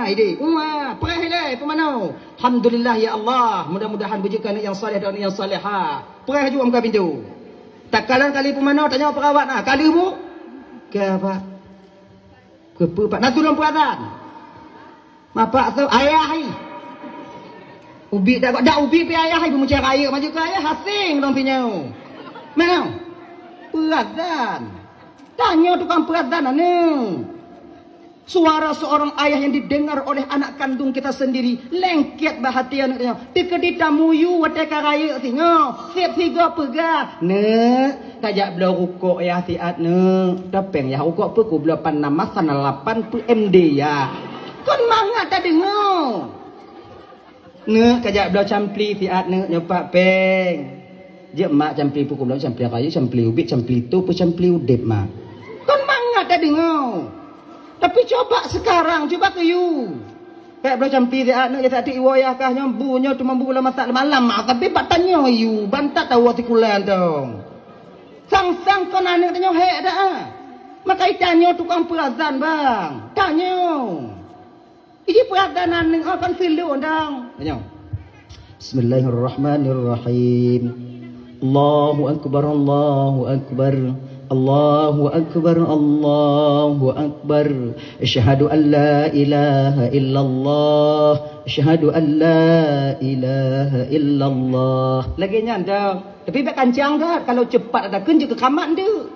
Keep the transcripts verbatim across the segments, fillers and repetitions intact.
Hai deh, uma, preh ilée peumanoe. Alhamdulillah ya Allah, mudah-mudahan beujeuet keu aneuk nyang saleh dan aneuk nyang salehah. Preh laju u muka pintoe. Takalon kali peumanoe, tanyoe perawat na, ka lheueh bu? Ka, Pak. Keupeue, Pak? Na tulông peuazan. Mapak tu ayah hai. Ubit dak, dak ubit pi ayah hai, beumucah rayeuk maju keu ayah, haseng dong pinyoe. Mana? Peuazan. Tanyoe tukang peuazan aneuk. Suara seorang ayah yang didengar oleh anak kandung kita sendiri, lengket bak hati aneuk nyoe. Teukeudi tamuyue watée ka rayeuk singoh, seb sigoe peugah, "Neuk, tajak bloe rukok yah siat, neuk. Tapéng yah rukok peue kubloe pan nama sana lapan peuet M D yah." Kon mangat tadeungoe. Neuk, kajak bloe campli siat neuk nyoe pat péng. Jeuet mak campli peue kubloe, campli kayu, campli ubit, campli tu, peue campli udeb mak. Kon mangat tadeungoe. Tapi coba sekarang, coba keu u. Pek bloe campli siat neuk, ya tak iwoe yah kah nyoe bu nyoe teuma bu lam masak malam mak, tapi bak tanyoe u, bantat tawoe sikulan dong. Sang-sang kon aneuk tanyoe hék dah. Maka tanyoe tukang peuazan bang. Tanyoe. Iji peuadanan nyoe kan filon dong. Tanyoe. Bismillahirrahmanirrahim. Allahu akbar, Allahu akbar. Allahu akbar, Allahu akbar. Asyhadu an la ilaha illallah. Asyhadu an la ilaha illallah. Lagée nyan dong. Tapi bak kancang dah, kalau cepat ada keunjeuet keu kamat ndeuk.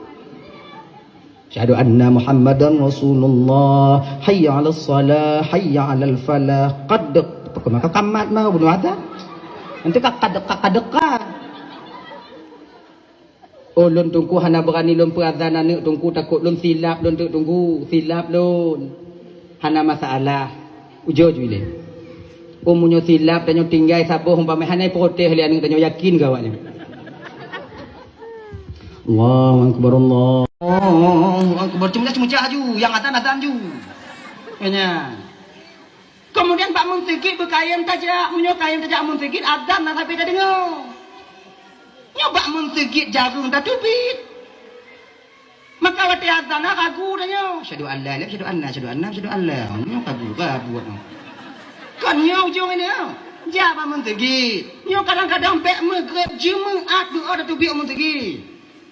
Asyhadu anna Muhammadan Rasulullah. Hayya 'alas shalah, hayya 'alal falah. Qad, pakon maka kamat mah bunoe ata. Nanti ka kadeka, kadeka. Oh, lôn Teungku hana beurani lôn peuazan aneuk Teungku, takot lôn silap lôn teuk Teungku, silap lôn. Hana masalah. Ujoe ju ilée. Oh, meunyoe silap tanyoe tinggai saboh umpama hana protes lé aneuk tanyoe, yakin keu awaknyan. Allahu akbar, Allahu akbar. Cuma cuma ju, nyang azan azan ju. Nyan. Kemudian bak meuseujid beukayém tajak, meunyoe kayém tajak meuseujid, azan na sabe tadeungoe. Nyoe bak meuseujid jareueng tateubiet. Maka watée azan na ragu tanyoe, "Asyhadu an la ilaha, asyhadu anna, asyhadu anna, asyhadu an la." Nyoe ragu, ragu nyoe. Kon nyoe ujong nyoe. Jak bak meuseujid. Nyoe kadang-kadang bék meugreb Jumaat doa tateubiet meuseujid.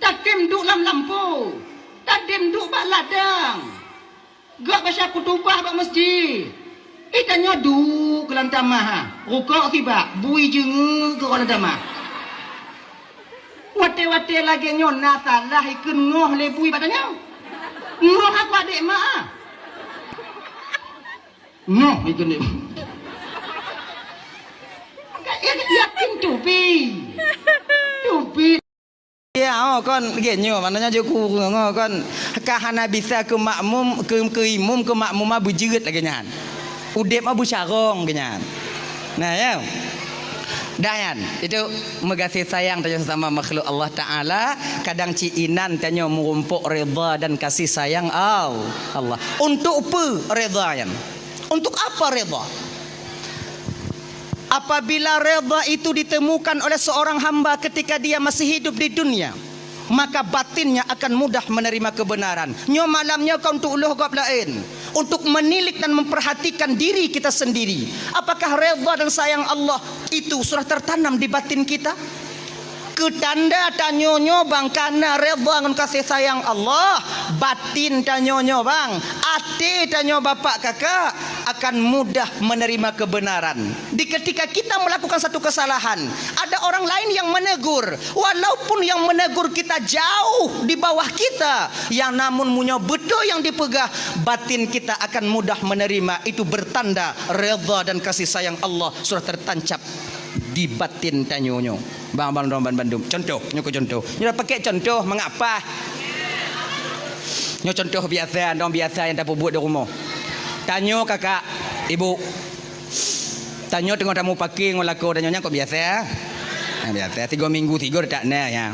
Tatem duek lam lampôh. Tatem duek bak ladang. Gak baca khutubah bak meuseujid. Ih, tanyoe duek keu lam tamah, ha. Rukok sibak, bui jeungeuk keu lam tamah. Watée-watée lagée nyoe na salah ikheun ngoh lé bui bak tanyoe. Ngoh aku adék mak, ah. Ngoh ikheun lé bui. Yakin tubi. Tubi. Ya, oh, kon, lagée nyoe, maknanya jeuet ku, oh, kon, ka hana bisa keu makmum, keu, keu imum, keu makmumah beujeuet lagée nyan. Udeb mah beucarông lagée nyan. Nah, ya. Dah nyan, itu meugaséh sayang tanyoe sesama makhluk Allah Taala, kadang cit inan tanyoe meurumpok redha dan kasih sayang Al-, Allah. Untuk peue redha nyan? Untuk apa redha? Apabila redha itu ditemukan oleh seorang hamba ketika dia masih hidup di dunia, maka batinnya akan mudah menerima kebenaran. Nyoe malam nyoe ka untuk uloh gob laén, untuk menilik dan memperhatikan diri kita sendiri. Apakah redha dan sayang Allah itu sudah tertanam di batin kita? Keu tanda tanyoe nyoe bang kana redha ngon kasih sayang Allah, batin tanyoe nyoe bang, até tanyoe bapak kakak akan mudah menerima kebenaran. Di ketika kita melakukan satu kesalahan, ada orang lain yang menegur, walaupun yang menegur kita jauh di bawah kita, yang namun meunyoe beutôi yang dipeugah, batin kita akan mudah menerima. Itu bertanda redha dan kasih sayang Allah sudah tertancap di batin tanyoe nyoe. Bang, bang, dong, ban, bandum. Contoh, nyoe keu contoh. Nyoe pakai contoh, mengapa? Nyoe contoh biasa, dong biasa nyang tapeubuet di rumoh. Tanyoe kakak, ibu. Tanyoe teungoh tamupake ngon lakoe tanyoe nyan kok biasa. Ha, biasa, tiga minggu tiga tak na ya.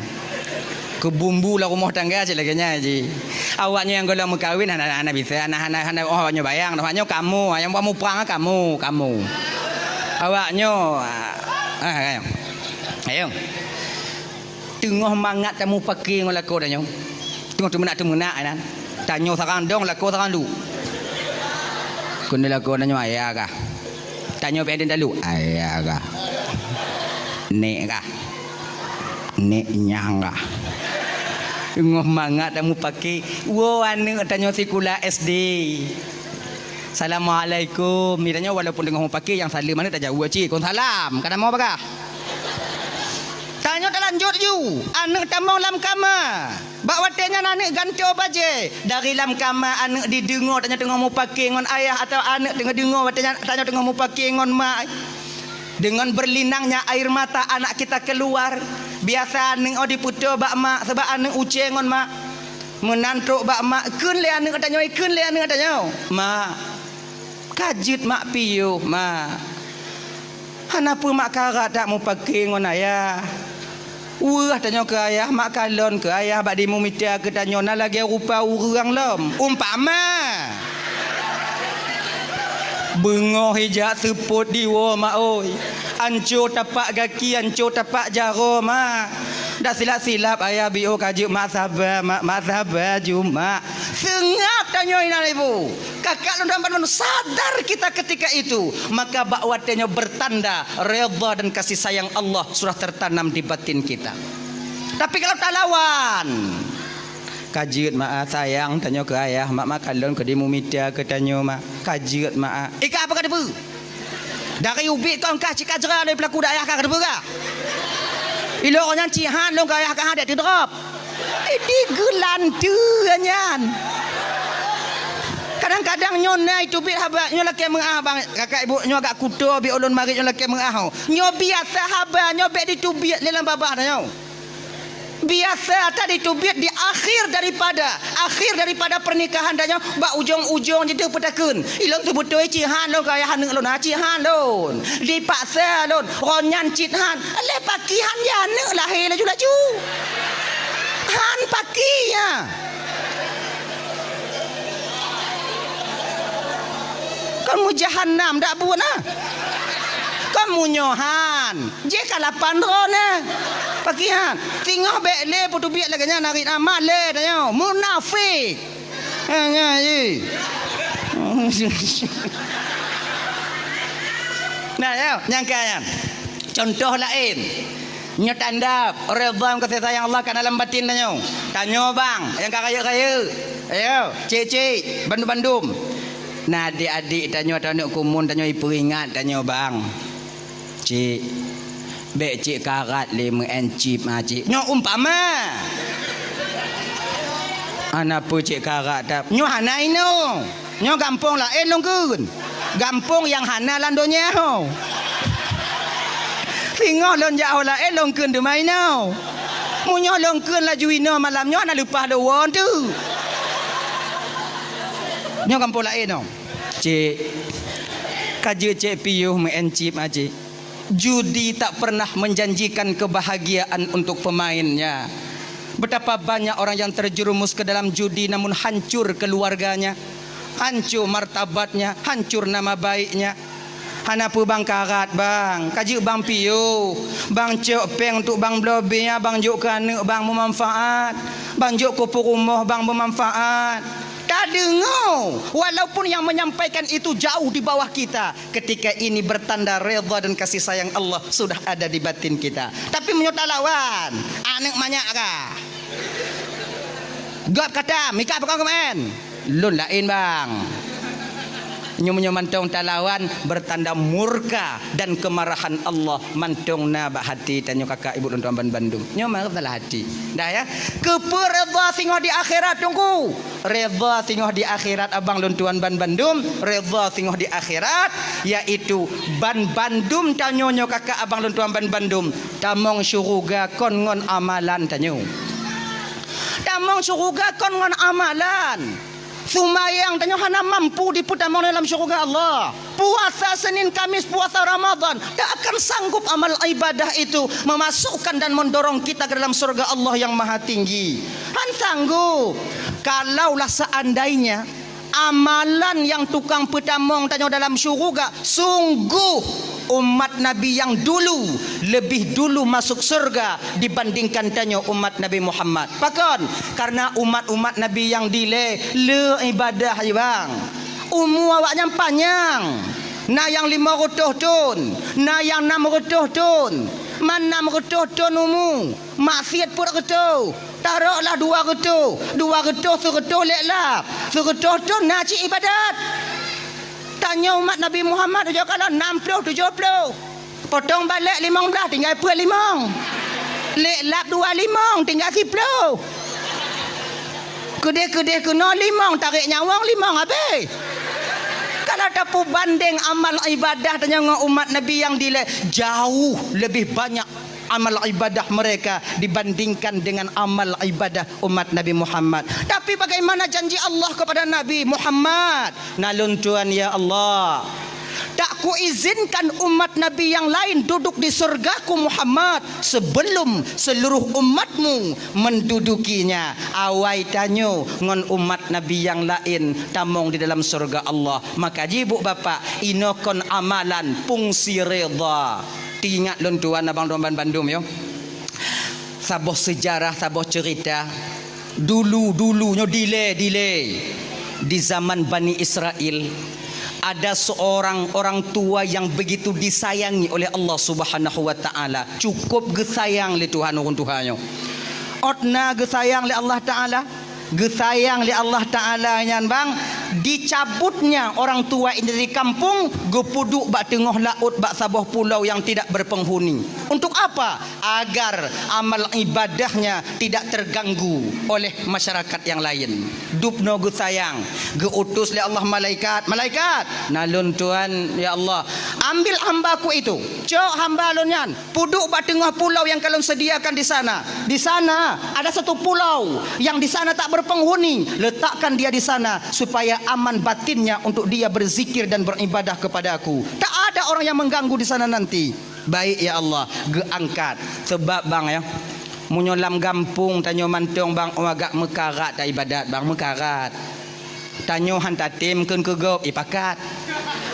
Keu bumbu lam rumoh tangga cit lagée nyan ji. Awaknyoe nyang gohlom meukawen hana, hana bisa, hana, hana, hana, oh, awaknyoe bayang, awaknyoe kamoe, nyang buat muprang kamoe, kamoe. Awaknyoe, ah, ah, ayo. Teungoh mangat tamupake ngon lakoe tanyoe. Teungoh teumeunak-teumeunak inan. Tanyoe sarang dong, lakoe sarang duek. Keuneuk lakoe tanyoe ayah kah? Tanyoe pih talu, ayah kah? Nek kah? Nek nyang kah? Teungoh mangat tamupaké, woe aneuk tanyoe sikula S D. "Assalamualaikum." Tanyoe walaupun teungoh mupaké, nyang saleuem aneuk tajaweueb cit, "Waalaikumsalam." Ka na mo bagah. Tanyoe talanjut ju, aneuk tamong lam kama. Bak watée nyan aneuk gantoe bajée. Dari lam kama aneuk dideungoe tanyoe teungoh mupaké ngon ayah atawa aneuk teungoh deungoe watée nyan tanyoe teungoh mupaké ngon ma. Dengan berlinangnya air mata anak kita keluar. Biasa aneuk oh dipeutoe bak mak, sabab aneuk ucée ngon mak. Meunan trok bak mak, kheun lé aneuk tanyoe, kheun lé aneuk tanyoe, "Mak, ka jeuet mak piôh, mak." "Hana peue mak, karat that mupaké ngon ayah. Weueh tanyoe keu ayah, mak kalon keu ayah bak dimumita keu tanyoe na lagée rupa ureuëng lom." Umpama. Beungoh ijak seupôt diwoe mak oi. Anco tapak gaki, anco tapak jaroe mak. Dak silap-silap ayah biôh ka jeuet mak, saba mak, mak saba ju mak. Seungab tanyoe inan ibu. Kakak lôn dan padum sadar kita ketika itu, maka bak watée nyoe bertanda redha dan kasih sayang Allah sudah tertanam di batin kita. Tapi kalau talawan, "Ka jeuet mak ah, sayang tanyoe keu ayah, mak, mak kalon keu dimumita keu tanyoe mak. Ka jeuet mak ah." Ika apa ka teupeu? Dari ubit kon kah cit ka jra lé peulaku dak ayah kah ka teupeu kah? Ilok nyan cit han lôn keu ayah kah han dek teudrop. Jadi geulanteue nyan. Kadang-kadang nyoe na iteubiet haba, nyoe lakée meuah bang, kakak ibu nyoe agak kuto bi ulôn marit nyoe lakée meuah ho. Nyoe biasa haba, nyoe bék diteubiet lé lam babah tanyoe. Biasa that diteubiet di akhir daripada, akhir daripada pernikahan tanyoe, bak ujong-ujong jideuh peutakheun. Ilôn teubeutôi cit han lôn keu ayah aneuk lôn, ha, cit han lôn. Dipaksa lôn, ron nyan cit han. Lé paki han ya aneuk lahé laju-laju. Han paki ya. Kon meujahanam dak buet na. Kon meunyoe han, jih ka lapan droe na. Paki han. Singoh bék lé peuteubiet lagée nyan narit amat lé tanyoe. Munafik. Ha, nyan, ye. Nah, ya, nyang ka nyan. Contoh laén. Nyoe tanda redha ngon kasih sayang Allah ka na lam batin tanyoe. Tanyoe bang, nyang ka rayeuk-rayeuk. Ayo, cik-cik, bandum-bandum. Na adik-adik tanyoe atau aneuk kumun tanyoe ipeuingat tanyoe bang. Cik, bék cik karat lé meu'en chip ma cik. Nyoe umpama. Hana peue cik karat tap. Nyoe hana inoe. Nyoe gampông laén lôn kheun. Gampông nyang hana lam donya ho. Singoh lôn jak ho laén lôn kheun teuma inoe. Meunyoe lôn kheun laju inoe malam nyoe hana leupah lôn woe teuk. Nyoe gampông laén nyoe. Cik, ka jeuet cik piôh meu'en chip ma cik. Judi tak pernah menjanjikan kebahagiaan untuk pemainnya. Betapa banyak orang yang terjerumus ke dalam judi namun hancur keluarganya, hancur martabatnya, hancur nama baiknya. Hana peue bang karat bang, ka jeuet bang piôh, bang cok péng untuk bang bloe bir, bang jok keu aneuk bang meumanfaat, bang jok keu peurumoh bang meumanfaat. Tadeungoe, walaupun yang menyampaikan itu jauh di bawah kita, ketika ini bertanda redha dan kasih sayang Allah sudah ada di batin kita. Tapi meunyoe talawan, aneuk manyak kah? Gob kata, mika pakon keumaén? Lôn laén bang. Nyoe meunyoe mantong talawan bertanda murka dan kemarahan Allah mantong na bak hati tanyoe kakak ibu lôn tuan ban bandum. Nyoe meusalah hati. Dah ya. Keupeue redha singoh di akhirat teungku? Redha singoh di akhirat abang lôn tuan ban bandum, redha singoh di akhirat, yaitu ban bandum tanyoe nyoe kakak abang lôn tuan ban bandum, tamong syuruga kon ngon amalan tanyoe. Tamong syuruga kon ngon amalan. Seumayang tanyoe hana mampu dipeutamong dalam syuruga Allah. Puasa Senin Kamis, puasa Ramadan, tak akan sanggup amal ibadah itu memasukkan dan mendorong kita ke dalam surga Allah yang Maha Tinggi. Han sanggup. Kalaulah seandainya amalan yang tukang peutamong tanyoe dalam syuruga, sungguh umat Nabi yang dulu lebih dulu masuk surga dibandingkan tanyoe umat Nabi Muhammad. Pakon? Karena umat-umat Nabi yang dilée le ibadah, bang. Umu awaknyan panyang. Na nyang limong reutôh thon, na nyang nam reutôh thon. Man nam reutôh thon umu, maksiet peuet reutôh. Taroklah dua reutôh, dua reutôh, seureutôh lhèe lap. Seureutôh thon na cit ibadat. Tanyoe umat Nabi Muhammad ujoe kalon nam ploh tujoh ploh. Potong balek limong blaih, tinggai peuet limong. Lhèe lap dua limong, tinggai siploh. Keudeh-keudeh keunoe limong, tarek nyawöng limong habéh. Kalau tapeubandeng amal ibadah tanyoe ngon umat Nabi nyang dilèe, jauh leubeh banyak amal ibadah mereka dibandingkan dengan amal ibadah umat Nabi Muhammad. Tapi bagaimana janji Allah kepada Nabi Muhammad? Na lôn tuan, ya Allah, tak kuizinkan umat Nabi yang lain duduk di surgaku Muhammad sebelum seluruh umatmu mendudukinya. Awai tanyoe ngon umat Nabi yang lain tamong di dalam surga Allah. Maka jih bu bapak, inoe kon amalan fungsi ridha. Teuingat lôn tuan abang doman bandum yo. Saboh seujarah, saboh ceurita. Dulu-dulu nyoe dilèe, dilèe. Di zaman Bani Israel, ada seorang orang tua yang begitu disayangi oleh Allah Subhanahu wa Ta'ala. Cukup geusayang lé Tuhan ureueng tuha nyoe. Ôt na geusayang lé Allah Ta'ala, geusayang lé Allah Ta'ala nyan bang, dicabutnya orang tua ini dari kampung, geupeuduek bak teungoh laôt bak saboh pulau yang tidak berpenghuni. Untuk apa? Agar amal ibadahnya tidak terganggu oleh masyarakat yang lain. Dubnoe geusayang, geuutus lé Allah malaikat, "Malaikat, na lôn tuan, ya Allah, ambil hambaku itu, cok hamba lôn nyan, peuduek bak teungoh pulau yang ka lôn sediakan di sana. Di sana ada satu pulau yang di sana tak berpenghuni, letakkan dia di sana supaya aman batinnya untuk dia berzikir dan beribadah kepada-Ku. Tak ada orang yang mengganggu di sana nanti." Baik, ya Allah, geuangkat. Sebab, bang, ya, meunyoe lam gampông tanyoe mantong, bang, oh, agak meukarat taibadat, bang, meukarat. Tanyoe han tatem kheun keu gob, ipakat.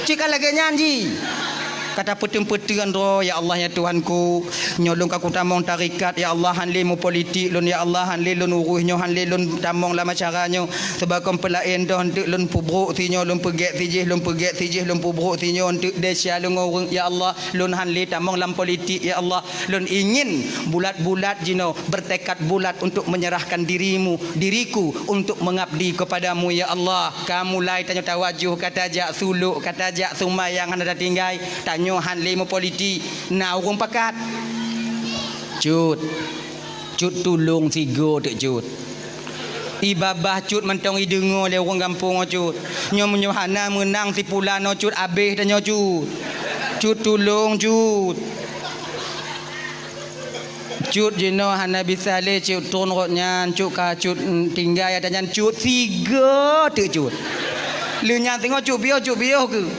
Cit ka lagèe nyan jih. Ka tapeuteun-peuteun droe, "Ya Allah, ya Tuhanku, nyoe lôn ka kutamong tarekat, ya Allah, han lé meupolitik lôn, ya Allah, han lé lôn urus nyoe, han lé lôn tamong lam acara nyoe. Sebab kon peulaén doh, eunteuk lôn peubrok sinyoe, lôn peugèt sijih, lôn peugèt sijih, lôn peubrok sinyoe, eunteuk desya lôn ngon ureueng, ya Allah." Lôn han lé tamong lam politik, ya Allah. Lôn ingin bulat-bulat jinoe, bertekad bulat untuk menyerahkan dirimu, diriku untuk mengabdi kepada-Mu, ya Allah. Ka mulai tanyoe tawajoh, ka tajak sulok, ka tajak seumayang hana tatinggai. Tanyoe han lé meupolitik, na ureueng pakat. Cut. Cut tulông sigoe teuk Cut. Ié babah Cut mantong ideungoe lé ureueng gampông nyoe Cut. Nyoe meunyoe hana meunang si pulan nyoe Cut, abéh tanyoe Cut. Cut tulông Cut. Cut jinoe hana bisa lé Cut, tron rot nyan Cut, ka Cut, mm, tinggai ata nyan Cut, sigoe teuk Cut. Lheueh nyan teungoh Cut piôh, Cut piôh keuh.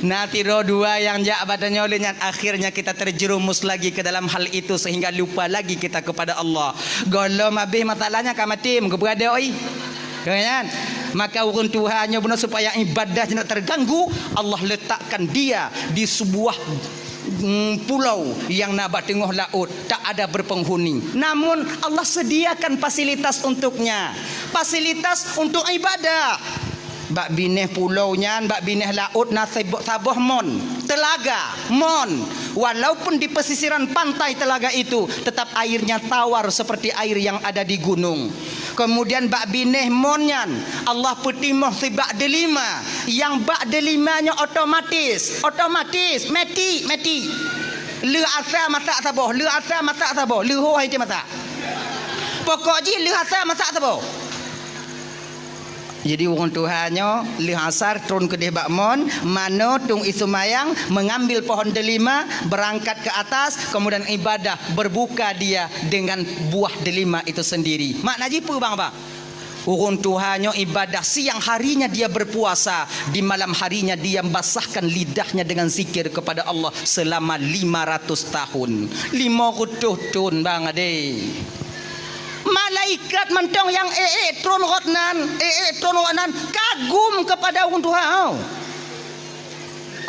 Na sidroe dua nyang jak bak tanyoe, lheueh nyan akhirnya kita terjerumus lagi ke dalam hal itu sehingga lupa lagi kita kepada Allah. Gohlom abéh masalahnya ka maté, meukeubeuradoi. Ka nyan? Maka ureueng tuha nyoe bunoe supaya ibadah jinoe terganggu, Allah letakkan dia di sebuah, mm, pulau yang na bak teungoh laôt, tak ada berpenghuni. Namun Allah sediakan fasilitas untuknya. Fasilitas untuk ibadah. Bak binéh pulo nyan, bak binéh laôt na sib-, saboh mon, teulaga, mon. Walaupun di pesisiran pantai telaga itu, tetap airnya tawar seperti air yang ada di gunung. Kemudian bak binéh mon nyan, Allah peutimoh sibak deulima. Nyang bak deulima nyoe otomatis, otomatis, meuti, meuti. Lheueh asa masak saboh, lheueh asa masak saboh, lheueh ho hai masak. Pokok jih lheueh asa masak saboh. Jadi, ureueng tuha nyoe lheueh asar tron keudeh bak mon, manoe tueng ie seumayang, mengambil pohon delima, berangkat ke atas, kemudian ibadah, berbuka dia dengan buah delima itu sendiri. Makna jih peue, bang, bang? Ureueng tuha nyoe ibadah, siang harinya dia berpuasa, di malam harinya dia basahkan lidahnya dengan zikir kepada Allah selama lima ratus tahun. Lima ratus tahun, bang, adé. Malaikat mantong nyang ék-ék tron rot nan, ék-ék tron rot nan kagum kepada ureueng tuha nyoe.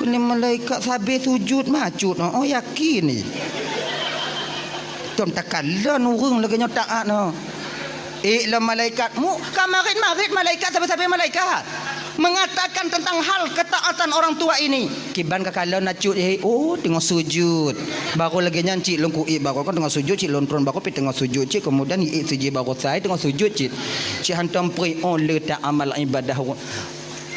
Keuneuk malaikat sabe sujud mah cut, oh, yakin ni. Tom takalon ureueng lagèe nyoe taat nyoe. Ék lom malaikat, mu ka marit-marit malaikat sabe-sabe malaikat. Mengatakan tentang hal ketaatan orang tua ini. Kiban ka kalon na cut, eh, oh, teungoh sujud. Baru lagèe nyan cit lôn kuék, baru kan teungoh sujud cit lôn tron, baru pi teungoh sujud cit, kemudian iék sujud baru sai teungoh sujud cit. Cit hantom pri, oh, le ta amal ibadah.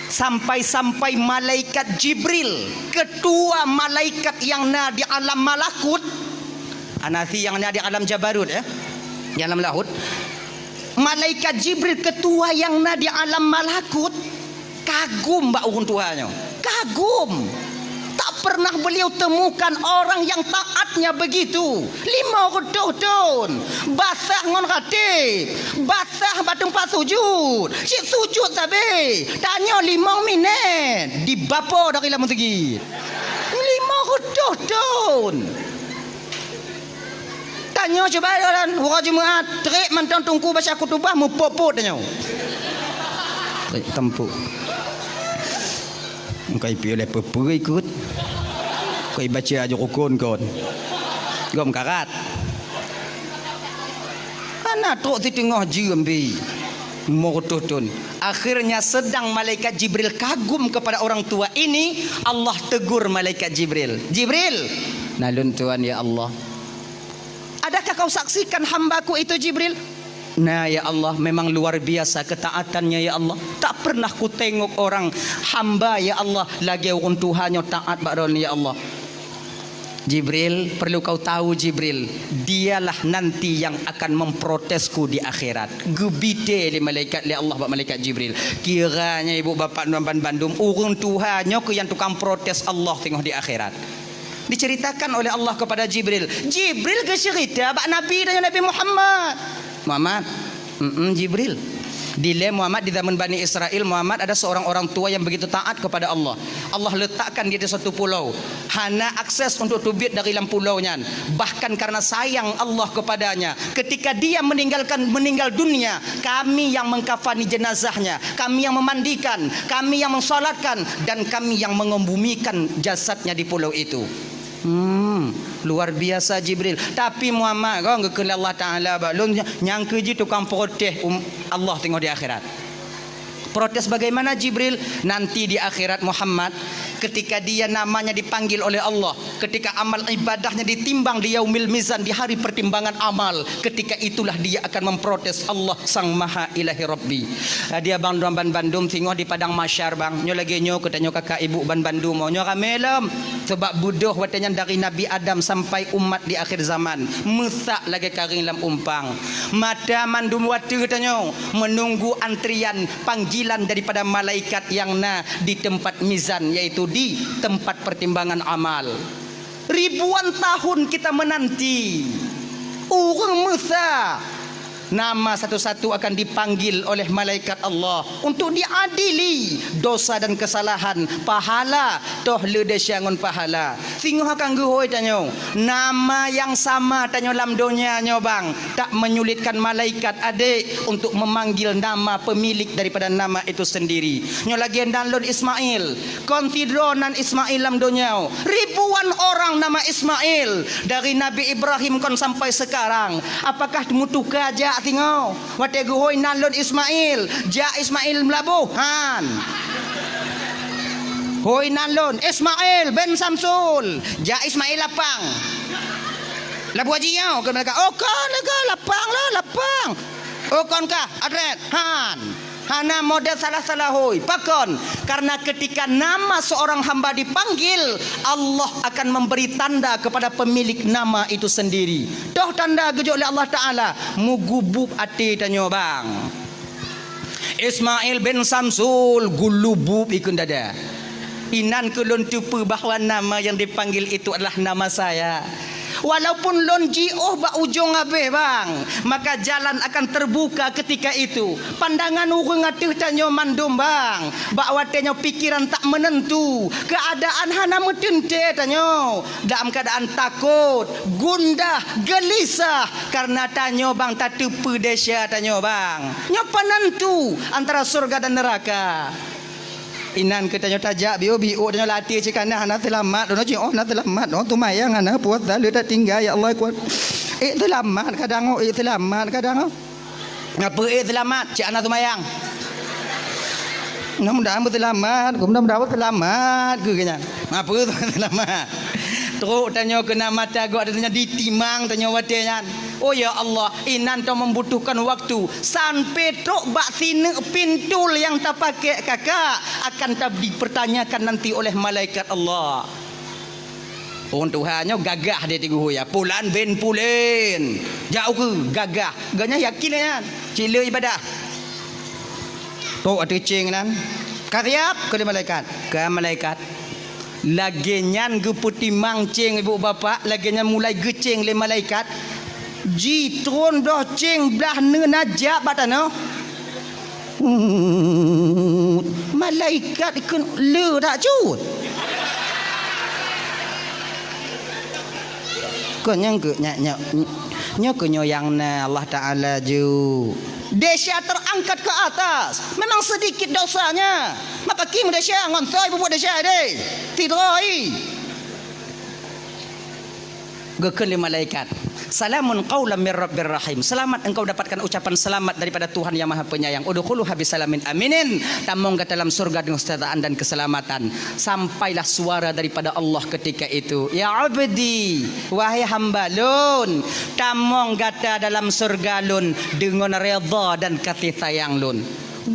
Sampai-sampai malaikat Jibril, ketua malaikat yang na di alam malakut, anasi yang na di alam jabarut, eh, di alam lahut. Malaikat Jibril, ketua yang na di alam malakut, kagum bak ureueng tuha nyoe. Kagum. Tak pernah beliau temukan orang yang taatnya begitu. Lima reutôh thon. Basah ngon ratib. Basah bak teumpat sujud. Cit sujud sabe. Tanyoe limong minét. Dibapo dari lam meuseujid. Lima reutôh thon. Tanyoe cuba, uroe Jumat, trép mantong teungku baca khutubah, meupot-pot tanyoe. Trép tampok. Engkai piôh lé peue-peue ikot. Engkai baca aju rukun kon. Gom karat. Hana trok siteungoh jeuem pi. Lima reutôh thon. Akhirnya sedang malaikat Jibril kagum kepada orang tua ini, Allah tegur malaikat Jibril. "Jibril." "Na lôn tuan, ya Allah." "Adakah kau saksikan hamba-Ku itu, Jibril?" "Na, ya Allah, memang luar biasa ketaatannya, ya Allah. Tak pernah kutengok orang hamba, ya Allah, lagèe ureueng tuha nyoe taat bak droeneuh, ya Allah." "Jibril, perlu kau tahu, Jibril, dialah nanti yang akan memprotesku di akhirat." Geubitée lé malaikat, lé Allah bak malaikat Jibril. Kiranya ibu bapak nyan ban bandum, ureueng tuha nyoe keuh nyang tukang protes Allah teungoh di akhirat. Diceritakan oleh Allah kepada Jibril. Jibril geuceurita bak Nabi dan Nabi Muhammad. Muhammad, mm Jibril. Dilée Muhammad di zaman Bani Israel, Muhammad ada seorang orang tua yang begitu taat kepada Allah. Allah letakkan dia di satu pulau. Hana akses untuk teubiet dari lam pulau nyan. Bahkan karena sayang Allah kepadanya, ketika dia meninggalkan, meninggal dunia, kami yang mengkafani jenazahnya, kami yang memandikan, kami yang mensolatkan, dan kami yang mengebumikan jasadnya di pulau itu. Hmm, luar biasa Jibril. Tapi Muhammad, kau geukheun lé Allah Taala bak lôn, nyang keuji tukang protes um, Allah teungoh di akhirat. Protes bagaimana Jibril? Nanti di akhirat Muhammad, ketika dia namanya dipanggil oleh Allah, ketika amal ibadahnya ditimbang di yaumil mizan, di hari pertimbangan amal, ketika itulah dia akan memprotes Allah Sang Maha Ilahi Rabbi. Dia bang dua ban bandum singoh di padang mahsyar bang. Nyoe lagèe nyoe keu tanyoe kakak ibu ban bandum. Nyoe ramé lom. Sebab beudôh watèe nyan dari Nabi Adam sampai umat di akhir zaman. Meusak lagèe karing lam umpang. Mata mandum watèe tanyoe menunggu antrian panggilan daripada malaikat yang na di tempat mizan, yaitu di tempat pertimbangan amal. Ribuan tahun kita menanti. Ureueng meusa nama satu-satu akan dipanggil oleh malaikat Allah untuk diadili dosa dan kesalahan, pahala, toh le desya ngon pahala. Singoh akan geuhôi tanyoe, nama yang sama tanyoe lam donya nyoe bang, tak menyulitkan malaikat adek untuk memanggil nama pemilik daripada nama itu sendiri. Nyoe lagèe nan lôn Ismail, kon sidroe nan Ismail lam donya. Ribuan orang nama Ismail, dari Nabi Ibrahim kon sampai sekarang. Apakah meutuka jak singoh? Watèe geuhôi nan lôn Ismail, jak Ismail Meulaboh, han. Hôi nan lôn Ismail bin Samsul, jak Ismail Lapang. Laboh Haji nyoe keu mereka. Oh, kon lagèe Lapang lah, Lapang. Oh, kon kah, Adret, han. Hana model salah-salah hôi. Pakon? Karena ketika nama seorang hamba dipanggil, Allah akan memberi tanda kepada pemilik nama itu sendiri. Toh tanda geujok lé Allah Taala, meugubub até tanyoe bang. Ismail bin Samsul gulubub ikun dada. Inan keu lôn teupeue bahwa nama yang dipanggil itu adalah nama saya. Walaupun lôn jiôh bak ujong abéh bang, maka jalan akan terbuka ketika itu. Pandangan ureueng ateueh tanyoe mandum bang, bak watèe nyoe pikeran tak meunentu, keuadaan hana meuteuntèe tanyoe, dalam keuadaan takot, gundah, geulisah, karena tanyoe bang tateupeue desya tanyoe bang. Nyoe peunentu antara syurga dan neuraka. Inan keu tanyoe tajak biôh-biôh tanyoe latih cit kana hana seulamat, droeneuh jiôh hana seulamat, droeneuh teumayang hana puasa le tatinggai, ya Allah kuat. Ék seulamat kadang, oh, ék seulamat kadang. Ngapeue ék seulamat, cit hana teumayang. Mudah-mudahan beuseulamat, mudah-mudahan beuseulamat keu nyan. Apa seulamat? Trok tanyoe keunan mata gok, tanyoe ditimang tanyoe watée nyan. Oh ya Allah, inan ta membutuhkan waktu sampai trok bak sineuk pintul nyang tapakai kakak akan ta dipertanyakan nanti oleh malaikat Allah. Ureuëng tuha nyoe gagah di tigu huya. Pulan bin pulen. Jak ukeue gagah. Geuhnyan yakin nyan. Cit le ibadah. Trok ateueh céng nyan. Ka siap keu lé malaikat. Ka malaikat. Lagée nyan geupeutimang céng ibu bapak, lagée nyan mulai geucéng lé malaikat. Jitron doh céng blah neuna jak bak tanoh. Malaikat ikheun le dak cut. Kon nyang keu nyak nyak nyoe keu nyoe nyang na Allah Taala ju. Desya terangkat ke atas. Memang sedikit dosanya. Maka kim desya ngon soi bubuet desya deh. Tidroi. Geukheun lé malaikat, "Salamun qaulam mir rabbir rahim." Selamat engkau dapatkan ucapan selamat daripada Tuhan yang Maha Penyayang. "Udkhuluha bisalamin aminin." Tamong gata dalam surga dengan kesejahteraan dan keselamatan. Sampailah suara daripada Allah ketika itu, "Ya abdi, wahai hamba lôn, tamong gata dalam surga lôn dengan redha dan kasih sayang lôn."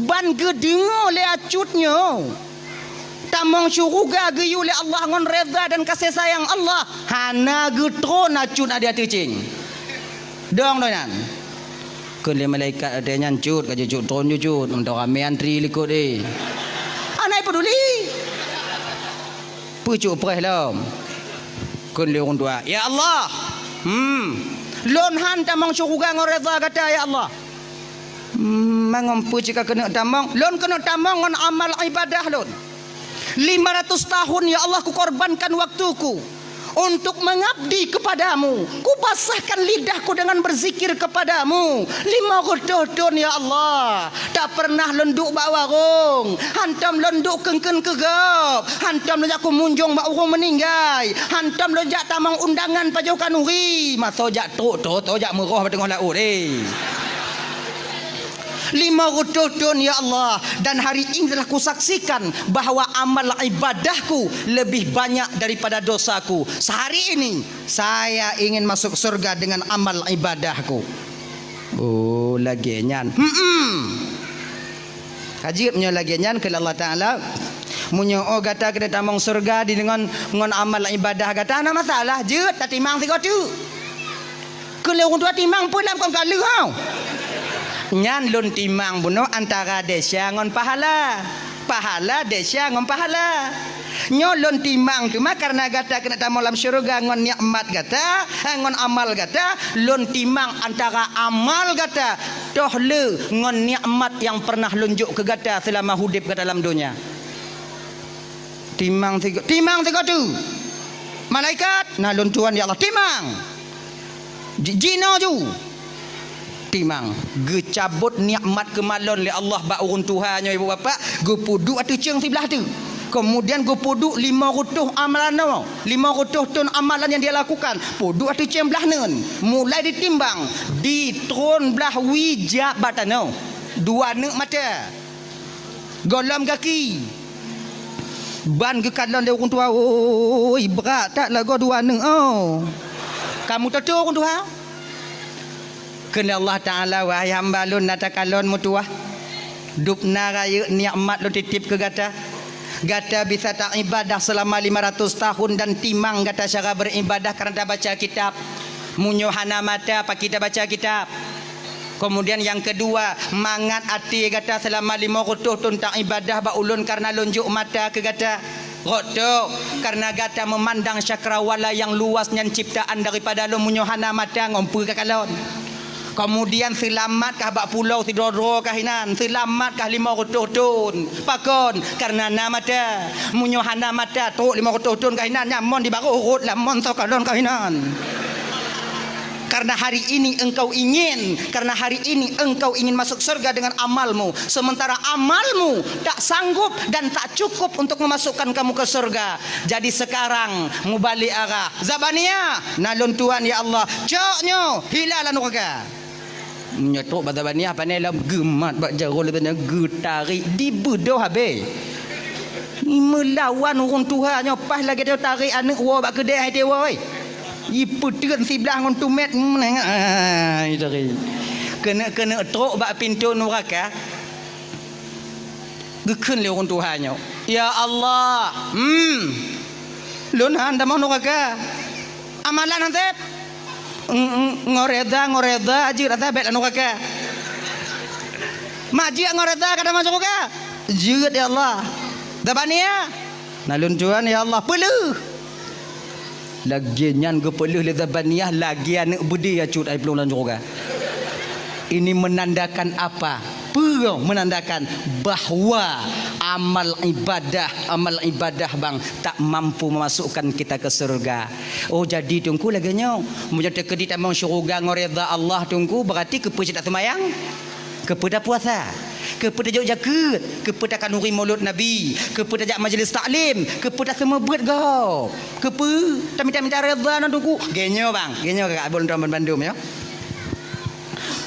Ban geudeungoe lé acut nyoe. Tamong syuruga geuyue lé Allah ngon redha dan kasih sayang Allah, hana geutron acut na di ateueh céng. Dong doh nyan. Kheun lé malaikat watée nyan, "Cut, ka jeuet cut, tron jeuet cut, meuntang ramé antri likot eh." Hana peduli. Peucok preh lom. Kheun lé ureuëng tuha, "Ya Allah, hmm, lôn han tamong syuruga ngon redha gata ya Allah." Hmm, mangon peue cit ka keuneuk tamong? Lôn keuneuk tamong ngon amal ibadah lôn. Lima ratus tahun, ya Allah, kukorbankan waktuku untuk mengabdi kepadamu. Kubasahkan lidahku dengan berzikir kepadamu. Lima reutôh thon, ya Allah, tak pernah lôn duek bak warong. Hantom lôn duek keun-keun keu gob. Hantom lôn jak kumunjong bak ureuëng meuninggai. Hantom lôn jak tamong undangan pajoh khanuri. Masa jak trok, trok, trok jak meuroh bak teungoh laôt, eh. Lima reutôh thon, ya Allah, dan hari ini telah kusaksikan bahwa amal ibadahku lebih banyak daripada dosaku. Sehari ini, saya ingin masuk surga dengan amal ibadahku. Oh, lagée nyan. Hmm. Ka jeuet meunyoe lagée nyan keu Allah Taala. Meunyoe oh gata keuneuk tamong surga di deungon ngon amal ibadah gata, hana masalah, jeuet tatimang sigoe teuk. Keu lé ureuëng tuha timang peue lam kon ka lheueh hau. Nyan lôn timang bunoe antara desya ngon pahala. Pahala desya ngon pahala. Nyoe lôn timang teuma kareuna gata keuneuk tamong lam syeuruga ngon nikmat gata, eh, ngon amal gata, lôn timang antara amal gata toh le ngon nikmat nyang pernah lôn jok keu gata seulama udeb gata lam donya. Timang sigo-, timang sigoe teuk. Malaikat, na lôn tuan ya Allah, timang. Ji-, jinoe ju. Timang. Geucabot nikmat keumalon lé Allah bak ureuëng tuha nyoe ibu bapak, geupeuduek ateueh ceueng siblah teuk. Kemudian geupeuduek lima reutôh amalan nyoe, lima reutôh thon amalan nyang dia lakukan, peuduek ateueh ceueng blah neuen. Mulai ditimbang, ditron blah wie jak bak tanoh. Dua neuk mata. Gohlom gaki. Ban geukalon lé ureuëng tuha, "Oi, brat that lagoe dua neuk, oh." Kamu teutu ureuëng tuha? Kheun Allah Taala, "Wahai hamba lôn, na takalon meutuwah. Dubna rayeuk nikmat lôn titip keu gata. Gata bisa taibadah seulama lima ratus tahun dan timang gata cara beribadah kareuna tabaca kitab. Meunyoe hana mata, pakri tabaca kitab?" Kemudian nyang keudua, mangat até gata seulama lima reutôh thon taibadah bak ulôn kareuna lôn jok mata keu gata. Rot tok, kareuna gata meumandang cakrawala nyang luas nyan ciptaan daripada lôn, meunyoe hana mata ngon peue kakalon. Kemudian seulamat kah bak pulo sidroe-droe kah inan, seulamat kah lima reutôh thon. Pakon? Kareuna na mata. Meunyoe hana mata, trok lima reutôh thon kah inan, nyan mon di barôh rot lam mon soe kalon kah inan. Karena hari ini engkau ingin, karena hari ini engkau ingin masuk surga dengan amalmu, sementara amalmu tak sanggup dan tak cukup untuk memasukkan kamu ke surga. Jadi sekarang mubalik arah. Zabania, na lôn tuan ya Allah, cok nyoe hila lam nuraka. Meunyoe trok bak Zabaniah, pane lom geumat bak jaroe lé tanyoe, geutarek, dibeudôh habéh. Meulawan ureuëng tuha nyoe, paih lagée tanyoe tarek aneuëk woe bak keudée hai teuwoe. Jipeuteun siblah ngon tumét, meunengah, ah, jitarek. Keuneuk-keuneuk trok bak pintoe nuraka. Geukheun lé ureuëng tuha nyoe, "Ya Allah, hmm, lôn han tamong nuraka. Amalan han sép. Ng-, ng-, ngon reda, ngon reda jeuet asa bék lam nuraka. Mak jeuet ngon reda ka tamong syeuruga?" "Jeuet, ya Allah." "Zabaniah?" "Na lôn tuan, ya Allah." "Peuleueh." Lagée nyan geupeuleueh lé Zabaniah lagée aneuëk beudé cut ai plueng lam syeuruga. Ini menandakan apa? Peue menandakan bahwa amal ibadah, amal ibadah bang tak mampu memasukkan kita ke surga. Oh, jadi Teungku lagée nyoe, meunyoe teukeudi tamong syeuruga ngon reda Allah Teungku, berarti keupeue cit taseumayang? Keupeue tapuasa? Keupeue tajok jakeuet? Keupeue takhanuri mulod Nabi? Keupeue tajak majlis taklim? Keupeue taseumeubeuet gob? Keupeue tamita-mita reda ngon Teungku? Geuh nyoe bang, geuh nyoe kakak abon tuan bandum nyoe.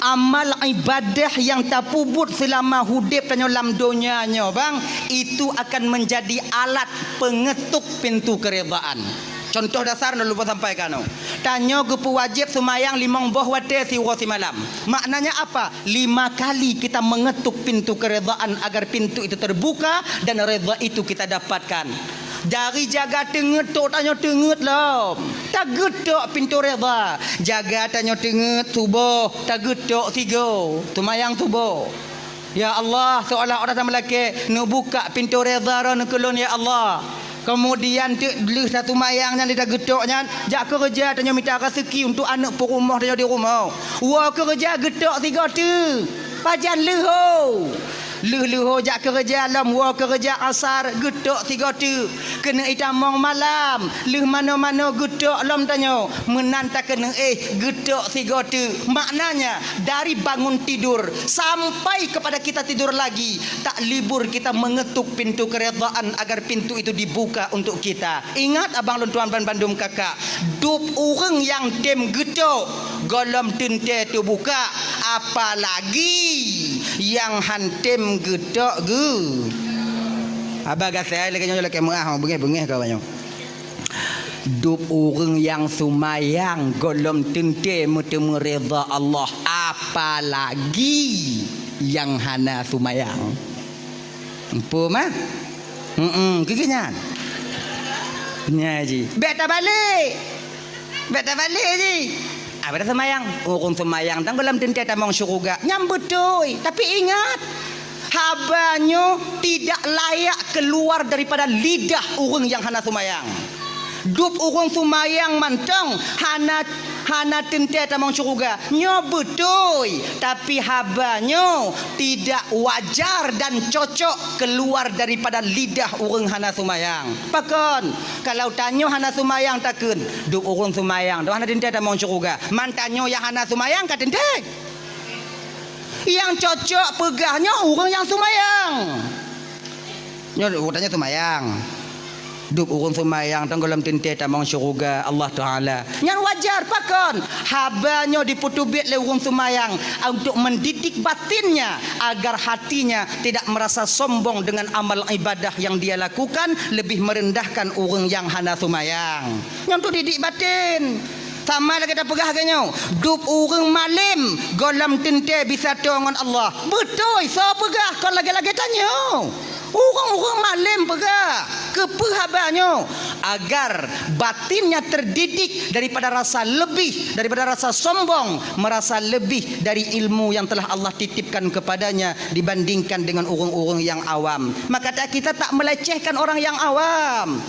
Amal ibadah nyang tapeubuet seulama udeb tanyoe lam donya nyoe bang, itu akan menjadi alat pengetuk pintu keredaan. Contoh dasar na lôn sampaikan nyoe. Tanyoe geupeuwajéb seumayang limong boh watée siuroe simalam. Maknanya apa? Lima kali kita mengetuk pintu keredaan agar pintu itu terbuka dan reda itu kita dapatkan. Dari jaga teungeut trok tanyoe teungeut lom. Tageutok pintoe reda. Jaga tanyoe teungeut suboh, tageutok sigoe. Seumayang suboh. Ya Allah, seolah-olah tameulakée, neubukak pintoe reda droeneuh keu lôn, ya Allah. Keumudian teuk lheueh taseumayang nyan, lheueh tageutok nyan, jak keureuja tanyoe mita raseuki untuk aneuëk peurumoh tanyoe di rumoh. Woe keureuja geutok sigoe teuk. Pajan leuho? Lheueh leuho jak keureuja lom, woe keureuja asar geutok sigoe teuk. Keuneuk itamong malam, lheueh manoe-manoe geutok lom tanyoe. Meunan takeuneuk éh geutok sigoe teuk. Maknanya, dari bangun tidur sampai kepada kita tidur lagi, tak libur kita mengetuk pintu keredaan agar pintu itu dibuka untuk kita. Ingat abang lôn tuan ban bandum kakak, dub ureuëng nyang tem geutok gohlom teuntée teubuka, apalagi nyang han tem geutok geu. Haba gasai lagée nyoe lakée meuah, beungéh-beungéh ka nyoe. Dub ureuëng nyang seumayang gohlom teuntée meuteumé reda Allah, apalagi nyang hana seumayang. Empu mah? Heeh, keu nyan. Nya ji. Bék tabalek. Bék tabalek ji. Abah dah seumayang. Ureuëng seumayang tan gohlom teuntée tamong syeuruga. Nyan beutôi. Tapi ingat, haba nyoe tidak layak keluar daripada lidah ureuëng nyang hana seumayang. Dub ureuëng seumayang mantong hana, hana teuntée tamong syeuruga. Nyoe beutôi, tapi haba nyoe tidak wajar dan cocok keluar daripada lidah ureuëng hana seumayang. Pakon? Kalau tanyoe hana seumayang takheun, dub ureuëng seumayang tu hana teuntée tamong syeuruga. Man tanyoe nyang hana seumayang ka teuntée. Nyang cocok peugah nyoe ureuëng nyang seumayang. Nyoe utanyoe seumayang. Dub ureuëng seumayang tan gohlom teuntée tamong syeuruga Allah Taala. Nyan wajar pakon? Haba nyoe dipeuteubiet lé ureuëng seumayang untuk mendidik batinnya agar hatinya tidak merasa sombong dengan amal ibadah yang dia lakukan, lebih merendahkan ureuëng nyang hana seumayang. Nyan untuk didik batin. Sama lagée tapeugah lagée nyoe, dub ureuëng malém gohlom teuntée bisa toe ngon Allah. Beutôi, soe peugah kon lagée-lagée tanyoe. Ureuëng-ureuëng malém peugah, keupeue haba nyoe? Agar batinnya terdidik daripada rasa lebih, daripada rasa sombong, merasa lebih dari ilmu yang telah Allah titipkan kepadanya dibandingkan dengan ureuëng-ureuëng nyang awam. Maka ta-, kita tak melecehkan orang yang awam.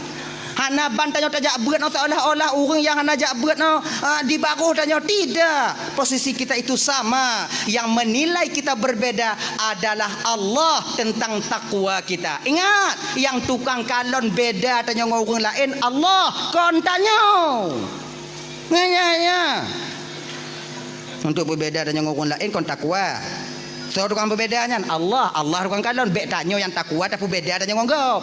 Hana ban tanyoe tajak beuet nyoe seolah-olah ureuëng nyang hana jak beuet nyoe, ah, di barôh tanyoe. Tidak. Posisi kita itu sama. Yang menilai kita berbeda adalah Allah tentang takwa kita. Ingat, nyang tukang kalon beda tanyoe ngon ureuëng laén Allah, kon tanyoe. Nyan, nyan, nyan. Untuk peubeda tanyoe ngon ureuëng laén kon takwa. Soe tukang peubeda nyan? Allah. Allah tukang kalon. Bék tanyoe nyang takwa tapeubeda tanyoe ngon gob.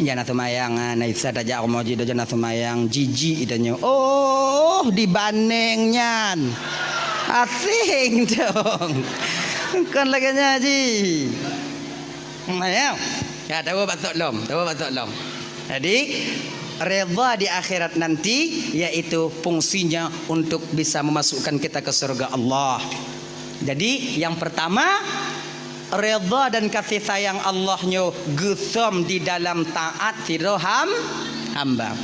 Nyang na seumayang, ah, na Isa tajak rumoh jih, dojo na seumayang, jijik tanyoe. Oh, dibandéng nyan. Asing dong. Kon lagèe nyan ji. Hmm, ya. Ya, tahu batok lom, tahu batok lom. Jadi, redha di akhirat nanti yaitu fungsinya untuk bisa memasukkan kita ke surga Allah. Jadi, yang pertama, redha dan kasih sayang Allah nyoe geusom di dalam taat sidroe ham-, hamba.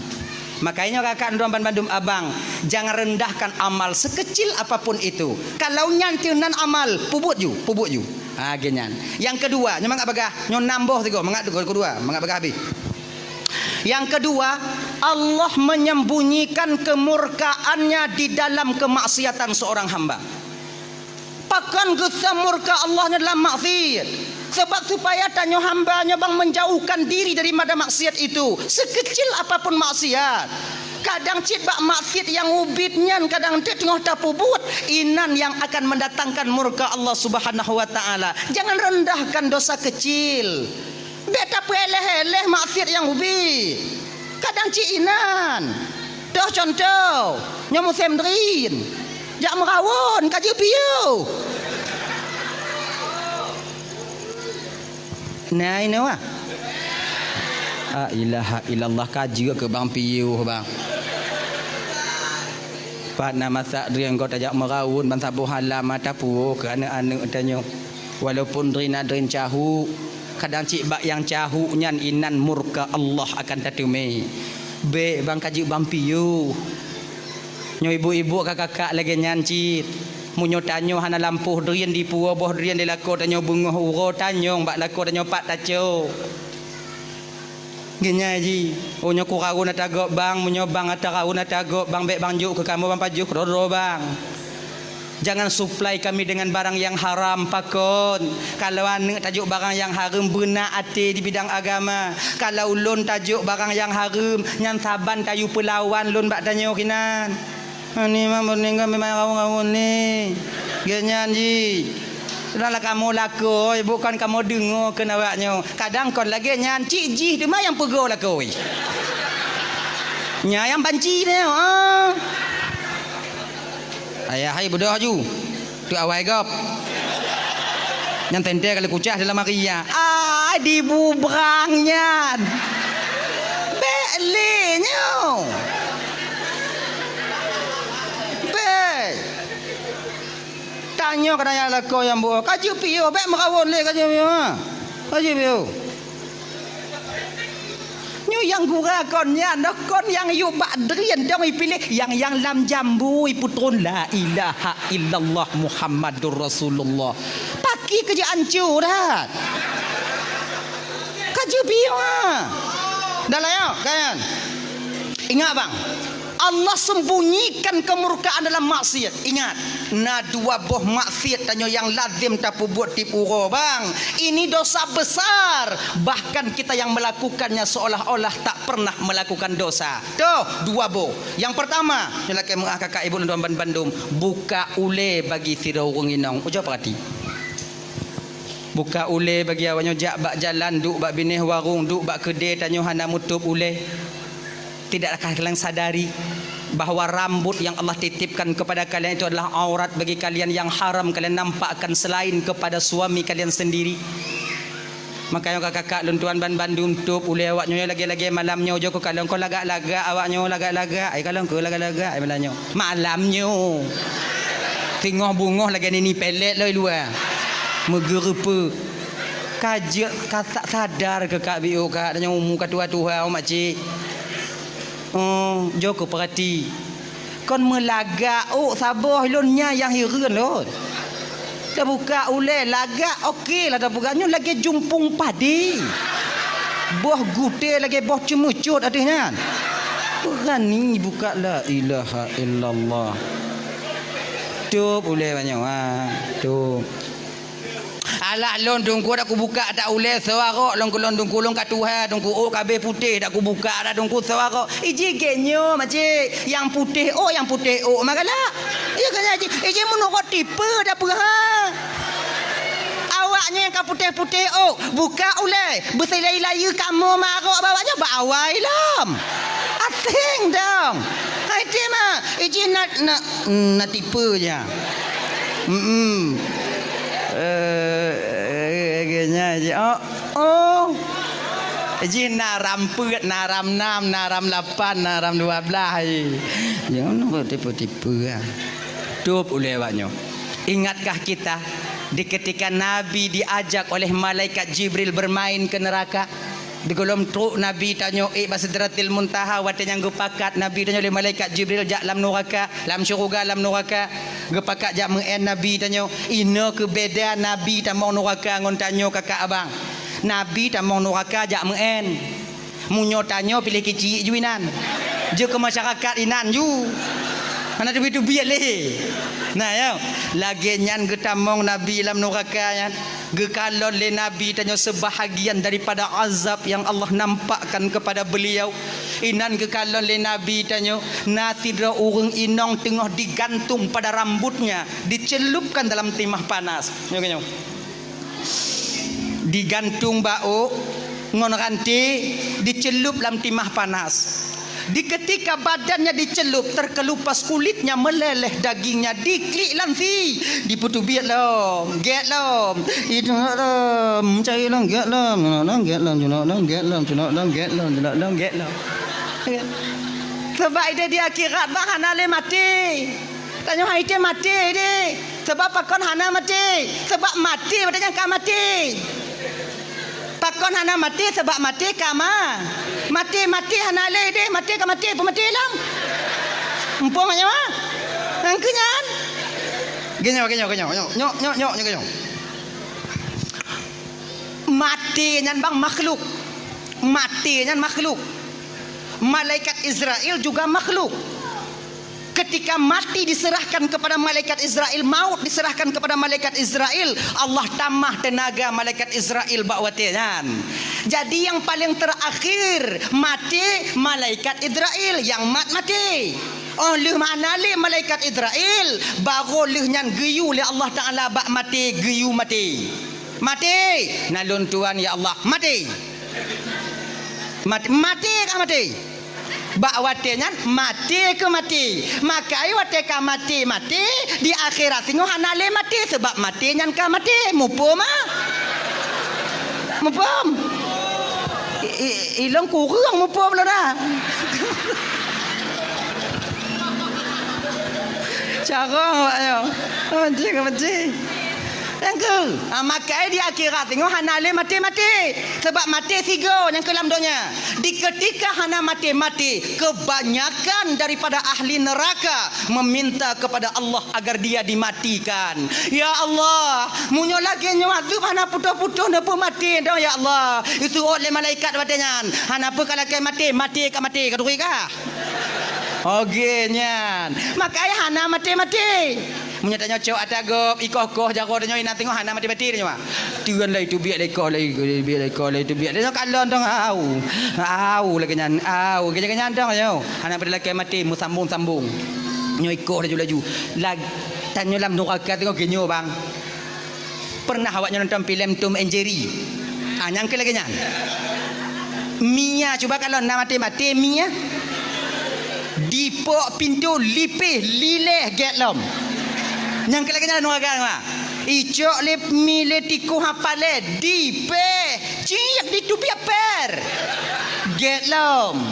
Makanya kakak droe bandum abang, jangan rendahkan amal sekecil apapun itu. Kalau nyan teuh nan amal, pubuet ju, pubuet ju. Ha, geuh nyan. Yang kedua, nyoe mangat bagah, nyoe nam boh sigoe, mangat kedua, mangat bagah habéh. Yang kedua, Allah menyembunyikan kemurkaannya di dalam kemaksiatan seorang hamba. Pakon geusom murka Allah nyoe dalam maksiat? Sebab supaya tanyoe hamba nyoe bang menjauhkan diri daripada maksiat itu, sekecil apapun maksiat. Kadang cit bak maksiat nyang ubit nyan kadang teuk teungoh tapeubuet, inan yang akan mendatangkan murka Allah Subhanahu wa Taala. Jangan rendahkan dosa kecil. Bèk tapeuéléh-éléh maksiat nyang ubit. Kadang cit inan. Toh contoh, nyoe musém drien. Jak meurawon, ka jeuet piôh. Nah, inoe wah. La ilaha illallah, ka jeuet keu bang piôh, bang. Pat na masak drien keu tajak meurawon, ban saboh halam mata puwoe keu aneuk-aneuk tanyoe. Walaupun drien na drien cahuk, kadang cit bak nyang cahuk nyan inan murka Allah akan tateumé. Bèk bang ka jeuet bang piôh. Nyoe ibu-ibu ka kakak lagèe nyan cit. Meunyoe tanyoe hana lampôh drien dipuwoe boh drien di lakoe tanyoe beungoh uroe tanyong bak lakoe tanyoe pat tacok. Geunyai jih, oh nyoe kurawon ata gob bang, meunyoe bang ata rawon ata gob bang, bèk bang jok keu kamoe bang pajoh keudroe-droe bang. Jangan supply kami dengan barang yang haram, pakon. Kalau aneuk tajok barang yang hareuem, beuna até di bidang agama. Kalau ulôn tajok barang yang hareuem, nyan saban kayue peulawan lôn bak tanyoe kinan. Ani mah meuneuk ngon memang rawon-rawon ni. Geuh nyan jih. Sudahlah kamoe lakoe, bukan kamoe deungoe keu awak nyoe. Kadang kon lagèe nyan, cit jih teuma nyang peugoe lakoe. Nyan nyang banci nyoe, ah. Ayah hai beudôh ju. Tu awai gob. Nyang teuntèe kali kucah dalam hari ya. Ai dibubrang nyan. Bèk lé nyoe. Bèk. Tanyoe keu nyan lakoe nyang buet. Ka jeuet piôh, bèk meurawon lé ka jeuet piôh. Ha. Ka jeuet piôh. Nyoe nyang gura kon nyan, dah kon nyang yue bak drien dong ipiléh, nyang, nyang lam jambu ipeutron la ilaha illallah Muhammadur Rasulullah. Paki keu jeuet anco dah. Ka jeuet piôh ha. Dah lah ya, kan? Ingat bang, Allah sembunyikan kemurkaan dalam maksiat. Ingat, na dua boh maksiat tanyoe nyang lazem tapeubuet tiep uroe, bang. Ini dosa besar. Bahkan kita yang melakukannya seolah-olah tak pernah melakukan dosa. Tuh, dua boh. Yang pertama, nyoe lakèe meu'ah kakak ibu lôn tuan ban-, bandum, buka ulèe bagi sidroe ureueng inong. Ujoe peurati. Buka ulèe bagi awak nyoe jak bak jalan, duek bak binéh warong, duek bak keudè tanyoe hana meutôp ulèe. Tidakkah kalian sadari bahwa rambut yang Allah titipkan kepada kalian itu adalah aurat bagi kalian yang haram kalian nampakkan selain kepada suami kalian sendiri? Makanya kakak-kakak lôn tuan ban bandum tôp ulèe awak nyoe lagèe-lagèe malam nyoe jok keu kalon kon lagak-lagak awak nyoe lagak-lagak, ai kalon keu lagak-lagak ai malam nyoe. Malam nyoe. Teungoh beungoh lagèe nini pelet lom i luwa. Meugeureupeue. Ka jeuet ka sa-, sadar keu kak biôh kak, tanyoe umu ka tuha-tuha, oh, makcik. Oh, jok keu peurati. Kon meulagak, oh, saboh lôn nyan nyang hireuen lôn. Tabuka ulèe, lagak, oke lah tabuka. Nyoe lagèe jumpung padé. Boh gutèe lagèe boh ceumeucot ateueh nyan. Beurani buka, la ilaha illallah. Tôp ulèe banyoe, ha. Tôp. Alah lôn teungku dak kubuka dak ulèe soe arok lôn keu lôn teungku lôn ka tuha teungku ôk ka abéh putéh dak kubuka dak teungku soe arok. Iji gèt nyoe makcik, nyang putéh ôk, nyang putéh ôk mah galak. Iya kan iji, iji meunurot tipe dak peue ha. Awak nyoe nyang ka putéh-putéh ôk, buka ulèe, beusilai-lai kamoe mah arok bak awak nyoe bak awai lom. Asing dong. Hai ti mah, iji na, na, na tipe ja. Mm-mm. Eh, eh, eh, nyan ji, oh, oh. Jih na ram peuet, na ram nam, na ram lapan, na ram dua belas, eh. Jangan buat tipu-tipu, ah. Tôb ulée awak nyoe. Ingatkah kita di ketika Nabi diajak oleh malaikat Jibril bermain ke neraka? Di gohlom trok Nabi tanyoe ék bak Sidratil Muntaha, watée nyang geupakat Nabi tanyoe lé malaikat Jibril jak lam nuraka, lam syeuruga lam nuraka. Geupakat jak meu'én Nabi tanyoe. Inoe keu beda Nabi tamong nuraka ngon tanyoe kakak abang. Nabi tamong nuraka jak meu'én. Meunyoe tanyoe piléh keuchik ju inan. Jeuet keu masyarakat inan ju. Hana teubiet-teubiet lé. Nah, ya. Lagée nyan geutamong Nabi lam nuraka nyan. Geukalon lé Nabi tanyoe seubahagian daripada azab nyang Allah nampakkan kepada beliau. Inan geukalon lé Nabi tanyoe, na sidroe ureuëng inong teungoh digantung pada rambutnya, dicelupkan dalam timah panas. Nyoe, nyoe. Digantung bak ôk ngon ranté, dicelup lam timah panas. Di ketika badannya dicelup, terkelupas kulitnya meleleh dagingnya, diklik lam sie, dipeutubiet lom, gét lom, itu lom, cai lom, gét lom, gét lom, gét lom, gét lom, gét lom, gét lom. Sabab ideh di akhirat bah hana lé maté. Tanyoe hai tém maté deh. Sabab pakon hana maté? Sabab maté watée nyan ka maté. Pakon hana maté? Sabab maté ka ma-, maté, maté hana lé deh, maté ka maté, peumaté lom. Muphom nyoe? Nyang keu nyan. Geunyoe, geunyoe, geunyoe, nyoe, nyoe, nyoe, nyoe, nyoe, geunyoe. Maté nyan bang makhluk. Maté nyan makhluk. Malaikat Israel juga makhluk. Ketika mati diserahkan kepada malaikat Israel, maut diserahkan kepada malaikat Israel, Allah tamah teunaga malaikat Israel bak watée nyan. Jadi nyang paleng terakhir maté malaikat Israel, nyang mat maté. Oh lheueh mana lé malaikat Israel, baru lheueh nyan geuyue lé Allah Taala bak maté, geuyue maté. Maté, na lôn tuan ya Allah, maté. Maté, maté ka maté. Bak watée nyan maté keu maté. Maka ai watée ka maté, maté, di akhirat singoh hana lé maté, sabab maté nyan ka maté. Muphom ah? Muphom? I, i, ilong kureueng muphom lôn dah. Carông awak nyoe. Benci, benci. Nyang keu, ha, maka di akhirat singoh hana lé maté-maté. Sabab maté sigoe nyang keu lam donya. Di ketika hana maté-maté, kebanyakan daripada ahli neraka meminta kepada Allah agar dia dimatikan. Ya Allah, meunyoe lagée nyoe azeub hana putôh-putôh neupeumaté dong ya Allah. Iseuôt lé malaikat watée nyan. Hana peue ka lakée maté, maté ka maté, ka turi kah? Oke nyan. Maka ai hana maté-maté. Meunyoe tanyoe cok ata gob, ikoh-koh jaroe tanyoe inan teungoh hana maté-maté tanyoe. Teun lé itu biet lé ikoh lé, biet lé ikoh lé itu biet. Tanyoe kalon dong au. Au lagée nyan, au. Lagée nyan dong nyoe. Hana pada lakée maté meusambong-sambong. Nyoe ikoh laju-laju. Lag-, tanyoe lam nuraka teungoh geunyoe bang. Pernah awak nyoe nonton filem Tom and Jerry? Ah, nyang keu lagée nyan. Mia, cuba kalon na maté-maté Mia. Dipok pintoe lipéh lilée gét lom. Nyang keu lagée nyan nuraka mah. Icok lé mi lé tikus hapalé dipéh ciek ditubiet pér. Gét lom.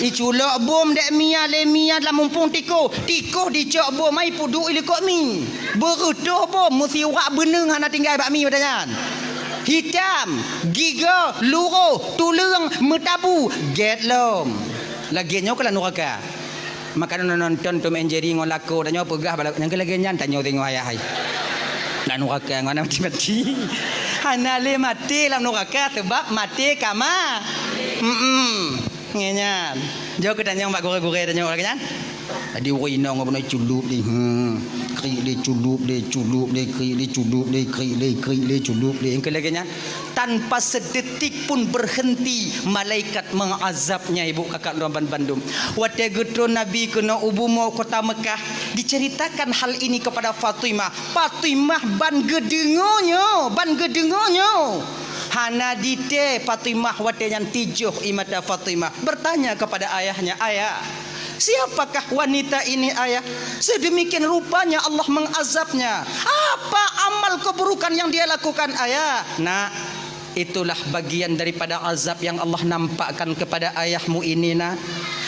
Iculok bom dek Mia lé Mia lam mumpung tikus. Tikus dicok bom ai peuduek ilikot mi. Beureutoh bom meusiwak beuneueng hana tinggai bak mi watée nyan. Hitam, gigoe, luroh, tuleueng, meutabu, gét lom. Lagée nyoe keuh lam nuraka. Maka nonton Tom and Jerry ngon lakoe tanyoe peugah bak lakoe nyang keu lagée nyan tanyoe teungoh ayah hai. Lam nuraka ngon maté-maté. Hana lé maté lam nuraka sabab maté ka ma-, mm-mm. Ngieng nyan. Jok keu tanyong bak gurée-gurée tanyong lagée nyan. Jadi ureuëng inong ngon bunoe culub deh. Hmm. Krik deh culub deh, culub deh, krik deh culub deh, krik deh, krik deh culub deh. Nyang keu lagée nyan. Tanpa sedetik pun berhenti malaikat mengazabnya, ibu kakak dan bandum. Watée geutron Nabi keunoe u bumoe kota Mekah, diceritakan hal ini kepada Fatimah. Fatimah ban geudeungoe nyoe, ban geudeungoe nyoe. Hana ditée Fatimah watée nyan tijoh ie mata Fatimah. Bertanya kepada ayahnya, "Ayah, Siapakah wanita ini, Ayah? Sedemikian rupanya Allah mengazabnya. Apa amal keburukan yang dia lakukan, Ayah? Nak, itulah bagian daripada azab yang Allah nampakkan kepada ayahmu ini, Nak.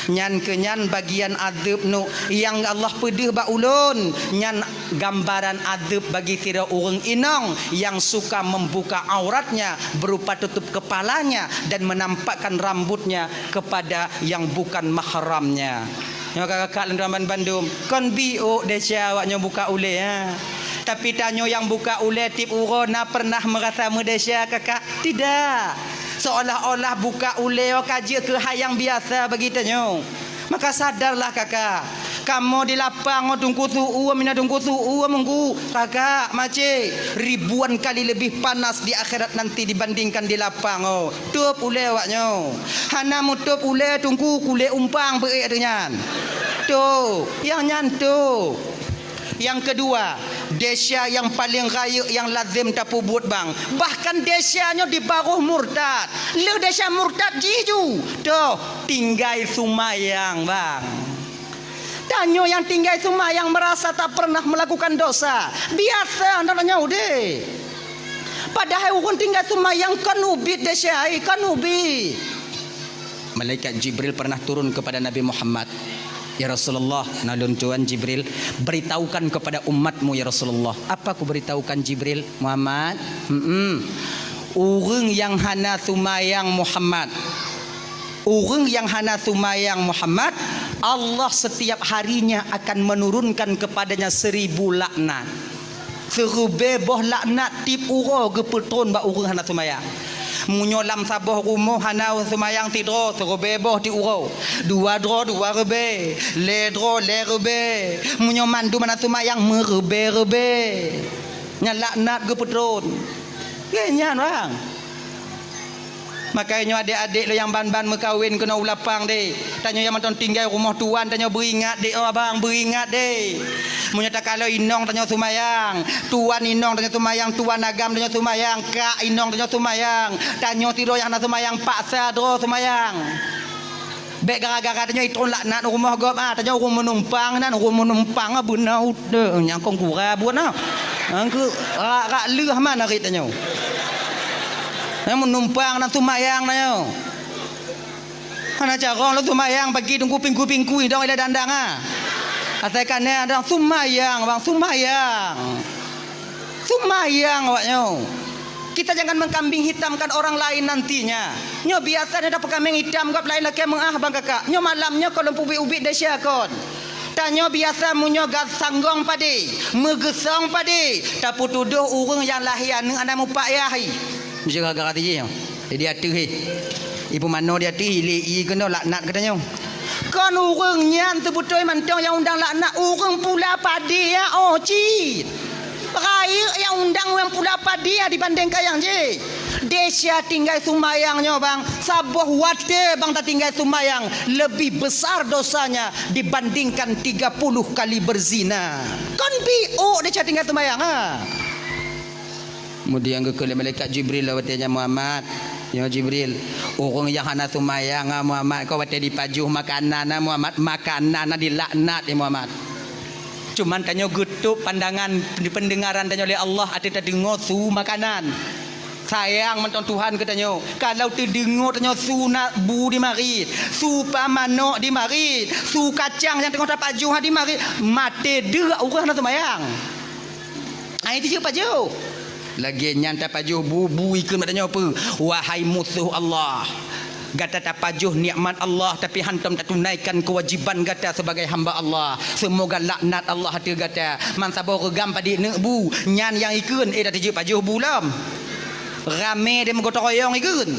Nyan keuh nyan bagian adeueb, Nuk, nyang Allah peudeuh bak ulôn. Nyan gambaran adeueb bagi sidroe ureuëng inong yang suka membuka auratnya berupa tutup kepalanya dan menampakkan rambutnya kepada yang bukan mahramnya. Nyoe kakak-kakak lôn tuan bandum, kon biôk desya awak nyoe buka ulée, ha. Tapi tanyoe nyang buka ulée tieb uroe na pernah meurasa meudesya, kakak? Tidak. Seolah-olah buka ulée ka jeuet keu hai nyang biasa bagi tanyoe. Maka sadarlah, kakak. Kamoe di lapang ngon Teungku Su'uem, mina Teungku Su'uem, Teungku. Kakak, makcik, ribuan kali lebih panas di akhirat nanti dibandingkan di lapang, oh. Tôb ulée awak nyoe. Hana meutôb ulée, Teungku, kulét umpang beuék ateueh nyan. Tôb, nyang nyan tôb. Nyang keudua, desya nyang paleng rayeuk nyang lazem tapeubuet bang. Bahkan desya nyoe di baroh murtad. Lheueh desya murtad jih ju. Toh, tinggai seumayang, bang. Tanyoe nyang tinggai seumayang meurasa tak pernah meulakukan dosa. Biasa na tanyoe udeb. Padahai ureuëng tinggai seumayang kon ubit desya, ai, kon ubit. Malaikat Jibril pernah turun kepada Nabi Muhammad, "Ya Rasulullah, na lôn tuan Jibril, beritahukan kepada umatmu, ya Rasulullah." "Apa kuberitahukan, Jibril?" "Muhammad, hmm, ureuëng nyang hana seumayang, Muhammad, ureuëng nyang hana seumayang, Muhammad, Allah setiap harinya akan menurunkan kepadanya seribu laknat." Siribée boh laknat tieb uroe geupeutron bak ureuëng hana seumayang. Meunyoe lam saboh rumoh hana seumayang sidroe, siribée boh tieb uroe. Dua droe, dua ribée. Lhée droe, lhée ribée. Meunyoe mandum hana seumayang, meuribée-ribée. Nyan laknat geupeutron. Keu nyan, bang. Makajih nyoe adék-adék lôn nyang ban-ban meukawen keunoe u lapang deh. Tanyoe nyang mantong tinggai rumoh tuan, tanyoe beuingat deh, oh abang, beuingat deh. Meunyoe takalon inong tanyoe seumayang, tuan inong tanyoe seumayang, tuan agam tanyoe seumayang, kak inong tanyoe seumayang, tanyoe sidroe nyang hana seumayang, paksa droe seumayang. Bék gara-gara tanyoe itron laknat u rumoh gob, ah, tanyoe ureuëng meunumpang nan, ureuëng meunumpang, ah, beuna udeb nyang kong gura buet na. Nyang keu rak-rak lheueh man arit tanyoe. Nyang meunumpang nan seumayang tanyoe. Hana carông lôn seumayang pagi teungku pingku-pingku idong ilée dandang, ah. Asai ka na dong seumayang, bang, seumayang. Seumayang awak nyoe. Kita jangan mengkambing hitamkan orang lain nantinya. Nyoe biasa nyoe tapeukameng itam gob laén lakée meuáh bang kakak. Nyoe malam nyoe kon lôn peubiet-ubiet desya kon. Tanyoe biasa meunyoe ga sanggong padé, meugeusong padé, tapeutudôh ureuëng nyang lahé aneuëk hana mupak yah. Jaga-jaga tiji nyoe. Jadi ateueh hé. Ipeumanoe di ateueh ilée ié keunoe laknat keu tanyoe. Kon ureuëng nyan teubeutôi mantong nyang undang laknat ureuëng pula padé ya, oh, cit. Rayeuk nyang undang nyang pula padé ya dibandingkan nyang jih. Desya tinggai seumayang nyoe bang, saboh watée bang tatinggai seumayang, lebih besar dosanya dibandingkan tiga puluh kali berzina. Kon biôk desya tinggai seumayang, ha? Kemudian geukheun lé malaikat Jibril lom watée nyan, "Muhammad, ya Jibril, ureuëng nyang hana seumayang, ah, Muhammad, kon watée jipajoh makanan, ah, Muhammad, makanan, ah, jilaknat, ya Muhammad. Cuman tanyoe geutôb pandangan, peundengaran tanyoe lé Allah ateueh tadeungoe su makanan. Sayang mantong Tuhan keu tanyoe. Kalau teudeungoe tanyoe su na bu jimarit, su pamanok jimarit, su kacang nyang teungoh tapajoh jimarit, maté deuk ureuëng hana seumayang." Ai tijeuet pajoh. Lagée nyan tapajoh bu, bu ikheun bak tanyoe peue? Wahai musoh Allah, gata tapajoh nikmat Allah, tapi hantom tatunaikan keuwajiban gata sebagai hamba Allah. Seumoga laknat Allah ateueh gata. Man saboh reugam padit neuk bu, nyan nyang ikheun, eh, dah tijeuet pajoh bu lom. Ramé deh meugotong royong ikheun.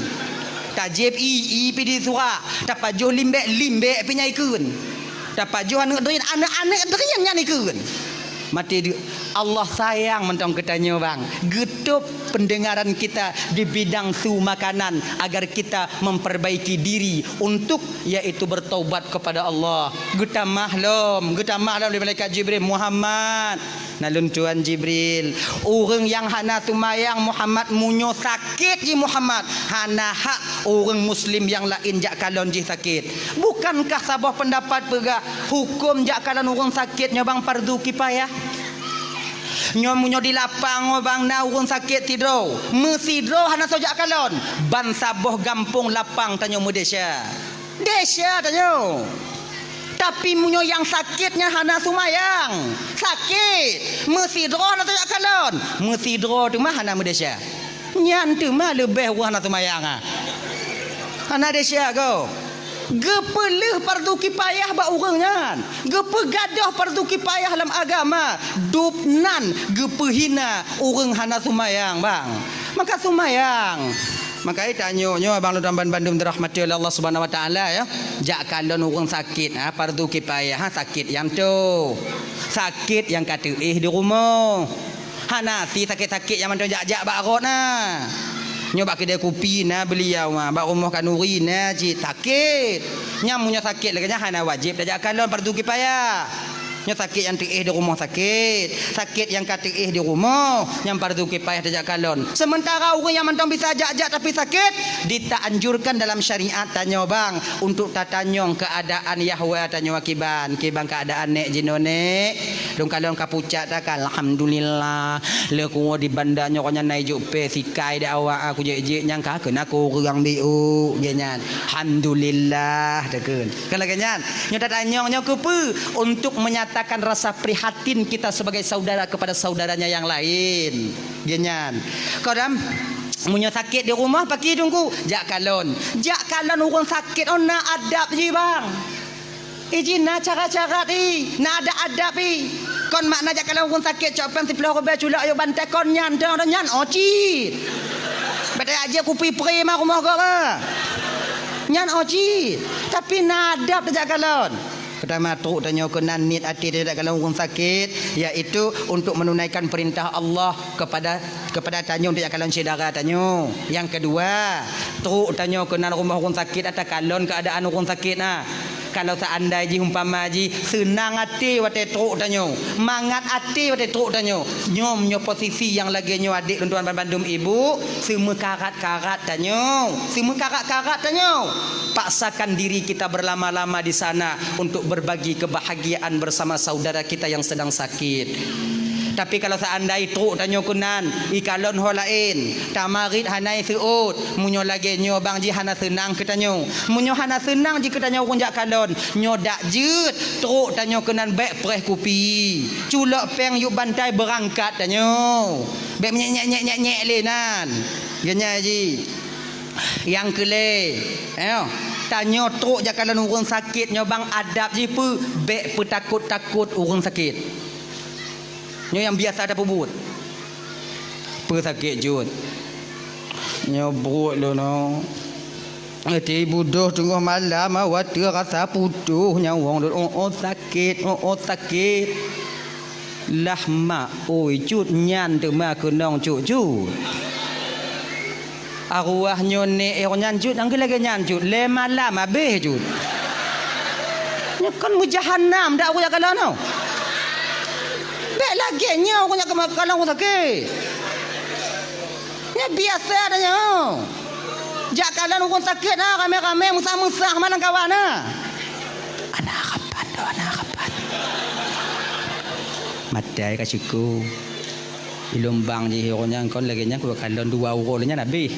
Tajieb ié, ié pih di surak. Tapajoh limbék, limbék pih nyan ikheun. Tapajoh aneuëk drien, aneuëk-aneuëk drien nyan ikheun. Maté deuk. Allah sayang mantong keu tanyoe, bang. Geutôb pendengaran kita di bidang su makanan agar kita memperbaiki diri untuk, yaitu bertaubat kepada Allah. Geutamah lom, geutamah lom lé malaikat Jibril, "Muhammad, Na lôn tuan Jibril, ureuëng nyang hana seumayang Muhammad, meunyoe sakét jih Muhammad, hana hak ureuëng muslim nyang laén jak kalon jih sakét. Bukankah saboh peundapat peugah hukôm jak kalon ureuëng sakét nyoe bang fardu kifayah? Nyoe meunyoe di lapang nyoe bang na ureuëng sakét sidroe, meusidroe hana soe jak kalon, ban saboh gampông lapang tanyoe meudesya. Desya tanyoe. Tapi meunyoe nyang sakét nyan hana seumayang, sakét, meusidroe hana soe jak kalon, meusidroe teuma hana meudesya. Nyan teuma leubeh ureuëng hana seumayang, ha. Hana desya goe. Geupeulheueh fardu kifayah bak ureuëng nyan. Geupeugadôh fardu kifayah lam agama. Dub nan geupeuhina ureuëng hana seumayang, bang. Maka seumayang. Maka tanyoe nyoe abang lôn bandum dirahmati oleh Allah Subhanahu Wa Taala, ya. Jak kalon ureuëng sakét, ha, fardu kifayah, ha, sakét nyang toh. Sakét nyang ka teuéh di rumoh. Hana si sakét-sakét nyang mantong jak-jak bak rot na. Nyoe bak keudè kupi na beuliau, ha, bak rumoh khanuri na cit sakét. Nyang meunyoe sakét lagée nyan hana wajéb tajak kalon, fardu kifayah. Nyoe sakét nyang teuéh di rumoh sakét, sakét nyang ka teuéh di rumoh, nyang fardu kifayah tajak kalon. Seumeuntara ureuëng nyang mantong bisa jak-jak tapi sakét, ditaanjurkan dalam syariat tanyoe bang untuk tatanyong keuadaan yahwa tanyoe kiban, kiban keuadaan nék jinoe nék. Lôn kalon ka pucak takan, alhamdulillah. Lé kuwoe di banda nyoe nyan na ijok pé sikai di awak aku jek-jek nyang ka keunan kureueng di u, gét nyan. Alhamdulillah, takheun. Kan lagée nyan. Nyoe tatanyong nyoe keupeue? Untuk menyatakan rasa prihatin kita sebagai saudara kepada saudaranya yang lain. Gét nyan. Kadang meunyoe sakét di rumoh, paki teungku, jak kalon. Jak kalon ureuëng sakét, oh na adab jih, bang. Iji na cara-cara i, na adab-adab i. Kon makna jak kalon ureuëng sakét cok péng siplôh ribèe culok ayok bantai kon nyan, dong, dong, nyan ocit. Bèk tajak jép kupi pri ma rumoh gob, ha. Nyan ocit. Tapi na adab tajak kalon. Peutama trok tanyoe keunan niet até tajak kalon ureuëng sakét, yaitu untuk menunaikan perintah Allah kepada kepada tanyoe untuk jak kalon syedara tanyoe. Nyang keudua, trok tanyoe keunan rumoh ureuëng sakét, ata kalon keuadaan ureuëng sakét na. Kalau seandai jih umpama jih seunang até watée trok tanyoe, mangat até watée trok tanyoe, nyoe nyoe posisi nyang lagée nyoe adék lôn tuan bandum ibu, seumeukarat-karat tanyoe, seumeukarat-karat tanyoe. Paksakan diri kita berlama-lama di sana untuk berbagi kebahagiaan bersama saudara kita yang sedang sakit. Tapi kalau seandai trok tanyoe keunan, ikalon ho laén, tamarit hana iseuôt, meunyoe lagée nyoe bang jih hana seunang keu tanyoe. Meunyoe hana seunang jih keu tanyoe ureuëng jak kalon, nyoe dak jeuet trok tanyoe keunan bèk preh kupi. Culok péng yub bantai beurangkat tanyoe. Bèk nyek-nyek-nyek-nyek lé nan. Geunyai jih. Nyang keulhèe, eh, tanyoe trok jak kalon ureuëng sakét nyoe bang adab jih peue, bèk peutakot-takot ureuëng sakét. Nyoe nyang biasa tapeubuet. Peue sakét jeuet? Nyoe pruet lôn nyoe. Ati budôh teungoh malam, watèe rasa putôh nyawöng lôn, oh, oh, sakét, oh, oh, sakét. Lah mak, oi, cut nyan teuma keunong cut-cut. Arwah nyoe nék eh nyan cut, nyang lagée nyan cut, lhèe malam habéh cut. Nyoe kon meujahanam dak ureuëng jak kalon nyoe. Bèk lagée nyoe ureuëng jak kalon ureuëng sakét. Nyoe biasa dah nyoe. Jak kalon ureuëng sakét na ramé-ramé, meusah-meusah ma lam kawan na. Ana kapan dah, ana kapan. Matai ka siku. Ilôn bang jih ureuëng nyan kon lagée nyan, kukalon dua uroe lé nyan habéh.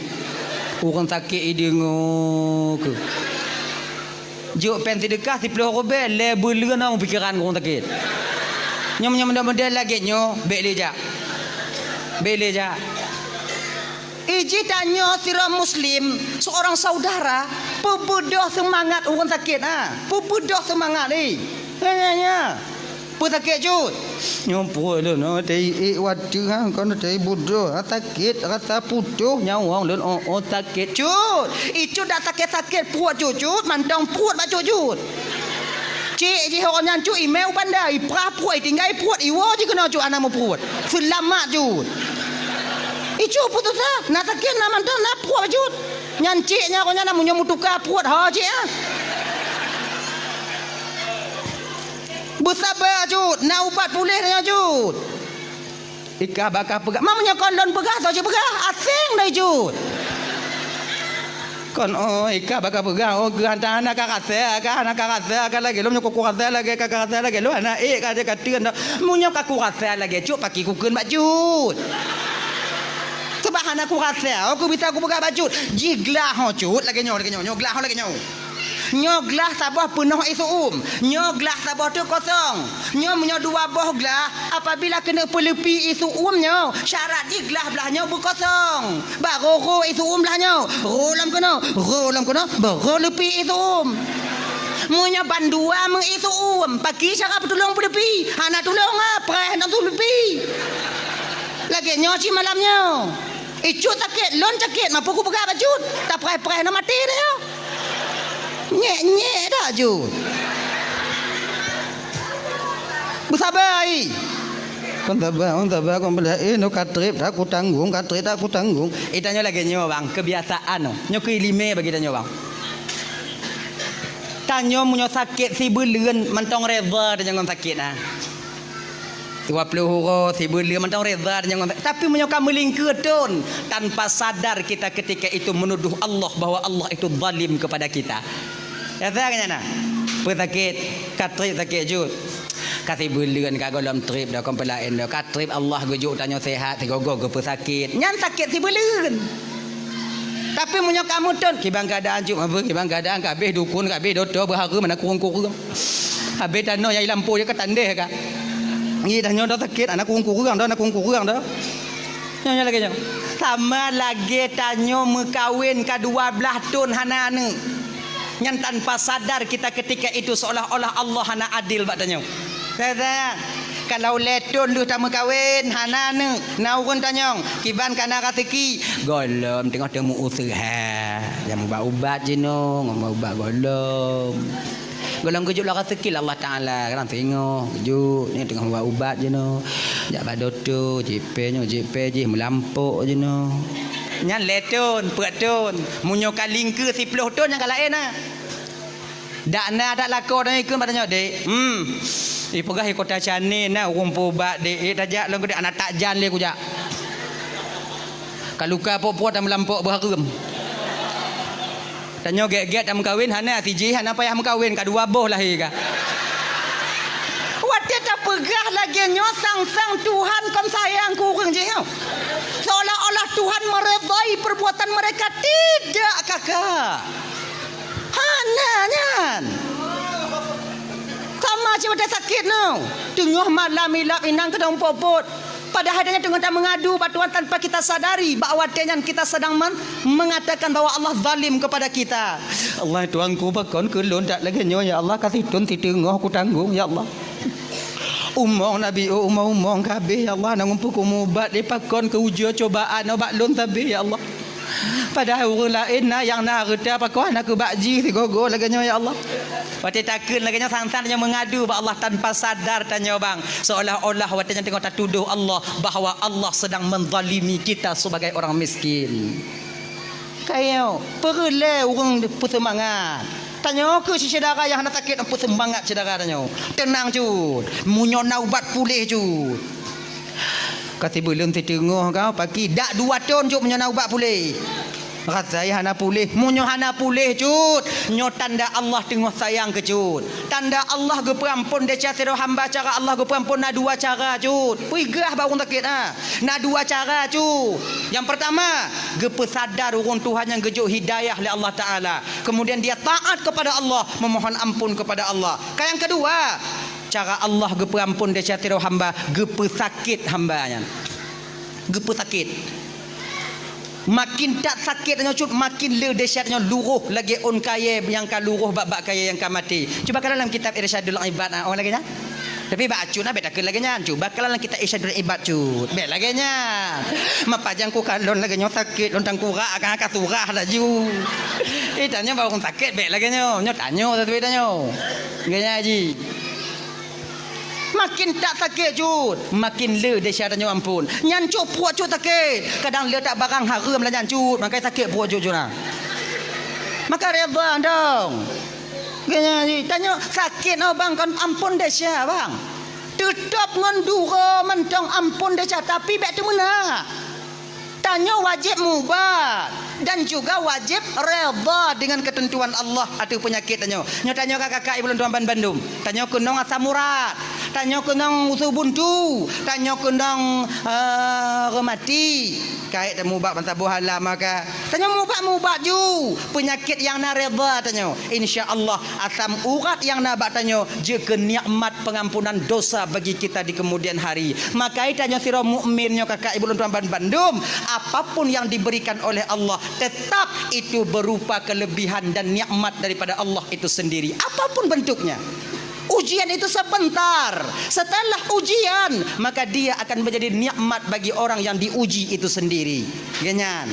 Ureuëng sakét ideungoe keuh. Jok péng seudeukah siplôh ribèe, lhèe buleuen na pikeran ureuëng sakét. Nyoe, nyoe, nyoe model lagée nyoe, bèk lé jak. Bèk lé jak. Iji tanyoe sidroe muslim, seorang saudara, peubeudoh seumangat ureuëng sakét, ha. Peubeudoh seumangat, eh. Ya, ya, ya. Peue sakét cut? Nyoe pruet lôn, oh, teuiek watèe, ha, kon teuiek budôh, ha, sakét, rasa putôh nyawöng lôn, oh, oh, sakét cut. Icut dak sakét-sakét pruet cut-cut, mantong pruet bak cut-cut. Cék jih ureuëng nyan cut, imé u banda, iprah pruet, itinggai pruet, iwoe jih keunoe cut, hana meupruet. Seulamat cut. Icut peususah, na sakét, na mantong, na pruet bak cut. Nyan cék nyan ureuëng nyan na meunyoe meutuka pruet, ho cék, ha. Beusaba cut, na ubat puléh nyan cut. Ikah bak kah peugah. Meunyoe kon lôn peugah, soe jeuet peugah? Aséng dai jeuet. Kon, oh, ikah bak kah peugah, oh, geuh hana ka rasa, ka hana ka rasa, ka lagée lôn, meunyoe ku rasa lagée ka, ka rasa lagée lôn, hana ék ka, ka teun dah. Meunyoe ka ku rasa lagée cut, pakri kukheun bak cut. Sabab hana ku rasa, oh, ku bisa kupeugah bak cut. Jih glah ho cut, lagée nyoe, lagée nyoe, nyoe glah ho lagée nyoe. Nyoe glah saboh peunoh ié su'um. Nyoe glah saboh teuk kosong. Nyoe meunyoe dua boh glah, apabila keuneuk peuleupi ié su'um nyoe, syarat jih glah blah nyoe beukosong. Barô rô ié su'um blah nyoe. Rô lom keunoe, rô lom keunoe, barô leupi ié su'um. Meunyoe bandua meu ié su'um, pakri cara peutulông peuleupi? Hana tulông ah, preh lom tuleupi. Lagée nyoe cit malam nyoe. Icut sakét, lôn sakét, mampu kupeugah bak cut. Tapreh-preh na maté dah nyoe. Nyek-nyek dah cut. Beusaba ai. Kon saba, kon saba, kon beulah, eh, nyoe ka treb, dah kutanggong, ka treb, dah kutanggong. Eh, tanyoe lagée nyoe, bang, kebiasaan nyoe. Nyoe keu iéleumé bagi tanyoe, bang. Tanyoe meunyoe sakét sibeuleuen mantong reda tanyoe ngon sakét, ah. Dua ploh uroe sibeuleuen mantong reda tanyoe ngon sakét. Tapi meunyoe ka meulingkeue thon, tanpa sadar kita ketika itu menuduh Allah bahwa Allah itu zalim kepada kita. Nyata kan nyan na? Peue sakét? Ka treb sakét cut. Ka sibeuleuen ka gohlom treb dah, kon peue laén dah. Ka treb Allah geujok tanyoe sehat, sigoe-goe geupeusakét. Nyan sakét sibeuleuen. Tapi meunyoe ka meuthon, kiban keuadaan cut, apa kiban keuadaan, ka habéh dukon, ka habéh dokto, beuhareuem, hana kureueng-kureueng. Habéh tanoh nyang i lampôh jih ka tandeh ka. Ngi tanyoe dah sakét, hana kureueng-kureueng dah, hana kureueng-kureueng dah. Nyoe, nyoe lagée nyoe. Sama lagée tanyoe meukawen ka dua blaih thon hana aneuëk. Nyan tanpa sadar kita ketika itu seolah-olah Allah hana adil bak tanyoe. Saya, saya, kalau lhée thon lheueh tameukawen, hana aneuëk, na ureuëng tanyong, kiban ka na raseuki, gohlom teungoh teumeu useuha. Nyang ubat-ubat jinoe, ngon ubat gohlom. Gohlom geujok lam raseuki lé Allah Taala, kadang singoh, geujok, nyoe teungoh ubat-ubat jinoe. Jak bak dokto, jieb pèh nyoe, jieb pèh jih, meulampok jinoe. Nyan lhée thon, peuet thon. Meunyoe ka lingkeue siploh thon, nyang ka laén na. Dak na dak lakoe tanyoe ikheun bak tanyoe, "Dek, hmm, ipeugah i Kota Chennai na ureuëng peubat, Dek, eh, tajak lôn keu Dek, hana tajan lé kujak. Ka luka po-po tameulampok beuhareuem. Tanyoe gét-gét tameukawen, hana sijih, hana payah meukawen, ka dua boh lahé ka." Watée tapeugah lagée nyoe, sang-sang Tuhan kon sayang keu ureuëng jih nyoe. Seolah-olah Tuhan meredai perbuatan mereka, tidak, kakak. Hana nyan. Sama cit watée sakét nyoe. Teungoh malam ilab inong keudong pot-pot. Padahai tanyoe teungoh tameungadu bak Tuhan tanpa kita sadari bahwa watée nyan kita sedang men-, mengatakan bahwa Allah zalim kepada kita. Allah Tuhanku, pakon keu lôn that lagée nyoe, ya Allah, ka sithon siteungoh kutanggong, ya Allah. Umong Nabi, oh, umong-umong ka habéh, ya Allah, na ureuëng peukumeubat lé pakon keu ujoe cobaan nyoe bak lôn sabe, ya Allah. Padahai ureuëng laén na nyang na hareuta pakon hana keu bak jih sigoe-goe lagée nyoe, ya Allah. Watée takheun lagée nyoe, sang-sang tanyoe meungadu bak Allah tanpa sadar tanyoe bang, seolah-olah watée nyan teungoh tatudoh Allah bahwa Allah sedang menzalimi kita sebagai orang miskin. Kayo, peureulée ureuëng peuseumangat. Tanyoe keu syedara nyang hana sakét, peuseumangat syedara tanyoe. Teunang cut, meunyoe na ubat puléh cut. Ka sibeuleuen siteungoh ka, pakri dak dua thon cut meunyoe na ubat puléh. Rasai hana puléh, meunyoe hana puléh cut, nyoe tanda Allah teungoh sayang keu cut. Tanda Allah geupeuampon desya sidroe hamba, cara Allah geupeuampon na dua cara cut. Peugah bak ureuëng sakét, ha. Na dua cara cut. Nyang peurtama, geupeusadar ureuëng Tuhan nyang geujok hidayah lé Allah Taala. Kemudian dia taat kepada Allah, memohon ampun kepada Allah. Ka nyang keudua, cara Allah geupeuampon desya sidroe hamba, geupeusakét hamba nyan. Geupeusakét. Makin that sakét nyoe cut, makin le dahsyat nyoe, luroh lagée ôn kayée nyang ka luroh bak-bak kayée nyang ka maté. Cuba kalon lam kitab Irsyadul Ibad, ah, oh lagée nyan. Tapi bak acut na bék takheun lagée nyan. Cuba kalon lam kitab Irsyadul Ibad cut. Bék lagée nyan. Mapajang ku kalon lagée nyoe sakét lôn tangkurak ka, ka surah laju. Eh, tanyoe bak ureuëng sakét bék lagée nyoe. Nyoe tanyoe, tapi tanyoe. Lagée nyan ji. Makin that sakét cut, makin le desya tanyoe ampon. Nyan cut pruet cut sakét. Kadang le that barang hareuem lah nyan cut, mangkai sakét pruet cut cut na. Maka reda dong. Geutanyoe sakét nyoe bang kon ampon desya bang. Teutap ngon dua mantong amphon desya, tapi bék teumeuna. Tanyoe wajéb mubat dan juga wajéb redha dengan ketentuan Allah ateueh peunyakét tanyoe. Nyoe tanyoe ka kakak ibu lôn tuan ban bandum. Tanyoe keunong asam urat, tanyoe keunong usus buntu, tanyoe keunong, eh, reumati. Kayém tamubat ban saboh hala maka. Tanyoe mubat-mubat ju peunyakét nyang na redha tanyoe. Insya Allah, asam urat nyang na bak tanyoe jeuet keu nikmat pengampunan dosa bagi kita di kemudian hari. Maka tanyoe sidroe mukmin nyoe kakak ibu lôn tuan ban bandum, apapun yang diberikan oleh Allah, tetap itu berupa kelebihan dan nikmat daripada Allah itu sendiri. Apapun bentuknya. Ujian itu sebentar. Setelah ujian, maka dia akan menjadi nikmat bagi orang yang diuji itu sendiri. Genyan.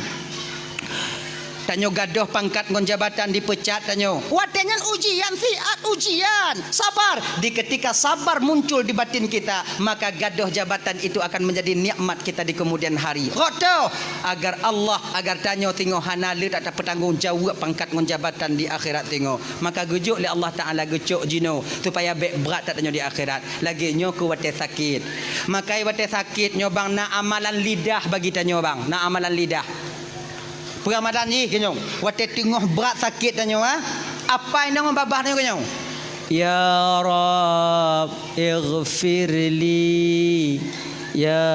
Tanyoe gadôh pangkat ngon jabatan, dipeucat tanyoe. Watée nyan ujian, siat ujian. Sabar. Di ketika sabar muncul di batin kita, maka gadôh jabatan itu akan menjadi nikmat kita di kemudian hari. Rot toh, agar Allah, agar tanyoe singoh hana le that tapeutanggong jaweueb pangkat ngon jabatan di akhirat singoh. Maka geujok lé Allah Taala geucok jinoe supaya bék brat that tanyoe di akhirat. Lagée nyoe keu watée sakét. Maka watée sakét nyoe bang na amalan lidah bagi tanyoe bang, na amalan lidah. Peuramadan jih keunoe, watée teungoh brat sakét tanyoe, ha? Apai nong babah tanyoe keunoe. Ya Rabb, ighfirli. Ya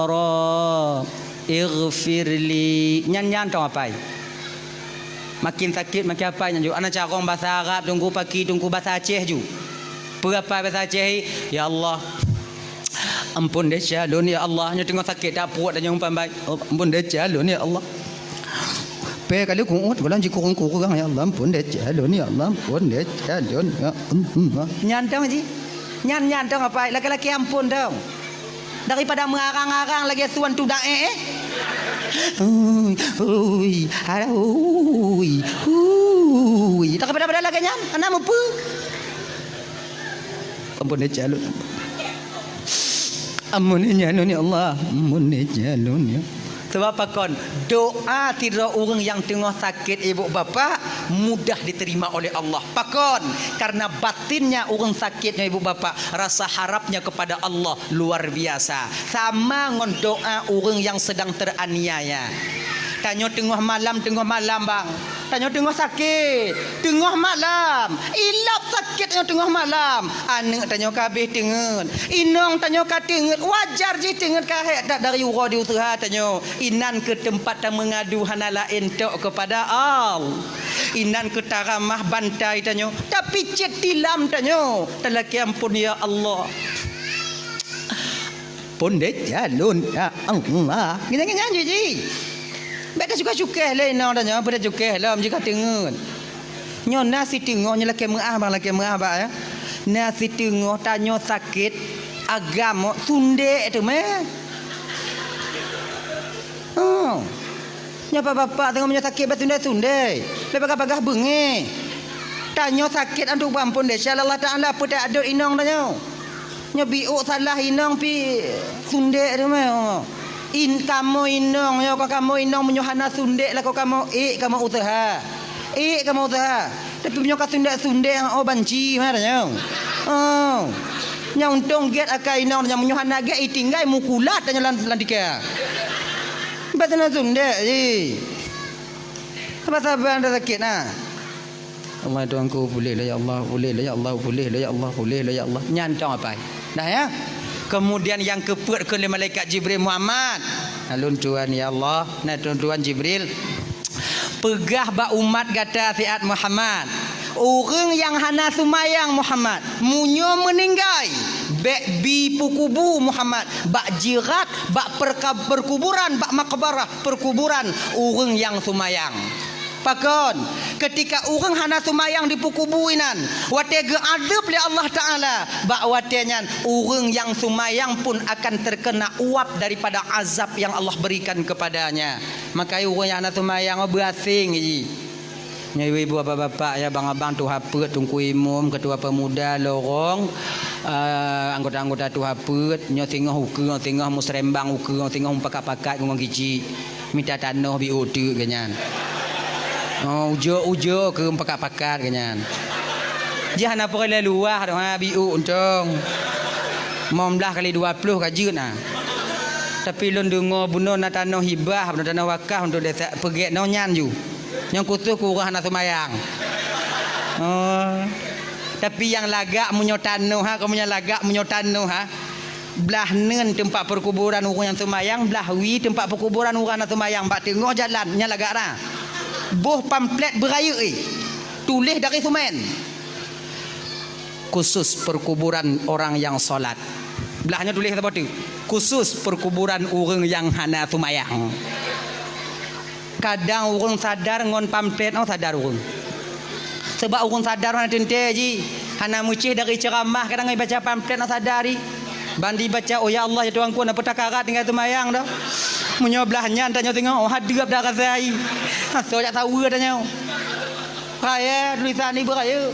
Rabb, ighfirli. Nyan nyan tong apai. Makin sakét makin apai nyan ju. Ana carong basa Arab, tungku paki, tungku basa Aceh ju. Peue apai basa Aceh, ya Allah. Amphon desya lôn ya Allah, nyoe teungoh sakét that pruet dan nyang pambai. Oh, amphon desya lôn ya Allah. Pé kali ku'uet goh lom jikurong-kurong ya Allah, amphon desya lôn ya Allah, amphon desya lôn ya Allah. Nyan tong ji. Nyan nyan tong apai, laki-laki amphon tong. Daripada meurang-arang lagée suan tudak eh. Ui, ui, alah, ui, ui. Daripada pada lagée nyan, hana meupeu. Amphon desya lôn. Amphon desya lôn ya Allah. Amphon desya lôn ya. Sebab pakon, doa sidroe ureuëng nyang teungoh sakét ibu bapak mudah diterima oleh Allah. Pakon, karena batinnya ureuëng sakét nyoe ibu bapak, rasa harapnya kepada Allah luar biasa. Sama ngon doa ureuëng nyang sedang teraniaya. Tanyoe teungoh malam, teungoh malam bang. Tanyoe teungoh sakét, teungoh malam. Ilab sakét tanyoe teungoh malam. Aneuëk tanyoe ka habéh teungeut. Inong tanyoe ka teungeut. Wajar jih teungeut ka hék that dari uroe di useuha tanyoe. Inan keuh teumpat tameungadu hana laén tok keupada Allah. Inan keuh taramah bantai tanyoe. Tapi cit tilam tanyoe. Talakée amphon ya Allah. Pondét jalon ya Allah. Nyan, nyan, nyan, ji, ji. Bék teucukéh-cukéh lé inong tanyoe, bék teucukéh lom jih ka teungeut. Nyoe na siteungoh, nyoe lakée meuáh bang, lakée meuáh bang, ya. Na siteungoh tanyoe sakét agam, sundék teuma. Oh. Nyoe bapak-bapak teungoh meunyoe sakét bak sundék-sundék. Bék bagah-bagah beungéh. Tanyoe sakét antu bang pondét, insya Allah Taala peutak adot inong tanyoe. Nyoe biôk salah inong pih sundék teuma. In kamoe inong nyoe ka kamoe inong meunyoe hana sundék lakoe kamoe ék kamoe useuha. Ék kamoe useuha. Tapi meunyoe ka sundék-sundék oh banci mah tanyoe. Oh. Nyang untông gét akai inong nyang meunyoe hana gét itinggai mukulat tanyoe lam, lam tika. Bak sundék-sundék jih. Saban-saban dah sakét nah. Allah Tuhanku, pulih lah ya Allah, pulih lah ya Allah, pulih lah ya Allah, pulih lah ya Allah. Nyan tong apai. Dah ya. Kemudian nyang keupeuet keu lé malaikat Jibril, Muhammad. Alun Tuhan ya Allah, nah Tuhan, Tuhan Jibril. Peugah bak umat gata siat Muhammad. Ureuëng nyang hana seumayang Muhammad, meunyoe meuninggai, bék bi peukubu Muhammad, bak jirat, bak perka-, perkuburan, bak makbarah, perkuburan ureuëng nyang seumayang. Pakon, keutika ureuëng hana seumayang dipeukubu inan, watée geuadeueb lé Allah Taala, bak watée nyan ureuëng nyang seumayang pun akan terkena uap daripada azab yang Allah berikan kepadanya. Maka ureuëng nyang hana seumayang beuaséng jih. Nyoe ibu-ibu, bapak-bapak, ya abang-abang, tuha peuet, teungku imum, ketua pemuda, lorong, eh, anggota-anggota tuha peuet, nyoe singoh ukeue, singoh musrembang ukeue, singoh mupakat-pakat ngon kicik. Mita tanoh biôk teuk geuh nyan. Oh, ujoe-ujoe keu pakat-pakat geuh nyan. Jih hana peureulée luwah doh, ha, biôk untông. Limong blaih kali dua ploh ka jeuet na. Tapi lôn deungoe bunoe na tanoh hibah, bunoe tanoh wakaf untuk desa, peugét nyoe nyan ju. Nyang khusos keu ureuëng hana seumayang. Oh. Tapi nyang lagak meunyoe tanoh ha, kamoe nyang lagak meunyoe tanoh ha. Blaih neun teumpat peukuburan ureuëng nyang seumayang, blaih wie teumpat peukuburan ureuëng hana seumayang bak teungoh jalan, nyan lagak na. Boh pamflet beurayeuk eh. Tuléh dari seumén. Khusus perkuburan orang yang sholat. Blaih nyoe tuléh saboh teuk. Khusus perkuburan ureuëng nyang hana seumayang. Kadang ureuëng sadar ngon pamflet nyoe sadar ureuëng. Sebab ureuëng sadar hana teuntée jih, hana meucéh dari ceuramah kadang ibaca pamflet nyoe sadar jih. Ban dibaca, "Oh ya Allah, ya Tuhanku, na peutakarat tinggai seumayang dah." Meunyoe blaih nyan tanyoe singoh, oh hadeup dah rasa jih. Asoe jak saweue tanyoe. Raya tulisan ibu raya.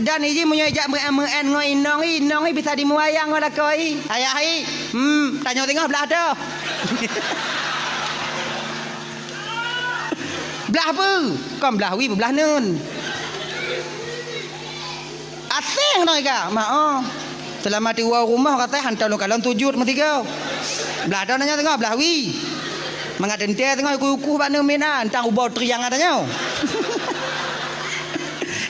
Dan iji meunyoe jak meu'en-meu'en ngon inong, inong bisa dimuayang ngon lakoe. Ayah i, hmm, tanyoe singoh blaih toh. Blaih peue? Kon blaih wie, blaih neun. Aseng dong iga, mak oh. Selama tiwoe rumoh katai hantom lôn kalon sujud meusigoe. Blaih toh tanyoe singoh, blaih wie. Mangat teuntée singoh kukuh bak neumina, entang ubau triang tanyoe.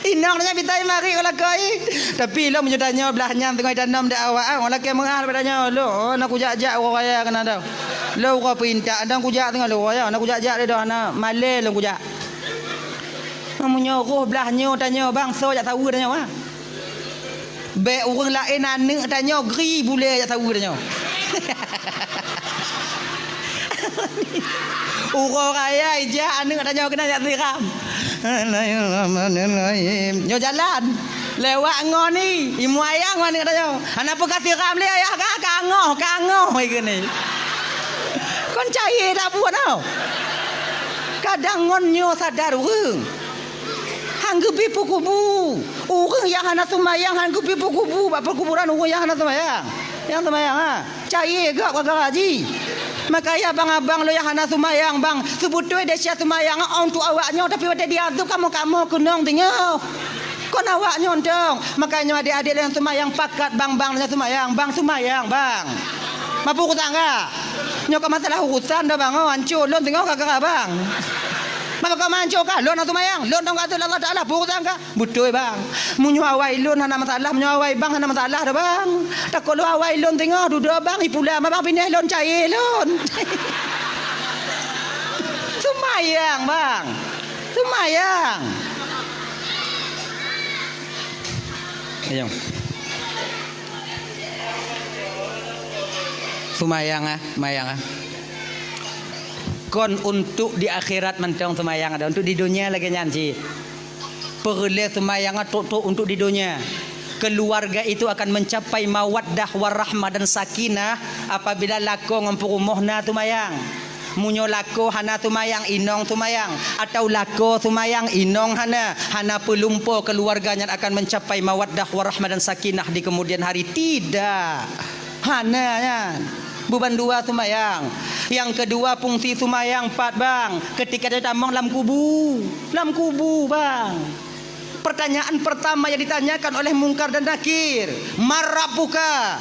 Inong tanyoe bitai mari ngon lakoe. Tapi ilong meunyoe tanyoe blaih nyan singoh itanom di awak, ah, ngon lakée meuah leubeh tanyoe, "Lôn, oh, na kujak-jak uroe raya keunan dah. Lôn uroe peuintak, dong kujak singoh lôn uroe raya, na kujak-jak lé dah, na malée lôn kujak." Meunyoe roh blaih nyoe tanyoe bang, soe jak saweue tanyoe, ah. Bék ureuëng laén aneuëk tanyoe gri bulée jak saweue tanyoe. Uroe raya ijak aneuëk tanyoe keunan jak siram. Bismillahirrahmanirrahim. Nyoe jalan. Lewat ngon i, imuayang aneuëk tanyoe. Hana peue ka siram lé ayah ka, kangoh, kangoh ikeu ni. Kon cayée dak buet tau. Kadang ngon nyoe sadar ureuëng. Han geubri peukubu. Ureuëng nyang hana seumayang han geubri peukubu bak peukuburan ureuëng nyang hana seumayang. Nyang seumayang, ha, cayée gak gara-gara jih. Makaya abang-abang lôn nyang hana seumayang, bang, seubeutôi desya seumayang untuk awak nyoe, tapi watée diazeueb kamoe-kamoe keunong teungoh. Kon awak nyoe dong. Makanya adék-adék lôn nyang seumayang pakat, bang, bang lôn nyang seumayang, bang seumayang, bang. Mapu urusan ka? Nyoe ka masalah urusan dah, bang, oh, hancô lôn teungoh gara-gara bang. Maka kau manco kah? Lôn hana seumayang. Lôn dong kata Allah Taala, peue urusan kah? Beutôi, bang. Meunyoe awai lôn hana masalah, meunyoe awai bang hana masalah dah, bang. Takot lôn awai lôn teungoh dudoe bang, ipula ma bang pineh lôn cayée lôn. Seumayang, bang. Seumayang. Ayo. Seumayang ah, seumayang ah. Kon untuk di akhirat mantong seumayang ada, untuk di dunia lagée nyan cit. Peureulée seumayang trok-trok untuk di dunia. Keluarga itu akan mencapai mawaddah warahmah dan sakinah apabila lakoe ngon peurumoh na seumayang. Meunyoe lakoe hana seumayang, inong seumayang, atau lakoe seumayang, inong hana, hana peulumpo keluarga nyan akan mencapai mawaddah warahmah dan sakinah di kemudian hari. Tidak. Hana nyan. Buban dua seumayang. Nyang keudua fungsi seumayang pat, bang. Ketika dia tamong lam kubu. Lam kubu, bang. Pertanyaan pertama yang ditanyakan oleh Mungkar dan Nakir, "Man rabbuka?"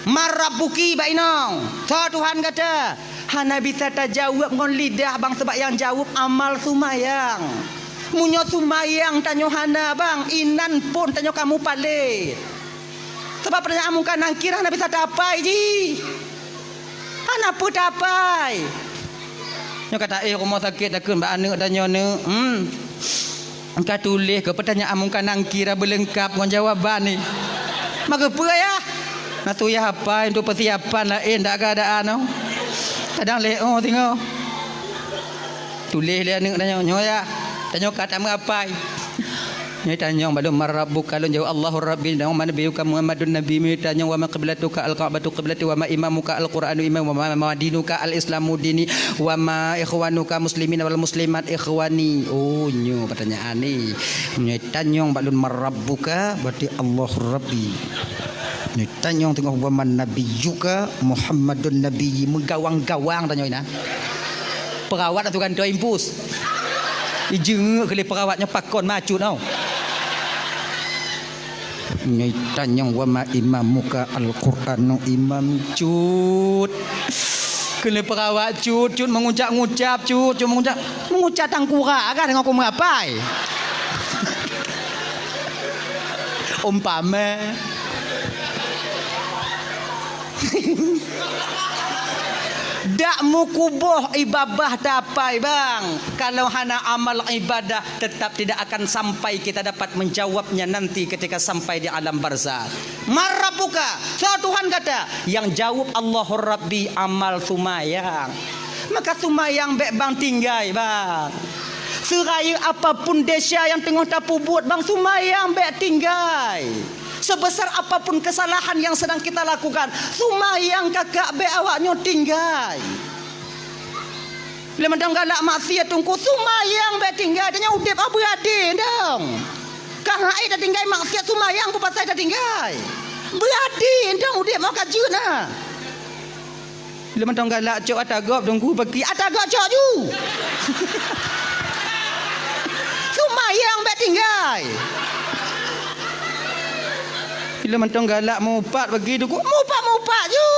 "Man rabbuki, bak inong? Soe Tuhan gata?" Hana bisa tajaweueb ngon lidah, bang, sebab nyang jaweueb amal seumayang. Meunyoe seumayang tanyoe hana, bang, inan phon tanyoe ka mupalé. Sabab pertanyaan Mungkar Nakir hana bisa tapai jih. Hana peue tapai. Nyoe ka taéh rumoh sakét takheun bak aneuëk tanyoe, "Neuk, hmm, ka tuléh keu pertanyaan Mungkar Nakir beuleungkab ngon jawaban ni." Maka peue, Yah? Na tuléh apai untuk persiapan laén dak keadaan nyoe. Kadang lé oh singoh. Tuléh lé aneuëk tanyoe, "Nyoe, Yah, tanyoe ka tameuapai." Nyoe tanyong bak lôn, "Man rabbuka?" Lôn jaweueb, "Allahu Rabbi." Nyoe, "Man nabiyuka?" "Muhammadun Nabi." Nyoe tanyong, "Wa ma qiblatuka?" "Al-Ka'batu qiblati." "Wa ma imamuka?" "Al-Qur'anu imami." "Wa ma, ma dinuka?" "Al-Islamu dini." "Wa ma ikhwanuka muslimin wal muslimat ikhwani." Oh, nyoe pertanyaan ni. Nyoe tanyong bak lôn, "Man rabbuka?" Berarti, "Allahu Rabbi." Nyoe tanyong teungoh, "Wa man nabiyyuka?" "Muhammadun nabiyyi." Meugawang-gawang tanyong inan. Perawat atau gantoe impus. Ijeungeuk keu lé perawat nyoe pakon macut tau. Nyoe tanyong, "Wa ma imamuka?" "Al-Qur'anu imami, Cut." Keuneuk peurawat, Cut, Cut meungucap-ngucap, Cut, Cut meungucap. Meungucap tangkurak, agak deungoe ku meuapai. Umpama. Dak meukuboh ibadah tapai, bang. Kalau hana amal ibadah, tetap tidak akan sampai kita dapat menjawabnya nanti ketika sampai di alam barzakh. "Man rabbuka?" Soe Tuhan gata? Nyang jaweueb, "Allahu Rabbi," amal sumayang. Maka sumayang bék bang tinggai, bang. Seurayeuk apapun desya nyang teungoh tapeubuet, bang, sumayang bék tinggai. Sebesar apapun kesalahan yang sedang kita lakukan, sumayang kakak bék awak nyoe tinggai. Lé mantong galak maksiat teungku, sumayang bék tinggai, tanyoe udeb beuradi dong. Ka hai tatinggai maksiat, sumayang peue pasai tatinggai. Beuradi dong udeb meuka jeuet na. Lé mantong galak cok ata gob teungku, paki ata gob cok ju. Sumayang bék tinggai. Lé mantong galak mupat bagi teungku, mupat-mupat ju.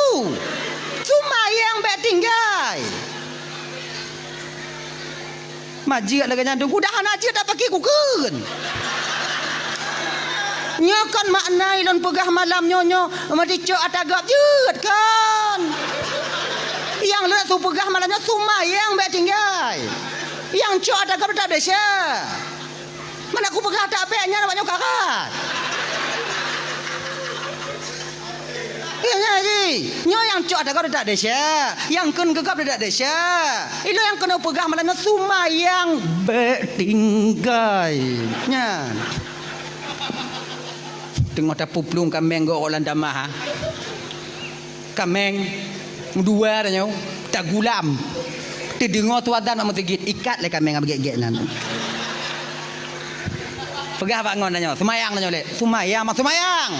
Sumayang bék tinggai. Majeuet lagée nyan teungku, dah hana jeuet dak paki kukheun. Nyoe kon makna ilôn peugah malam nyoe, nyoe meudicok ata gob jeuet kon. Nyang lôn su peugah malam nyoe sumayang bék tinggai. Nyang cok ata gob dak desya. Mana kupeugah tak bék nyan awak nyoe karat. Iya nyan ji. Nyoe nyang cok ata gob dak desya, nyang kheun keu gob dak desya. Ilôn nyang keuneuk peugah malam nyoe sumayang bék tinggai. Nyan. Teungoh tapuplueng kaméng gob lam tamah, ha. Kaméng meudua tanyoe, tagulam. Teudeungoe su azan bak meuseujid, ikat lé kaméng nyang beugét-gét nyan. Peugah bak ngon tanyoe, sumayang tanyoe lé. Sumayang, mak sumayang.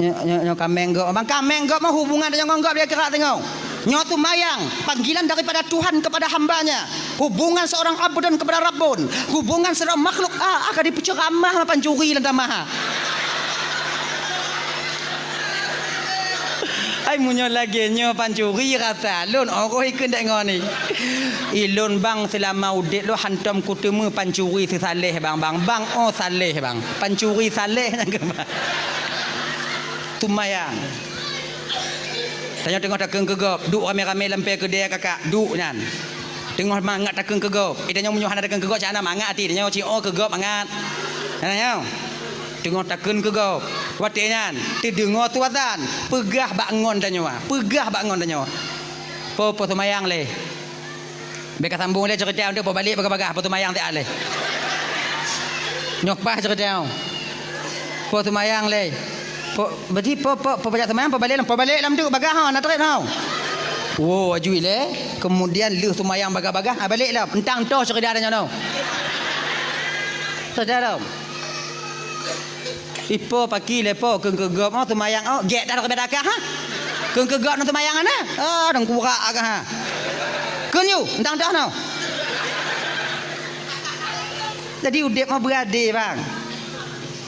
Nyoe, nyoe, nyoe kaméng gob, bang, kaméng gob mah hubungan tanyoe ngon gob dia keurak tanyoe. Nyoe sumayang, panggilan daripada Tuhan kepada hamba-Nya. Hubungan seorang abdun kepada rabbun, hubungan seorang makhluk, ah, akan dipeuceuramah pancuri lam tamah. Ai, meunyoe lagée nyoe pancuri rasa lôn, oroh ikeu ndék ngon ni. Ilôn bang seulama udeb lôn hantom kuteumé pancuri seusaléh bang, bang, bang, oh saléh bang. Pancuri saléh nyang keu bang. Sumayang. Tanyoe teungoh takheun keu gob, duek ramé-ramé lam pée keudée kakak, duek nyan. Teungoh mangat takheun keu gob. Eh, tanyoe meunyoe hana takheun keu gob, cak hana mangat até tanyoe, ci oh keu gob mangat. Hana nyoe. Teungoh takheun keu gob. Watée nyan, teudeungoe su azan, peugah bak ngon tanyoe, peugah bak ngon tanyoe. Po, po sumayang lé. Bék ka sambong lé ceurita nyoe, po balek bagah-bagah, po sumayang siat lé. Nyoe paih ceurita nyoe. Po sumayang lé. Po, berarti po, po, po pajak sumayang, po balek lam, po balek lam tu bagah ha, na trép ha. Wo, aju lé. Kemudian lheueh sumayang bagah-bagah, ha, balek lam. Entang toh ceurita nyoe. Ceurita lam. Ipo paki lé po kheun keu gob oh sumayang oh, gék dah keu dakah ha. Kheun keu gob nang sumayang ana. Ah, dang kurak agak ha. Kheun yu, entang dah noh. Jadi udeb mah beuradi bang.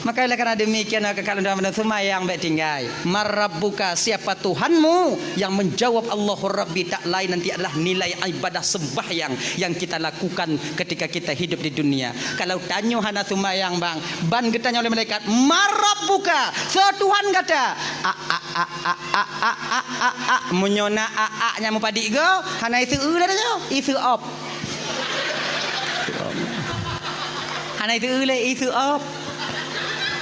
Maka oleh karena demikian, maka kalau dalam sumayang bék tinggai. Man rabbuka, siapa Tuhanmu? Yang menjawab Allahu Rabbi tak lain nanti adalah nilai ibadah sembahyang yang kita lakukan ketika kita hidup di dunia. Kalau tanyoe hana sumayang bang, ban geutanyoe lé malaikat, "Man rabbuka?" Soe Tuhan gata? A, a, a. Meunyoe na a, a nyang meupadik go, hana iseu lé tanyoe, iseu op. Hana iseu lé, iseu op.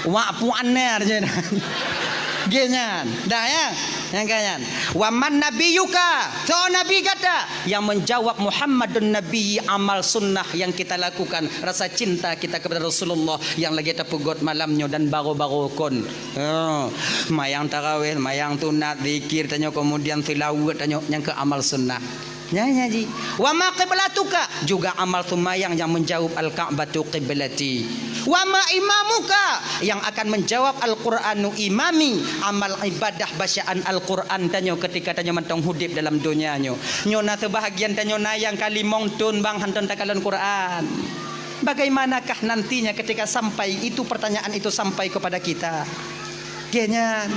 Wak puan na je. Ge nyan. Dah ya. Nyang ka nyan. "Wa man nabiyyuka?" Soe nabi gata? Yang menjawab, "Muhammadun Nabi," amal sunnah yang kita lakukan, rasa cinta kita kepada Rasulullah yang lagée tapeugot malam nyoe dan baroe-baroe kon. Oh, mayang tarawih, mayang sunat, zikir tanyoe, kemudian seulaweuet tanyoe, nyang keu amal sunnah. Nyan, nyan ji. "Wa ma qiblatuka?" Juga amal sumayang yang menjawab, "Al-Ka'batu qiblati." "Wa ma imamuka?" Yang akan menjawab, "Al-Qur'anu imami." Amal ibadah bacaan Al-Qur'an tanyoe ketika tanyoe mantong udeb dalam donya nyoe. Nyoe na seubahagian tanyoe na nyang ka limong thon bang hantom takalon Qur'an. Bagaimanakah nantinya ketika sampai itu, pertanyaan itu sampai kepada kita? Geuh nyan.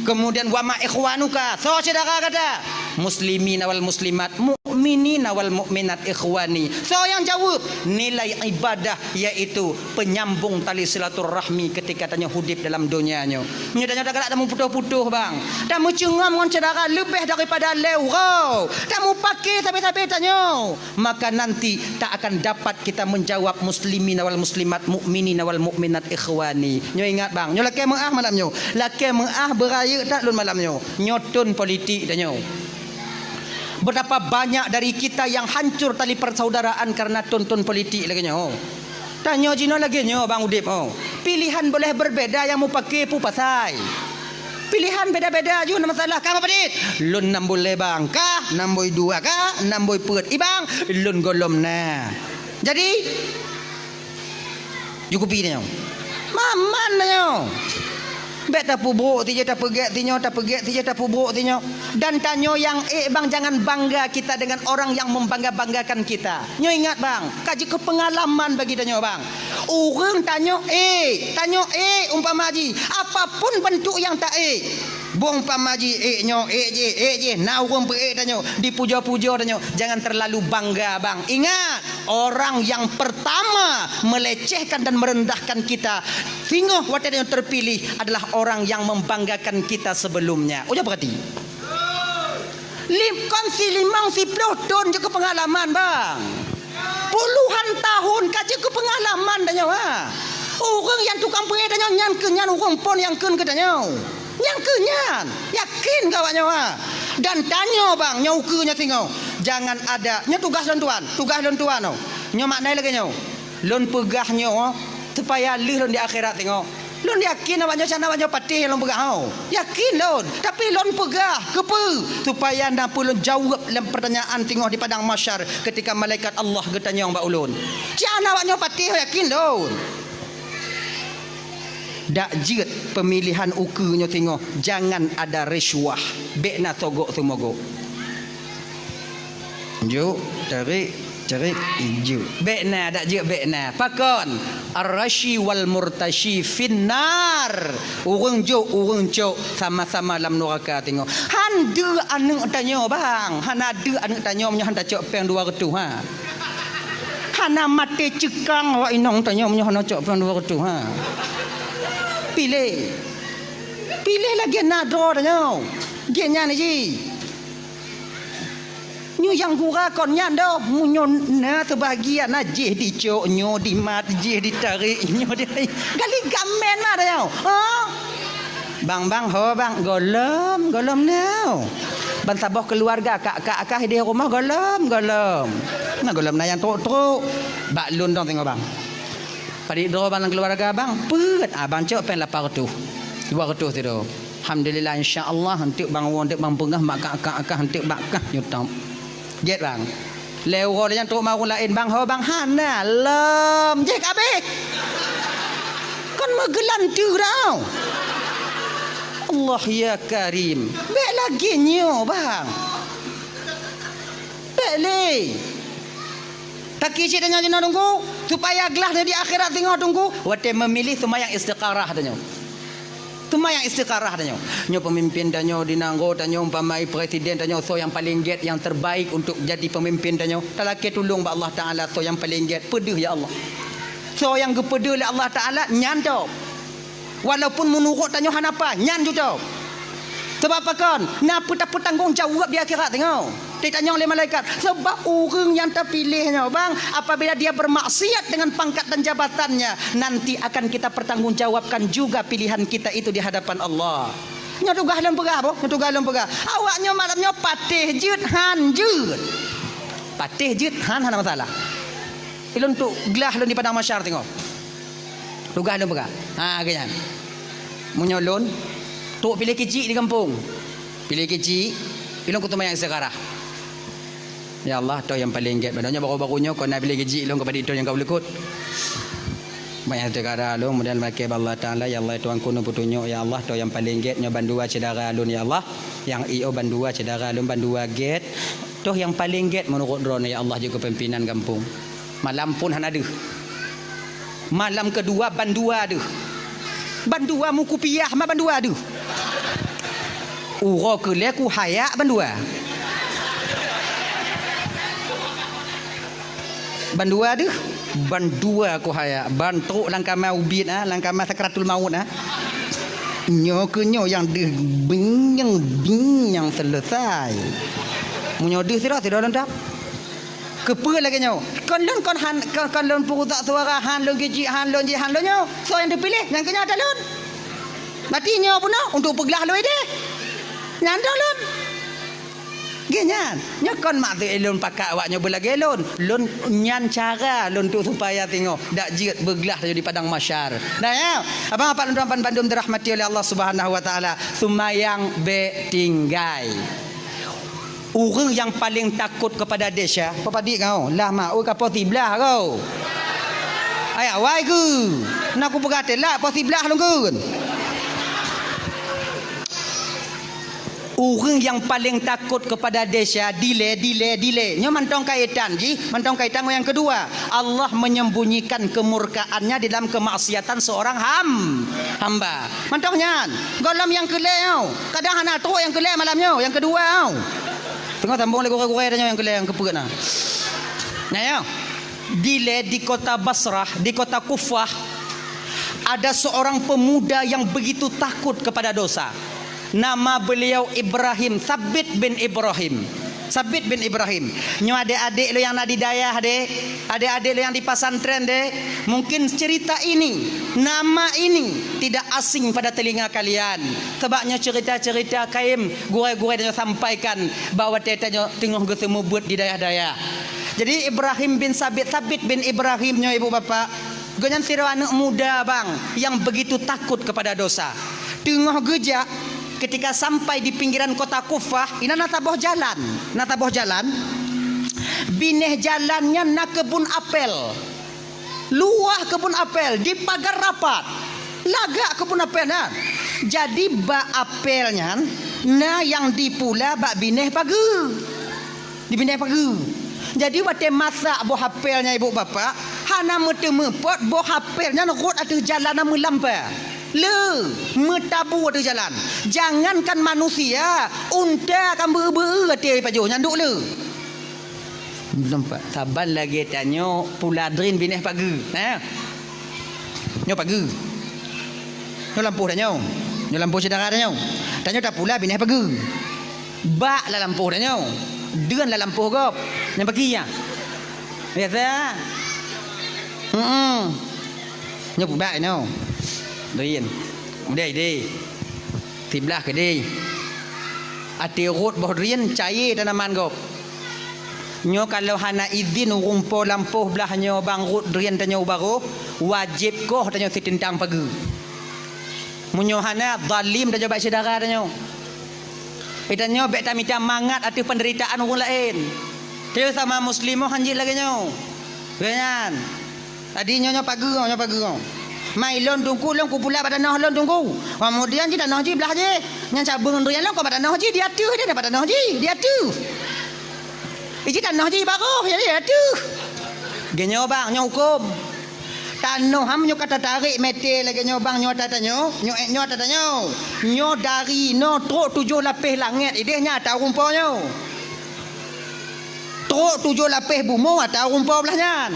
Kemudian, "Wa ma ikhwanuka?" Soe syedara gata? "Muslimina wal muslimat, mu'minina wal mu'minat ikhwani." Soe nyang jaweueb? Nilai ibadah, yaitu penyambung tali silaturahmi ketika tanyoe udeb dalam donya nyoe. Meunyoe tanyoe tagalak tameuputoh-putoh, bang, tameucungom ngon syedara leubeh daripada lhèe uroe, tamupake sabe-sabe tanyoe, maka nanti tak akan dapat kita menjawab, "Muslimina wal muslimat, mu'minina wal mu'minat ikhwani." Nyoe ingat, bang, nyoe lakèe meu'ah malam nyoe. Lakèe meu'ah beurayeuk that lôn malam nyoe. Nyoe thon politik tanyoe. Betapa banyak dari kita yang hancur tali persaudaraan karena thon-thon politik lagèe nyoe. Tanyoe jinoe lagèe nyoe, bang, udeb, oh. Pilihan boleh berbeda, nyang mupake peue pasai. Pilihan beda-beda ju na masalah. Ka meupadit? Lôn nam buleue, bang. Ka nam bui dua, ka nam bui peuet. I, bang, lôn gohlom na. Jadi, ju kupi tanyoe. Maman tanyoe. Bèk tapeubrok sijeuh, tapeugèt sinyoe, tapeugèt sijeuh, tapeubrok sinyoe. Dan tanyoe nyang ék, bang, jangan bangga kita dengan orang yang membangga-banggakan kita. Nyoe ingat, bang, ka jeuet keu peungalaman bagi tanyoe, bang. Ureueng tanyoe ék, tanyoe ék umpama jih, apapun bentuk nyang ta ék. Bang umpama jih ék nyoe, ék jih, ék jih, na ureueng peuék tanyoe, dipuja-puja tanyoe. Jangan terlalu bangga, bang. Ingat, orang yang pertama melecehkan dan merendahkan kita singoh watèe tanyoe terpilih adalah orang yang membanggakan kita sebelumnya. Ujoe peurati. Lim-, kon silimong siploh thon jeuet keu peungalaman, bang. Puluhan tahun ka jeuet keu peungalaman tanyoe, ha. Ureueng nyang tukang peuék tanyoe nyan keuh nyan ureueng phon nyang kheun keu tanyoe. Nyan keuh nyan. Yakin keu awak nyoe, ha. Dan tanyoe, bang, nyoe ukeue nyoe singoh. Jangan ada, nyoe tugaih lôn tuan, tugaih lôn tuan, oh. Nyoe makna lagèe nyoe. Lôn peugah nyoe supaya lheueh lôn di akhirat singoh. Lôn yakin awak nyoe, sinan awak nyoe patéh lôn peugah, ho. Yakin lôn, tapi lôn peugah keupeue? Supaya na peue lôn jaweueb lam peurtanyaan singoh di padang mahsyar ketika malaikat Allah geutanyong bak ulôn. Sinan awak nyoe patéh, yakin lôn. Dak jeuet pemilihan ukeue nyoe singoh, jangan ada risuah, bèk na sogok seumogok. Juk, tarik, tarik, juk. Bèk na, dak jeuet bèk na. Pakon? Ar-rashi wal murtashi finnar. Ureueng jok, ureueng cok, sama-sama lam nuraka singoh. Han deuek aneuk tanyoe, bang. Hana deuek aneuk tanyoe meunyoe han tacok péng dua reutôh, ha. Hana maté ceukang awak inong tanyoe meunyoe hana cok péng dua reutôh, ha. Piléh. Piléh lagèe na droe tanyoe. Geuh nyan jih. Nyoe nyang gura kon nyan doh, meunyoe na seubahagian na jih dicok, nyoe dimat, jih ditarék, nyoe di-, gali gamen mah dah nyoe. Ha? Bang, bang, ho bang, gohlom, gohlom nyoe. Ban saboh keuluwarga, kak-kak akai di rumoh gohlom, gohlom. Na gohlom na nyang trok-trok. Bak lôn dong singoh bang. Padit droe bang lam keuluwarga bang, peuet abang cok péng lapan reutôh, dua reutôh sidroe. Alhamdulillah, insya Allah, eunteuk bang woe, eunteuk bang peungah, mak kak-kak akai, eunteuk bak kah nyutop. Gèt bang. Lhèe uroe lheuh nyan trok mawöng laén, bang, ho bang, hana lom. Jih ka abéh. Kon meugeulanteue dah. Allah ya Karim. Bèk lagèe nyoe, bang. Bèk lé. Taki cit tanyoe jinoe teungku, supaya glah di akhirat singoh teungku, watèe meumiléh seumayang istikharah tanyoe. Seumayang istikharah tanyoe. Nyoe peumimpin tanyoe di nanggroe tanyoe, umpama presiden tanyoe, soe nyang paleng gèt, nyang terbaik untuk jadi peumimpin tanyoe. Talakèe tulông bak Allah Taala, soe nyang paleng gèt, peudeuh ya Allah. Soe nyang geupeudeuh lé Allah Taala, nyan cok. Walaupun meunurot tanyoe hana paih, nyan cocok. Sabab pakon? Na peue tapeutanggong jaweueb di akhirat teungoh. Ditanyong lé malaikat, sebab ureueng nyang tapiléh nyoe, bang, apabila dia bermaksiat dengan pangkat dan jabatannya, nanti akan kita pertanggungjawabkan juga pilihan kita itu di hadapan Allah. Nyoe tugaih lôn peugah, boh, nyoe tugaih lôn peugah. Awak nyoe malam nyoe patéh jeuet han jeuet. Patéh jeuet han hana masalah. Ilôn trok glah lôn di padang mahsyar teungoh. Tugaih lôn peugah. Ha, geuh nyan. Meunyoe lôn trok piléh keuchik di gampông. Piléh keuchik, ilôn keu seumayang istikharah. Ya Allah, toh nyang paleng gèt. Padahai nyoe baru-baru nyoe kon na piléh keuchik lôn keu padit toh nyang ka ulukot. Seumayang istikharah lôn, kemudian lakèe bak Allah Taala, ya Allah, Tuhanku, neupeutunyok, ya Allah, toh nyang paleng gèt nyoe bandua syedara lôn, ya Allah. Nyang i oh bandua syedara lôn, bandua gèt. Toh nyang paleng gèt meunurot droeneuh, ya Allah, jeuet keu pimpinan gampông. Malam phon hana deuh. Malam keudua bandua deuh. Bandua mukupiah ma bandua deuh. Uroe keulhèe kuhayak bandua. Bandua deuh, bandua kuhayak, ban trok lam kama ubit, ah, lam kama sakratul maut, ah. Nyoe keuh nyoe nyang deuh binyang-binyang selesai. Meunyoe deuh sidroe, sidroe lôn dap. Keupeue lagèe nyoe? Kon lôn kon han, kon, kon lôn peurusak suara, han lôn geucit, han lôn jih, han lôn nyoe. Soe nyang teupiléh? Nyang keu nyan ata lôn. Berarti nyoe bunoe untuk peuglah lôn idéh. Nyan ata lôn. Geuh nyan, nyoe kon maksud lôn pakat awak nyoe beulagèe lôn. Lôn nyan cara lôn tu supaya singoh dak jeuet beuglah tanyoe di padang mahsyar. Nah, ya, abang apak lôn tuan bandum dirahmati oleh Allah Subhanahu wa Taala. Seumayang bèk tinggai. Ureueng nyang paleng takot keupada desya, peue padit ngon lah mak, oi ka poh siblaih ko. Ayah wai keu. Na kupeugah teulat poh siblaih lôn kheun. Ureueng nyang paleng takot keupada desya, dilèe, dilèe, dilèe. Nyoe mantong kaitan jih, mantong kaitan ngon nyang keudua. Allah menyembunyikan kemurkaan-Nya di dalam kemaksiatan seorang ham-, hamba. Mantong nyan, gohlom nyang keulhèe nyoe. Kadang hana trok nyang keulhèe malam nyoe, nyang keudua nyoe. Teungoh sambong lé gurèe-gurèe tanyoe nyang keulhèe nyang keupeuet na. Nah, ya. Dilèe di kota Basrah, di kota Kufah, ada seorang pemuda yang begitu takut kepada dosa. Nama beliau Ibrahim, Sabit bin Ibrahim. Sabit bin Ibrahim. Nyoe adék-adék lôn nyang na di dayah deh, adék-adék lôn nyang di pesantren deh, mungkin cerita ini, nama ini tidak asing pada telinga kalian. Sebab nyoe cerita-cerita kayém gurèe-gurèe tanyoe sampaikan bak watèe tanyoe teungoh geuseumeubeuet di dayah-dayah. Jadi Ibrahim bin Sabit, Sabit bin Ibrahim nyoe ibu bapak, gobnyan sidroe aneuk muda bang yang begitu takut kepada dosa. Teungoh geujak, ketika sampai di pinggiran kota Kufah, inan na saboh jalan. Na saboh jalan. Binéh jalan nyan na keubun apel. Luwah keubun apel, dipagar rapat. Lagak keubun apel nyan. Jadi bak apel nyan na nyang dipula bak binéh pageue. Di binéh pageue. Jadi watèe masak boh apel nyan ibu bapak, hana meuteumeupot boh apel nyan rhot ateueh jalan na meulampa. Le, meutabu ateueh jalan. Jangankan manusia, unta ka beu-beu ateueh pajoh nyan duek le. Nampak? Saban lagèe tanyoe pula drien binéh pageue. Nah. Nyoe pageue. Nyoe lampôh tanyoe. Nyoe lampôh syedara tanyoe. Tanyoe tapula binéh pageue. Bak lam lampôh tanyoe. Drien lam lampôh gob. Nyang bagi nyan. Biasa. Heeh. Nyoe pubak nyoe. Drien. Udeh deh. Siblaih keudeh. Até rhot boh drien, cayé tanaman gob. Nyoe kalau hana izin ureueng po lampôh blah nyoe bang rhot drien tanyoe u barôh, wajéb koh tanyoe siteuntang pageue. Meunyoe hana, zalim tanyoe bak syedara tanyoe. Geutanyoe bèk tamita mangat ateueh peunderitaan ureueng laén. Tanyoe sama muslimah hanjeuet lagèe nyoe. Lagèe nyan. Tadi nyoe, nyoe pageue, nyoe pageue. Mai lôn teungku, lôn kupula bak tanoh lôn teungku. Keumudian jih tanoh jih blah jih. Nyan cabeueng drien lôn ka bak tanoh jih, di ateueh deh, bak tanoh jih, di ateueh. Iji tanoh jih barôh, jadi di ateueh. Geuh nyoe bang, nyoe hukôm. Tanoh ham nyoe ka tatarek mete lagèe nyoe bang, nyoe ata tanyoe, nyoe, nyoe ata tanyoe. Nyoe dari noe trok tujoh lapéh langèt ideh nyan ata ureueng po nyoe. Trok tujoh lapéh bumoe ata ureueng po blah nyan.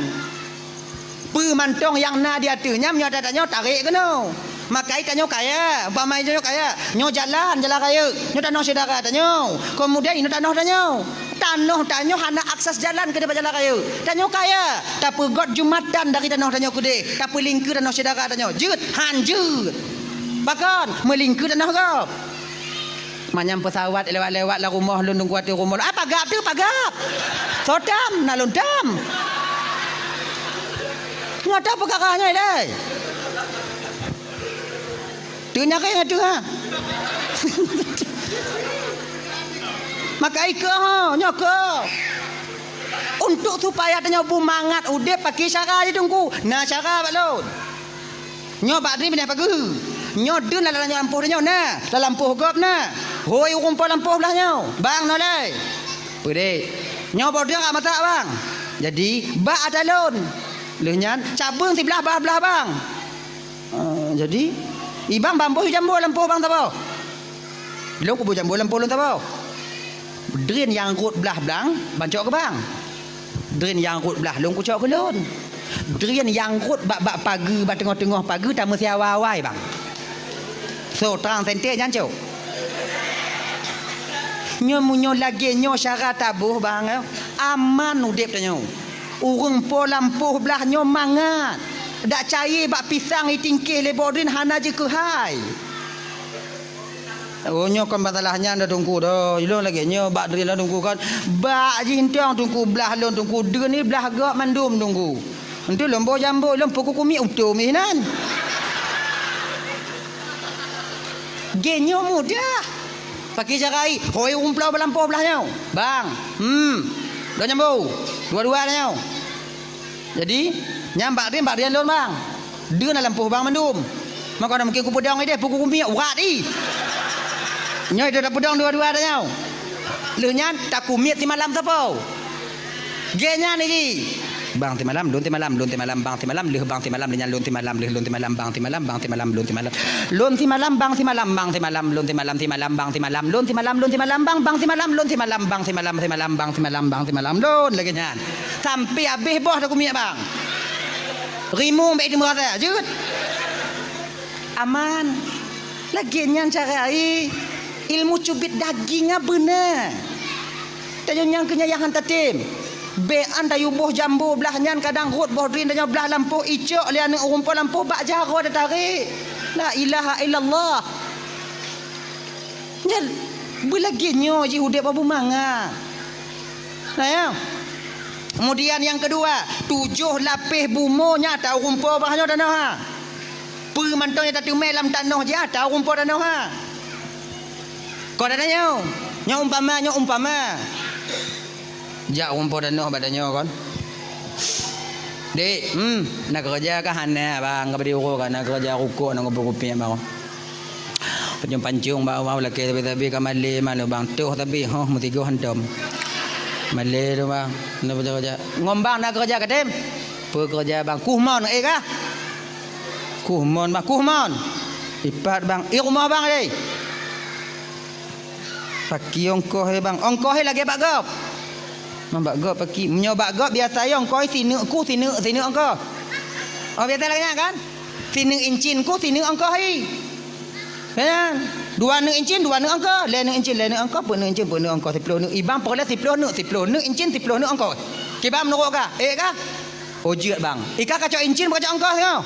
Peue mantong nyang na di ateueh nyan nyoe ata tanyoe tarek keunoe. Makai tanyoe kaya, umpama tanyoe kaya, nyoe jalan, jalan rayeuk, nyoe tanoh syedara tanyoe. Keumudian inoe tanoh tanyoe. Tanoh tanyoe hana akses jalan keudeh bak jalan rayeuk. Tanyoe kaya, tapeugöt jumatan dari tanoh tanyoe keudeh, tapeulingkeu tanoh syedara tanyoe. Jeuet, han jeuet. Pakon, meulingkeu tanoh gob. Manyang peusawat lewat-lewat lam rumoh lôn, teungku ateueh rumoh lôn. Ah, pagab teuh, pagab. Soe tam, na lôn tam. Nyoe ata peukara nyoe ilèe. Teuh nyaréng ateueh, ha. Maka ikeu ho, nyoe keu. Untuk supaya tanyoe beumangat udép pakai cara jih teungku. Na cara bak lôn. Nyoe bak drien binéh pageue. Nyoe deun lam lampôh tanyoe na, lam lampôh gob na. Hôi ureueng po lampôh blah nyoe. Bang nolai. Peudeh. Nyoe boh drien ka masak, bang. Jadi, bak ata lôn. Lheueh nyan, cabeueng siblah blah-blah bang. Ah, jadi, ibang bamboh jambo lampôh bang saboh. Lôn kubu jambo lampôh lôn saboh. Drien nyang rhot blah blang, ban cok keu bang. Drien nyang rhot blah lôn kucok keu lôn. Drien nyang rhot bak-bak pageue, bak teungoh-teungoh pageue tameusiawa awai bang. So, trang sente nyan cok. Nyoe meunyoe lagèe nyoe syara taboh bang, aman udép tanyoe. Ureueng po lampôh blah nyoe mangat. Dak caye bak pisang itingkeh lé boh drien hana jikeuhai. Oh, nyoe kon masalah nyan dah Teungku dah. Ilôn lagèe nyoe bak drien lôn Teungku kan. Bak jih entong Teungku blah lôn Teungku. Drien ni blah gob mandum Teungku. Entu lôn boh jambo lôn peuku kumiet utom inan. Geuh nyoe mudah. Pakai cara ai, hôi umplau balampôh blah nyoe. Bang, hmm, dua jambo. Dua-dua nyoe. Jadi, nyan bak drien, bak drien lôn, bang. Deun na lampôh bang mandum. Maka na mungkin kupeudong ideh, peuku kumiet urat i. Nyoe ideh tapeudong dua-dua dah nyoe. Lheueh nyan takumiet simalam sapo? Geuh nyan ji. Bang simalam, lôn simalam, lôn simalam, bang simalam, lheueh bang simalam, lheueh nyan lôn simalam, lheueh lôn simalam, bang simalam, bang simalam, lôn simalam. Lôn simalam, bang simalam, bang simalam, lôn simalam, simalam, bang simalam, lôn simalam, lôn simalam, bang, bang simalam, lôn simalam, bang simalam, simalam, bang simalam, bang simalam, lôn lagèe nyan. Sampai habéh boh takumiet, bang. Rimueng bèk teumeu rasa, jeuet. Aman. Lagèe nyan cara ai. Ilmu cubiet daging a beuna. Tanyoe nyang keu nyan nyang han tatem. Bèk an tayue boh jambo blah nyan kadang rhot boh drien tanyoe blah lampôh icok lé aneuk ureueng po lampôh bak jaroe tatarek. La ilaha illallah. Nyan beulagèe nyoe jih udép bak bumangat. Nah, ya. Kemudian nyang keudua, tujoh lapéh bumoe nyang ata ureueng po bak nyoe tanoh ha. Peue mantong nyang tateumé lam tanoh jih ata ureueng po tanoh ha. Kon ata nyoe, nyoe umpama, nyoe umpama. Jak ureueng po tanoh bak tanyoe kon. Dek, hmm, na keureuja kah? Hana, bang, ka bri uroe ka na keureuja rukok na kupi-kupi bang. Pancong-pancong bang, bang, lakèe sabe-sabe ka malèe manoe bang. Toh sabe, hoh, meusigoe hantom. Malèe tu bang, na keureuja. Ngon bang na keureuja katem? Peue keureuja bang? Kuh mon, eh kah? Kuh mon bang, kuh mon. Ipat bang, eh rumoh bang deh. Paki ongkoh he bang. Ongkoh he lagèe bak gob. Mang bak gob paki. Meunyoe bak gob biasa he ongkoh he sineuk kuh, sineuk, sineuk ongkoh. Oh, biasa lagèe nyan kan? Sineuk incin kuh, sineuk ongkoh he. Kan? Dua neuk incin, dua neuk ongkoh. Lhèe neuk incin, lhèe neuk ongkoh. Peuet neuk incin, peuet neuk ongkoh. Siploh neuk. Ibang peureulèe siploh neuk, siploh neuk incin, siploh neuk ongkoh. Kiban meunurot kah? Eh kah? Oh, jeuet bang. Ika kacok incin, kacok ongkoh nyoe.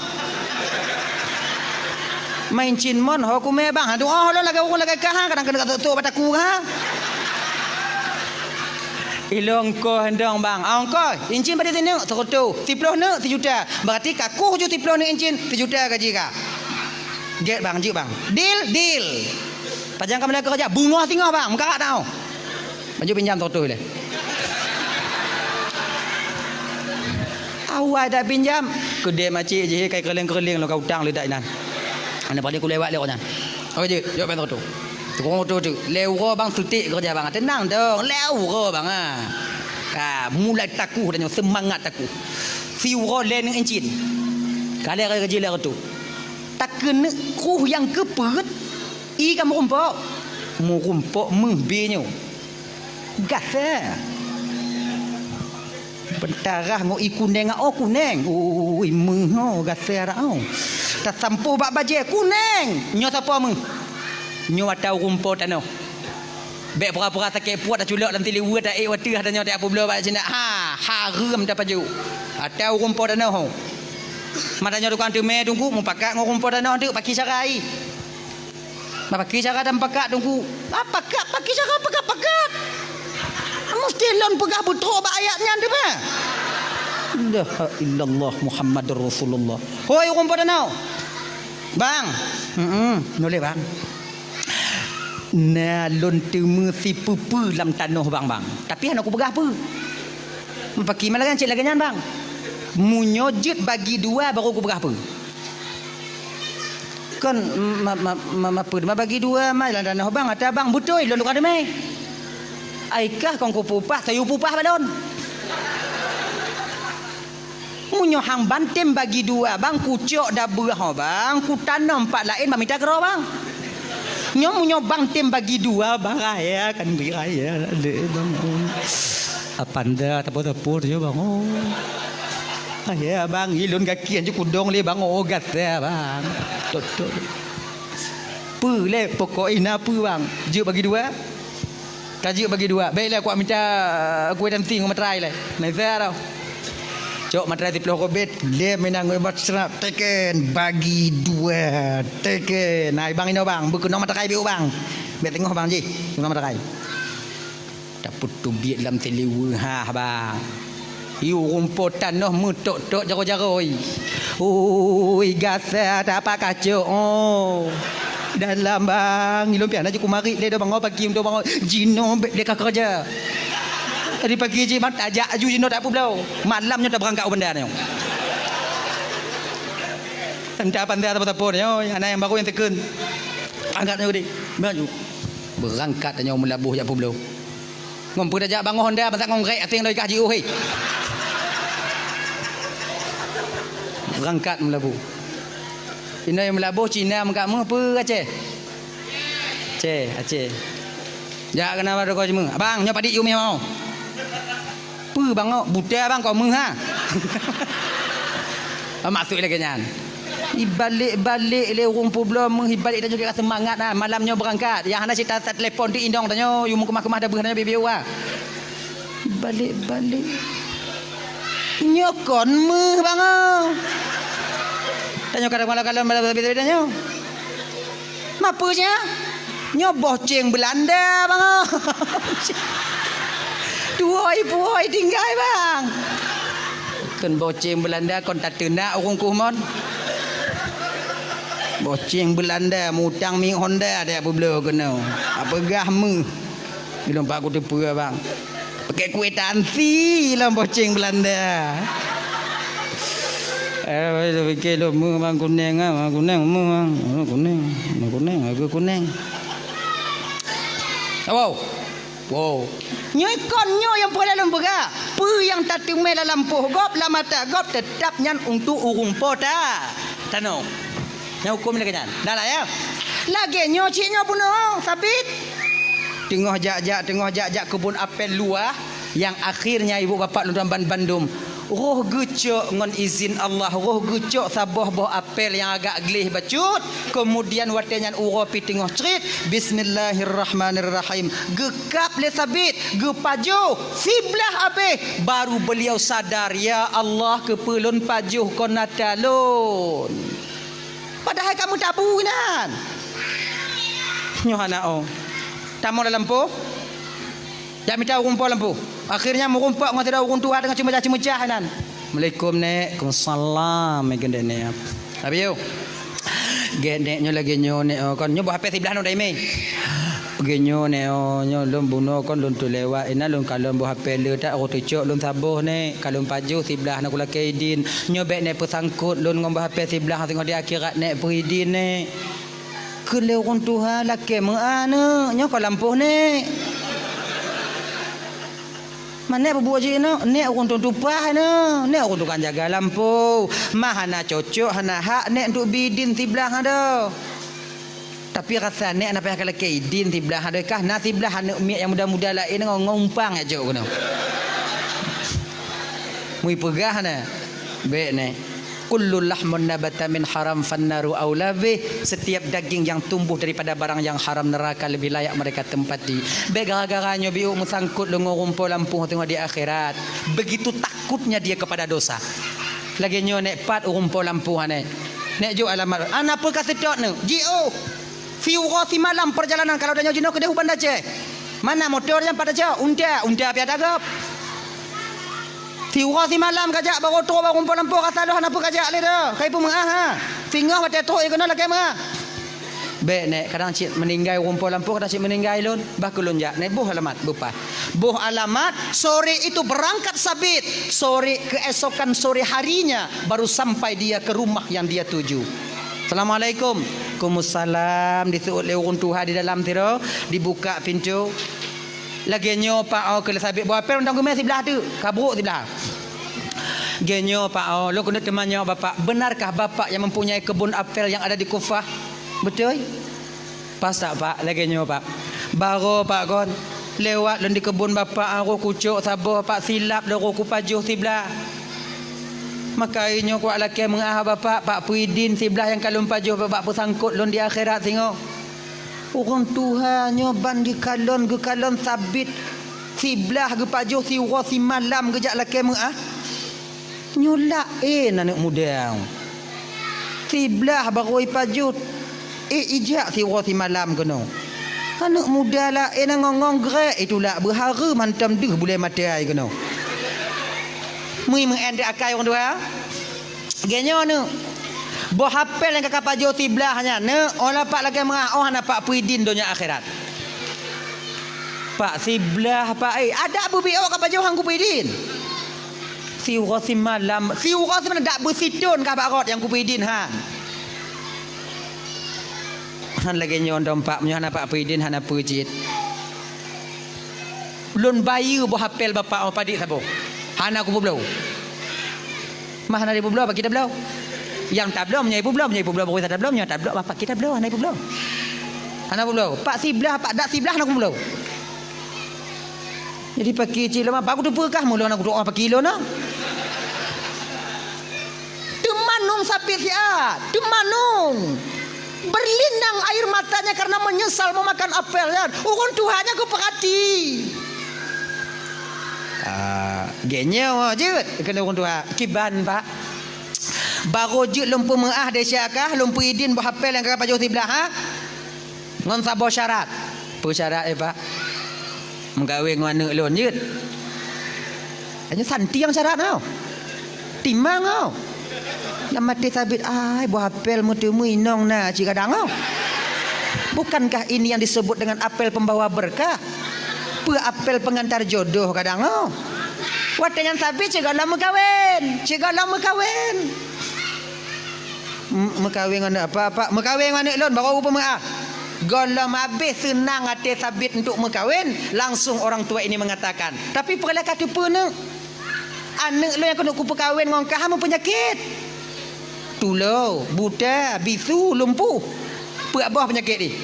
Maincin mon ho kumé bang. Aduh, oh, lôn lagèe ureueng lagèe kah, kadang keuneuk tok-tok bak taku ha. Ilôn ongkoh dong bang. Ah, ongkoh, incin padum sineuk? Seureutôh. Siploh neuk? Sijuta. Berarti ka kuh ju siploh neuk incin, sijuta gaji ka. Jeuet bang, jeuet bang. Deal, deal. Pajan ka mulai keureuja, beungoh singoh bang, meukarat tau. Maju pinjam seratus lé. Awai dak pinjam, keudè macik jih kai keureuling-keureuling lôn ka utang leudak inan. Aneuk paling kulewat lé awak nyan. Oke jeuet, jok pèng seratus. Tukang oto tu, lhèe uroe bang seutik keureuja bang. Teunang dong, lhèe uroe bang ha. Ka mulai takuh dan nyoe seumangat takuh. Siuroe lhèe neuk incin. Ka lhèe gaji lhèe reutôh. Takeuneuk kuh nyang keupeuet. Ie ka meurumpok. Meurumpok meuh bie nyoe. Gasa. Beutarah ngon ie kuneng, oh kuneng. Ui meuh oh gasa rak oh. Tasampôh bak bajèe kuneng. Nyoe sapo meuh? Nyoe ata ureueng po tanoh. Bèk pura-pura sakét puet taculok lam siliweuet taék watèe tanyoe tajak peubloe bak sinan. Ha, hareuem tapajoh. Ata ureueng po tanoh. Mata nyoe tukang teumè teungku mupakat ngon ureueng po tanoh teuk paki cara ie. Bah paki cara dan pakat teungku. Ah, pakat, paki cara pakat-pakat. Musti lôn peugah beutrok bak ayat nyan teuma. La ilaha illallah Muhammadur Rasulullah. Hoi ureueng po tanoh. Bang. Heeh, nulèe bang. Na lôn teumè sipeue-peue lam tanoh bang, bang. Tapi hana kupeugah peue. Paki malah cit lagèe nyan bang. Meunyoe jeuet bagi dua baru kupeugah peue. Kon ma, ma, ma, ma, peue ma bagi dua ma lam tanoh bang, ata bang beutôi lôn tukang teumè. Ai kah kon kupeupah, tayue peupah bak lôn. Meunyoe hang ban tem bagi dua, bang, kucok dabeuh ho, bang, kutanom pat laén bang mita keudroe, bang. Nyoe meunyoe bang tem bagi dua, bang, raya kan bri raya le, bang. Apanda tapo-tapo nyoe, bang. Oh. Raya, bang, ilôn gaki anjuk kudong le, bang. Oh, gata, bang. Tok, tok. Peue lé pokok ina peue, bang? Jeuet bagi dua? Ka jeuet bagi dua. Baiklah, kuat mita, eh, kue tanti ngon materai lé. Naisa tau. Cok materai siploh kobet, lé meunan ngon ibat seurap, teken, bagi dua, teken. Nah, bang inoe bang, beukeunong materai biôk bang. Bèk teungoh bang jih, keunong materai. Tapeuteubiet lam siliweue ha bang. Ié ureueng po tanoh meutok-tok jaroe-jaroe. Ui, gasa tapak kacok, oh. Dalam bang, ilôn pian aju kumarit lé do bangoe pagi untuk bangoe. Jinoe bèk lé ka keureuja. Tadi pagi jih bang tajak aju jinoe tak peubloe. Malam nyoe tabeurangkat u banda nyoe. Entah apa entah apa-apa nyoe, anak nyang baru nyang teukeun. Angkat nyoe geude. Maju. Beurangkat nyoe meulaboh jak peubloe. Ngon peue tajak bangoh honda, masa ngon rek até ngon logika jiôh, hei. Beurangkat meulaboh. Inoe meulaboh Cina meukat meuh peue Aceh? Aceh, Aceh. Jak keunan bak toko jimeung. Abang, nyoe padit yue meuh mau. Peue bang, oh, buta bang, kok meuh ha? Maksud lagèe nyan. Ibalek-balek lé ureueng peubloe meuh, ibalek tanyoe ka seumangat na. Malam nyoe beurangkat. Nyang hana cit that telepon di inong tanyoe, yue meukeumah-keumah dabeuh tanyoe bibi wa. Ibalek-balek. Nyoe kon meuh bang, oh. Tanyoe kadang malam-malam malam beda-beda nyoe. Mapeue nya? Nyoe boh ceng Beulanda bang, oh. Tuwoi-puwoi tinggai bang. Kon boh ceng Beulanda kon tateunak ureueng kuh mon. Boh ceng Beulanda mutang minyeuk honda dek peubloe keunoe. Apeugah meuh. Ilôn pak kuteupeue bang. Pakai kue tanti lam boh ceng Beulanda. Eh, pikir lôn meuh bang kuneng ah, bang kuneng meuh bang. Oh, kuneng, bang kuneng, aku kuneng. Wow. Wow. Nyoe kon nyoe nyang peureulèe lôn peugah. Peue nyang tateumé lam lampôh gob, lam mata gob, teutap nyan untuk ureueng po ta. Tanoh. Nyang huköm lagèe nyan. Dah lah ya. Lagèe nyoe cit nyoe bunoe sabit. Teungoh jak-jak, teungoh jak-jak keubon apel luwah, nyang akhirnya ibu bapak lôn tuan ban-, bandum. Roh geucok ngon izin Allah, roh geucok saboh boh apel nyang agak gleh bacut. Kemudian watèe nyan uroe pih teungoh crit, bismillahirrahmanirrahim. Geukab lé sabit, geupajoh, siblah abéh. Baru beliau sadar, "Ya Allah, keupeue lôn pajoh kon ata lôn?" Padahai ka meutabu inan. Nyoe hana oh. Tamong lam lampôh. Jak mita ureueng po lampôh. Akhirnya meurumpok ngon sidroe ureueng tuha teungoh ceumeucah-ceumeucah inan. "Assalamualaikum, Nek." "Waalaikumsalam," meukeunong Nek. Habis yuk. Gét Nek nyoe lagèe nyoe Nek, oh, kon nyoe boh H P siblah nyoe daimé. Lagèe nyoe Nek, oh, nyoe lôn bunoe kon lôn teulewat, inan lôn kalon boh H P le that, oh, teucok lôn saboh Nek, kalon pajoh siblah na kulakèe idin. Nyoe bèk Nek peusangkot lôn ngon boh H P siblah teungoh di akhirat Nek, peuidin Nek. Kheun lé ureueng tuha lakèe meu'ah Neuk, nyoe kon lampôh Nek. Man Nek peubuet jih Neuk, Nek ureueng tueng tupaih Neuk, Nek ureueng tukang jaga lampôh. Man hana cocok, hana hak Nek untuk bidin siblah nyan doh. Tapi rasa Nek hana payah kalakèe idin siblah nyan doh, kah na siblah aneuk miet nyang muda-muda laén ngon, ngon umpang jak jok keunoe. Meuipeugah na. Bèk Nek. Kullu lahmun nabata min haram fannaru aula bih. Setiap daging yang tumbuh daripada barang yang haram, neraka lebih layak mereka tempati. Bèk gara-gara nyoe biôk meusangkot lôn ngon ureueng po lampôh teungoh di akhirat. Begitu takutnya dia kepada dosa. Lagèe nyoe Nek, pat ureueng po lampôh Nek. Nek jok alamat. Hana peue ka seutôt Neuk. Jiôh. Siuroe simalam perjalanan kalau tanyoe jinoe keudeh u Banda Aceh. Mana motor nyan pat tajak? Unta, unta pih ata gob. Siuroe simalam kajak baroe trôk bak ureueng po lampôh rasa lôn hana peue kajak lé doh. Kai peumeu'ah ha. Singoh watèe trôk keunoe lakèe meu'ah. Bèk Nek, kadang cit meuninggai ureueng po lampôh, kadang cit meuninggai lôn. Bah keu lôn jak Nek, boh alamat, beupaih. Boh alamat, sore itu berangkat sabit. Sore, keesokan sore harinya baru sampai dia ke rumah yang dia tuju. "Assalamualaikum." "Waalaikumsalam." Diseuôt lé ureueng tuha di dalam sidroe, dibuka pintoe. Lagèe nyoe, Pak, oh, keu lé sabit boh apel mantong geumè siblah teuk, ka brôk siblah. Geuh nyoe, Pak, oh, lôn keuneuk teumanyong, Bapak, beunarkah Bapak nyang mempunyai keubon apel nyang ada di Kufah? Beutôi? Pas that, Pak, lagèe nyoe, Pak. Barô, Pak, kon lewat lôn di keubon Bapak, roh kucok saboh, Pak, silap lôn roh kupajoh siblah. Maka nyoe kuwat lakèe meu'ah, Bapak, Pak, peue idin siblah nyang ka lôn pajoh, Bapak, peusangkot lôn di akhirat singoh. Ureueng tuha nyoe ban geukalon, geukalon sabit siblah geupajoh siuroe simalam geujak lakèe meu'ah. Nyoe laén aneuk muda. Siblah barô ipajoh, eh, ijak siuroe simalam keunoe. Aneuk muda laén ngong-ngong grek itulak beuhareuem hantom deuh bulèe maté ai keunoe. Mui meu'en di akai ureueng tuha. Geuh nyoe aneuk. Boh apel nyang ka kapajoh siblah nyan, neuk, oh, Pak, lakèe meu'ah, oh, hana, Pak, peue idin donya akhirat. Pak, siblah, Pak, eh, adak beubiôh kapajoh han kupeue idin. Siuroe simalam, siuroe simalam dak beusithon ka bak rot nyang kupeue idin han. Han lagèe nyoe dong, Pak, meunyoe hana, Pak, peue idin hana peue cit. Lôn bayeue boh apel Bapak, oh, padit saboh. Hana kupeubloe. Mah hana ipeubloe, Pak, kita bloe. Nyang tabloe, meunyoe ipeubloe, meunyoe ipeubloe, baru tabloe, meunyoe tabloe, Pak, kita bloe, hana ipeubloe. Hana peubloe. Pak, siblah, Pak, dak siblah hana kupeubloe. Jadi paki cit lôn, Pak, kuteupeue kah meulôn hana kutu'oh paki lôn, ah? Teumanung sabit siat, teumanung. Berlinang air matanya karena menyesal memakan apel nyan. Ureueng tuha nyan geupeurati. Ah, geuh nyoe jeuet keuneuk ureueng tuha. Kiban, Pak. Barô jeuet lôn peumeu'ah desya kah, lôn peue idin boh apel nyang ka pajoh siblah, ha? Ngon saboh syarat. Peue syarat, eh, Pak? Meukawen ngon aneuk lôn jeuet. Hanya santiang syarat nyoe. Timang nyoe. Lam até sabit, ai, boh apel meuteumé inong na cit kadang nyoe. Bukankah ini yang disebut dengan apel pembawa berkah? Peue apel pengantar jodoh kadang nyoe. Watèe nyan sabit cit gohlom meukawen, cit gohlom meukawen. M-, meukawen ngon aneuk Bapak, Pak, meukawen ngon aneuk lôn, barô kupeumeu'ah. Gohlom habéh seunang até sabit untuk meukawen, langsung orang tua ini mengatakan, "Tapi peue lé ka teupeue neuk? Aneuk lôn nyang keuneuk kupeukawen ngon kah meupeunyakét. Tulo, buta, bisu, lumpuh. Peuet boh peunyakét jih."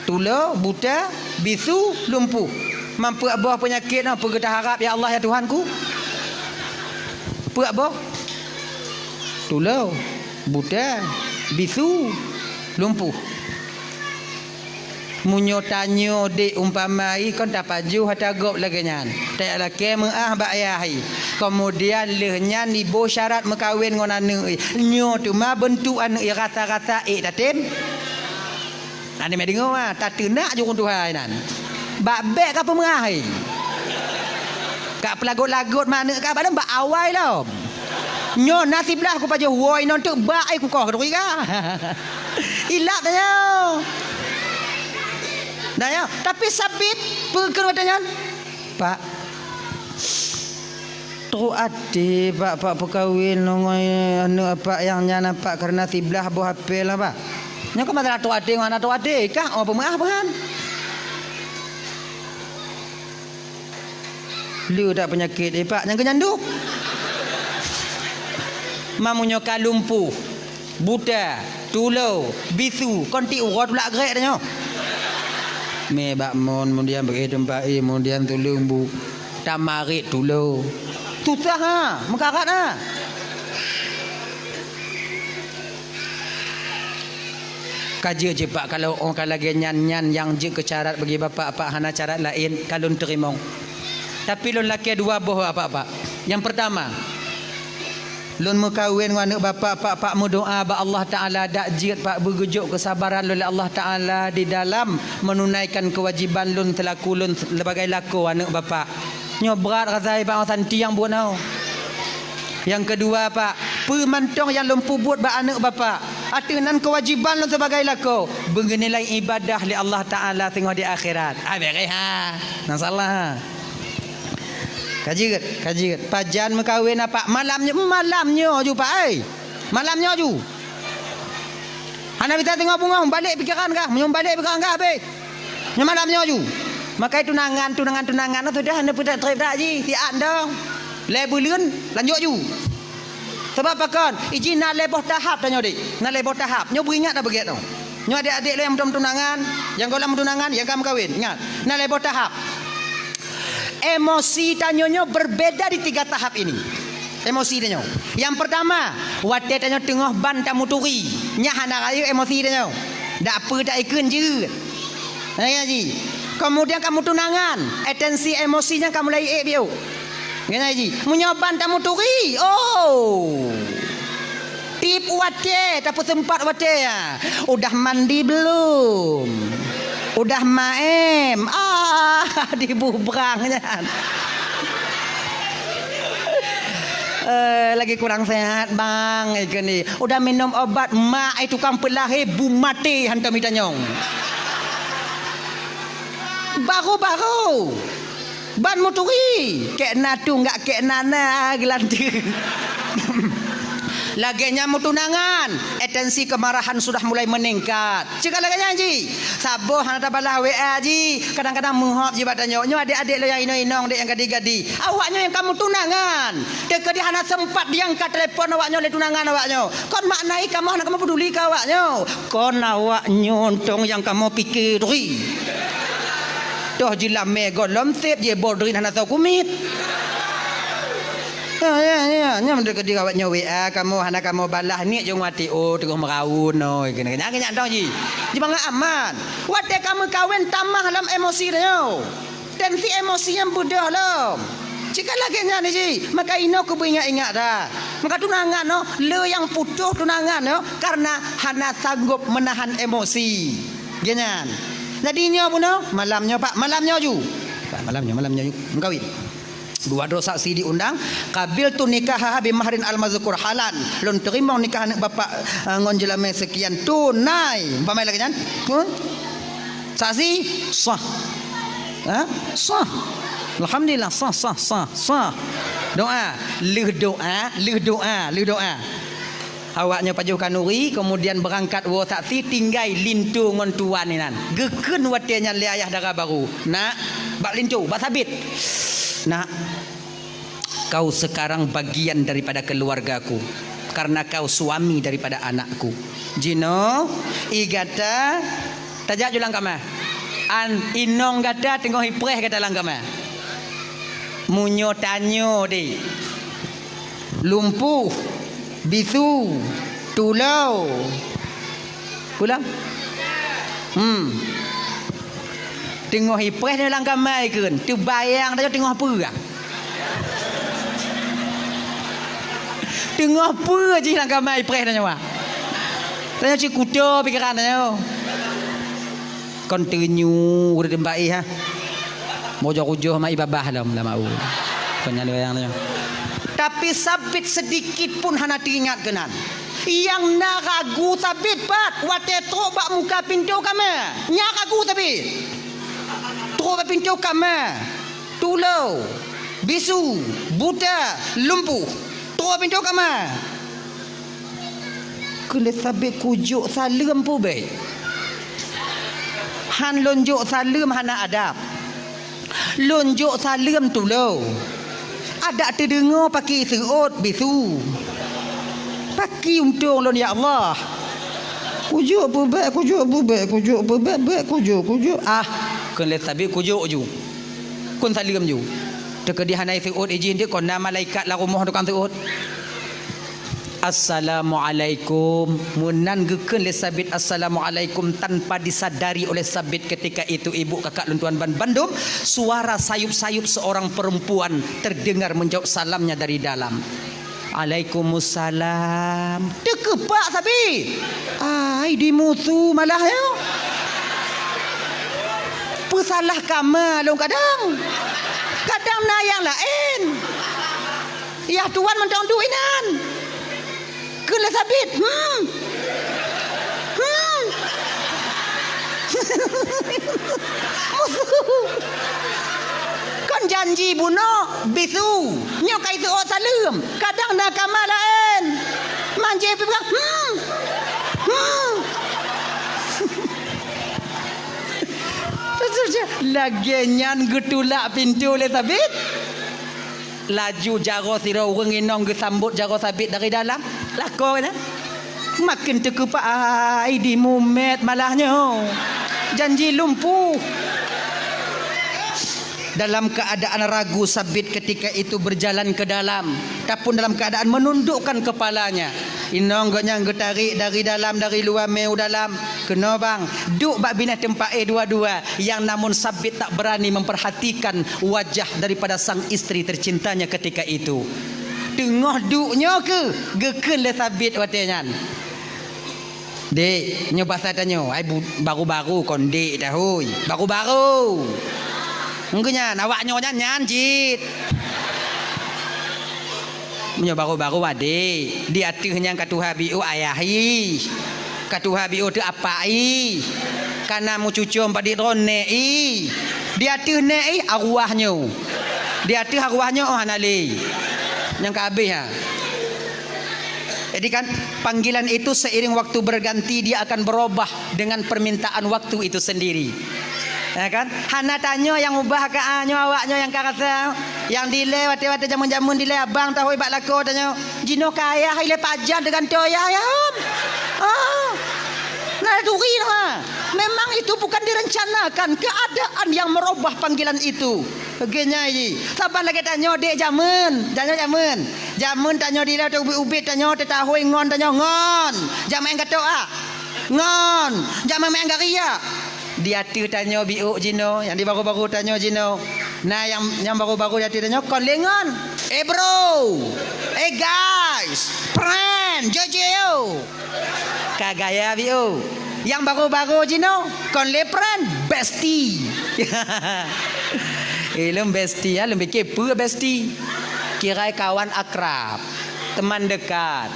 Tulo, buta, bisu, lumpuh. Man peuet boh peunyakét nyoe peue geuta harab, ya Allah, ya Tuhanku? Peuet boh? Tulo, buta, bisu, lumpuh. Meunyoe tanyoe dék umpama i kon tapajoh ata gob lagèe nyan, tajak lakèe meu'ah bak ayah i. Keumudian lheueh nyan iboh syarat meukawen ngon aneuk i. Nyoe teuma beuntuk aneuk i rasa-rasa ék tatem. Aneuk meudeungoe, ah, tateunak ju ureueng tuha inan. Bak bèk ka peumeu'ah, hai. Ka peulagot-lagot ma aneuk ka bak lom bak awai lom. Nyoe na siblah kupajoh woe inong teuk bak ai kukoh keuduri ka. Ilap dah nyoe. Dah nyoe, tapi sabit peue keu watèe nyan? Pak, trok até, Pak, Pak peukawen ngon aneuk Apak nyang nyan, Pak, kareuna siblah boh apel, Pak. Nyoe ka masalah trok até ngon hana trok até, kah, oh, peumeu'ah, Pak, kan? Le that peunyakét, eh, Pak, nyang keu nyan duek. Meunyoe ka lumpuh, buta, tulo, bisu, kon tiep uroe tulak grek tanyoe. Mé bak mon, kemudian beuéh teumpat, eh, kemudian tuleueng bu, tamarit tulo. Susah, ha, meukarat, ha. Ka jeuet cit, Pak, kalau oh ka lagèe nyan, nyan nyang jeuet keu syarat bagi Bapak, Pak, hana syarat laén, ka lôn teurimong. Tapi lôn lakèe dua boh, Pak, Pak. Nyang peurtama, lôn meukawen ngon aneuk Bapak, Pak, Pak, meudoa bak Allah Taala dak jeuet, Pak, beugeujok keusabaran lôn lé Allah Taala di dalam meununaikan keuwajiban lôn seulaku lôn sebagai lakoe aneuk Bapak. Nyoe brat rasa i bak santiang buet nyoe. Nyang keudua, Pak, peue mantong nyang lôn peubuet bak aneuk Bapak, ateueh nan keuwajiban lôn sibagai lakoe, beunilai ibadah lé Allah Taala singoh di akhirat. Ah, bèrèh, ha. Nyang salah, ha. Ka jeuet, ka jeuet. Pajan meukawen, Pak? Malam nyoe, malam nyoe ju, Pak, ai. Malam nyoe ju. Hana bisa teungoh beungoh, balek pikeran kah? Meunyoe balek pikeran kah, habéh. Nyoe malam nyoe ju. Makai tunangan, tunangan, tunangan, sudah hana peutrép-trép dak jih, siat dong. Lhèe buleuen lanjut ju. Sabab pakon? Iji na lhèe boh tahap tanyoe dek. Na lhèe boh tahap. Nyoe beuingat dah beugét nyoe. Nyoe adék-adék lôn nyang meutunangan, nyang gohlom meutunangan, nyang ka meukawen. Ingat, na lhèe boh tahap. Emosi tanyoe nyoe berbeda di tiga tahap ini. Emosi tanyoe. Yang pertama, watèe tanyoe teungoh ban tamuturi. Nyan hana rayeuk emosi tanyoe. Dak peue taikheun jeuet. Nyan ji. Kemudian ka meutunangan, atensi emosi nyan ka mulai ék biôk. Nyan ji. Meunyoe ban tamuturi, oh. Tiep watèe, tapeuseumpat watèe, ya. Udah mandi belum? Udah maem? Ah, dibubrang nyan. Eh, lagi kurang sehat, Bang, ikheun ni. Udah minum obat, mak ai tukang peulahé bu maté hantom itanyong. Baru-baru. Ban muturi, kék na tu enggak kék na na geulanteue. Lagèe nyan meutunangan, atensi kemarahan sudah mulai meningkat. Cit ka lagèe nyan ji, saboh hana tabalah W A ji, kadang-kadang meuhop ji bak tanyoe. Nyoe adék-adék lôn nyang inong-inong, dek nyang gadi-gadi. Awak nyoe nyang ka meutunangan, teukeudi hana sempat diangkat telepon awak nyoe lé tunangan awak nyoe. Kon makna jih kamoe hana kamoe peuduli keu awak nyoe. Kon awak nyoe tong nyang kamoe pike turi. Toh jilamé gohlom sép, jiboh drin hana soe kumiet. Ya, ya, ya. Nyan meunyoe keudéh awak nyoe W A kamoe hana kamoe balah, niet jong wati, oh, teungoh meuraun, oh, keunan, keunan, keunan tong ji. Jibangai aman. Watèe ka meukawen tamah lom emosi tanyoe. Tensi emosi nyan beudôh lom. Cit ka lagèe nyan ji, maka inoe keubeue ingat-ingat dah. Maka tunangan nyoe, le nyang putôh tunangan nyoe, karena hana sanggob meunahan emosi. Geuh nyan. Jadi nyoe bunoe, malam nyoe, Pak, malam nyoe ju. Pak, malam nyoe, malam nyoe ju. Meukawen. Dua droe saksi diundang, "Qabiltu nikahaha bi mahrin al-mazkur halan." Lôn teurimong nikah aneuk bapak, eh, ngon jeulamé seukian tunai. Umpama lagèe nyan. Huh? Saksi sah. Ha? Sah. Alhamdulillah, sah, sah, sah, sah. Doa, lheueh doa, lheueh doa, lheueh doa. Awak nyoe pajoh khanuri, kemudian beurangkat woe saksi, tinggai linto ngon tuan inan. Geukheun watèe nyan lé ayah dara barô, "Nak, bak linto, bak sabit. Nak, kau sekarang bagian daripada keluargaku, karena kau suami daripada anakku." Jinoe, ie gata tajak ju lam kama. An inong gata teungoh ipreh gata lam kama. Meunyoe tanyoe deh, lumpuh, bisu, tulô. Pulang? Hmm. Teungoh ipreh nyoe lam kama ikheun, teubayang tanyoe teungoh peue? Teungoh peue jih lam kama ipreh tanyoe? Tanyoe cit kuto pikeran tanyoe. Kon teunyu ureueng teumbak ih, ha. Meujoh-ujoh mak ibabah lom lam au. Kon nyan doyang nyoe. Tapi sabit sedikit pun hana teuingat keunan. Nyang na ragu sabit pat watèe trok bak muka pintoe kama. Nyan ragu sabit. Trok bak pintoe kama. Tulô, bisu, buta, lumpuh. Trok bak pintoe kama. Kheun lé sabit kujok saleuem peue bèk. Han lôn jok saleuem hana adab. Lôn jok saleuem tulô. Adak teudeungoe paki seuôt bisu. Paki untông lôn ya Allah. Kujok peue bèk, kujok peue bèk, kujok peue bèk, bèk kujok, kujok. Ah, kheun lé sabit kujok ju. Kheun saleuem ju. Teukeudi hana seuôt ijin deuh kon na malaikat lam rumoh tukang seuôt. Assalamualaikum. Meunan geukheun lé sabit assalamualaikum tanpa disadari oleh sabit ketika itu ibu kakak lôn tuan ban bandum, suara sayup-sayup seorang perempuan terdengar menjawab salamnya dari dalam. Alaikumussalam. Teukeupak sabit. Ai dimusu malah ya. Peusalah kama lôn kadang. Kadang na nyang laén. Yah tuan mantong duek inan. Kheun lé sabit. Hmm. Hmm. Musu. Kon janji bunoe bisu. Nyoe kai seuôt saleuem. Kadang na kama laén. Manjé pih peugah, hmm. Hmm. Lagèe nyan geutulak pintoe lé sabit. Laju jaroe sidroe ureuëng inong geusambot jaroe Sabit dari dalam. Lakoe nyan. Maken teukeupah ai di mumet malah nyoe. Janji lumpuh. Dalam keadaan ragu, Sabit ketika itu berjalan ke dalam, ataupun dalam keadaan menundukkan kepalanya. Inong gobnyan geutarék dari dalam, dari luwa mé u dalam. Keunoe bang, duek bak binéh teumpat éh dua-dua, nyang namun Sabit tak berani memperhatikan wajah daripada sang istri tercintanya ketika itu. Teungoh duek nyoe keuh, geukheun lé Sabit watée nyan. Dek, nyoe basa tanyoe, ai bu-, baru-baru kon dek tahôi. Baru-baru. Engkeu nyan, awak nyoe nyan, nyan cit. Meunyoe baru-baru adek, di ateueh nyan ka tuha biôh ayah ih. Ka tuha biôh teuh apak ih. Ka na meucucom padit droe nèk ih. Di ateueh nèk ih arwah nyoe. Di ateueh arwah nyoe oh hana lé. Nyang ka habéh ha. Jadi kan, panggilan itu seiring waktu berganti, dia akan berubah dengan permintaan waktu itu sendiri. Ya kan? Hana tanyoe nyang ubah ka, ah, nyoe awak nyoe nyang ka rasa. Nyang dilée watée-watée jameun-jameun dilée abang tahôi bak lakoe tanyoe. Jinoe ka ayah ilée pajan teugantoe ayah, ya. Ah. Nah, turi ha. Memang itu bukan direncanakan, keadaan yang merubah panggilan itu. Lagée nyan jih. Saban lagée tanyoe dek jameun. Tanyoe jameun. Jameun tanyoe dilée teuh ubit-ubit tanyoe teutahôi ngon tanyoe ngon. Jak meu'en gatok ah. Ngon. Jak meu'en gari ah. Di ateueh tanyoe biôh jinoe, nyang di baru-baru tanyoe jinoe. Nah, nyang, nyang baru-baru di ateueh tanyoe kon lé ngon. Eh, bro. Eh, guys. Friend. Jojo. Ka gaya biôh. Nyang baru-baru jinoe kon lé friend, bestie. Eh, lôn bestie, ya, lôn pikir peue bestie? Kirai kawan akrab, teman dekat.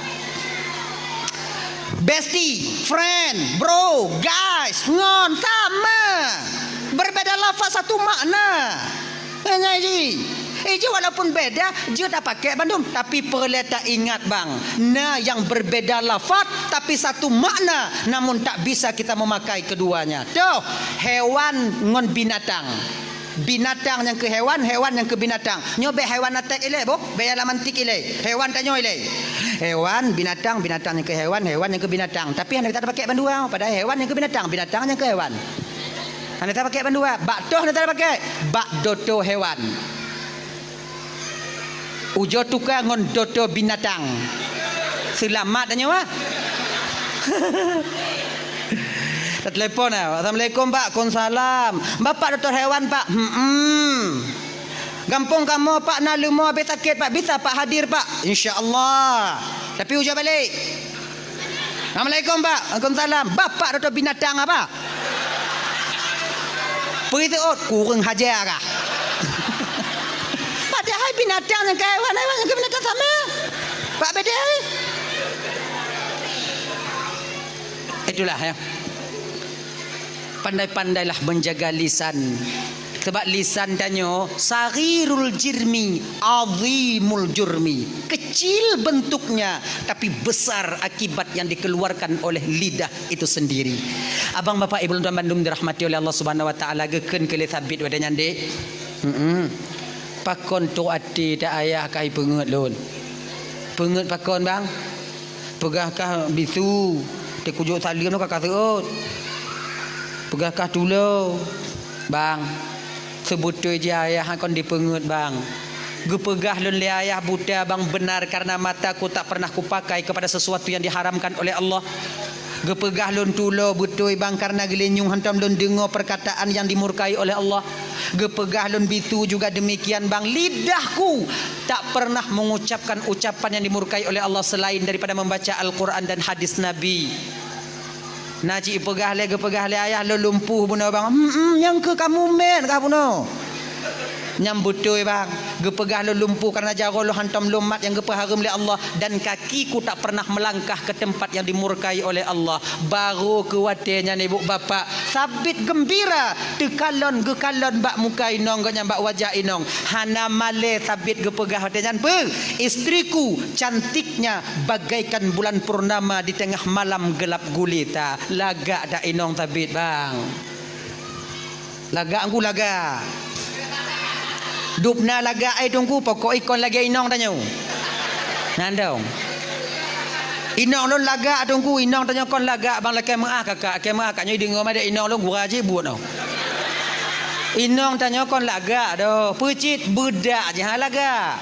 Bestie, friend, bro, guys, ngon, sama. Berbeda lafaz satu makna. Nyan jih. Eh, jih walaupun beda, jeuet tapakék bandum. Tapi peureulée taingat bang, na nyang berbeda lafaz, tapi satu makna, namun tak bisa kita memakai keduanya. Toh, hewan ngon binatang. Binatang nyang keu hewan, hewan nyang keu binatang. Nyoe bék hewan atek ilée, boh. Bék nyang lam antik ilée. Hewan tanyoe ilée. Hewan, binatang, binatang nyang keu hewan, hewan nyang keu binatang. Tapi hana tapakék bandua, padahai hewan nyang keu binatang, binatang nyang keu hewan. Hana tapakék bandua. Bak toh hana tapakék. Bak doto hewan. Ujoe tuka ngon doto binatang. Seulamat tanyoe, ah. Tatelepon, ah. "Assalamualaikum, Pak." "Waalaikumsalam." "Bapak dokto hewan, Pak?" "Hmm." "Gampông kamoe, Pak, na leumo habéh sakét, Pak. Bisa, Pak, hadir, Pak?" "Insya Allah." Tapi ujoe balek. "Assalamualaikum, Pak." "Waalaikumsalam." "Bapak dokto binatang apa?" Peue teuôt, kureueng haja kah? Padahai binatang nyang keu hewan, hewan nyang keu binatang sama. Pak beda. Itulah ya. Pandai-pandailah menjaga lisan. Sebab lisan tanyoe saghirul jurmi, azimul jurmi. Kecil bentuknya, tapi besar akibat yang dikeluarkan oleh lidah itu sendiri. Abang, bapak, ibu, lôn tuan bandum dirahmati oleh Allah Subhanahu wa Taala, geukheun keu lé Sabit watée nyan, dek. Hmm. Pakon trok até ta ayah ka ipeungeuet lôn. Peungeuet pakon, bang? Peugah kah bisu, teukujok saleuem ka ka seuôt. Peugah kah tulo, bang. Seubeutôi jih ayah kon dipeungeuet, bang. Geupeugah lôn lé ayah buta, bang, benar karena mataku tak pernah kupakai kepada sesuatu yang diharamkan oleh Allah. Geupeugah lôn tulo beutôi, bang, karena geulinyueng hantom lôn deungoe perkataan yang dimurkai oleh Allah. Geupeugah lôn bisu juga demikian, bang, lidahku tak pernah mengucapkan ucapan yang dimurkai oleh Allah selain daripada membaca Al-Quran dan hadis Nabi. Na cit peugah lé, geupeugah lé ayah lôn lumpuh bunoe, bang. Hmm, hmm, nyang keu kamu mét kah bunoe. Nyang beutôi, bang. Geupeugah lôn lumpuh karena jaroe lôn hantom lôn mat nyang geupeuhareuem lé Allah, dan kakiku tak pernah melangkah ke tempat yang dimurkai oleh Allah. Barô keu watée nyan, ibu bapak, Sabit geumbira teukalon geukalon bak muka inong gobnyan, bak wajah inong. Hana malée Sabit geupeugah watée nyan, "Beuh, istriku cantiknya bagaikan bulan purnama di tengah malam gelap gulita." Lagak dak inong Sabit, bang? Lagak ngku lagak. Dubna lagak, eh, Teungku, pokok ikon lagèe inong tanyoe. Nyan dong. Inong lôn lagak, Teungku, inong tanyoe kon lagak, bang lakèe meu'ah kakak, lakèe meu'ah kakak nyoe deungö madé inong lôn gura jih buet noh. Inong tanyoe kon lagak doh, peucit beudak jih ha lagak.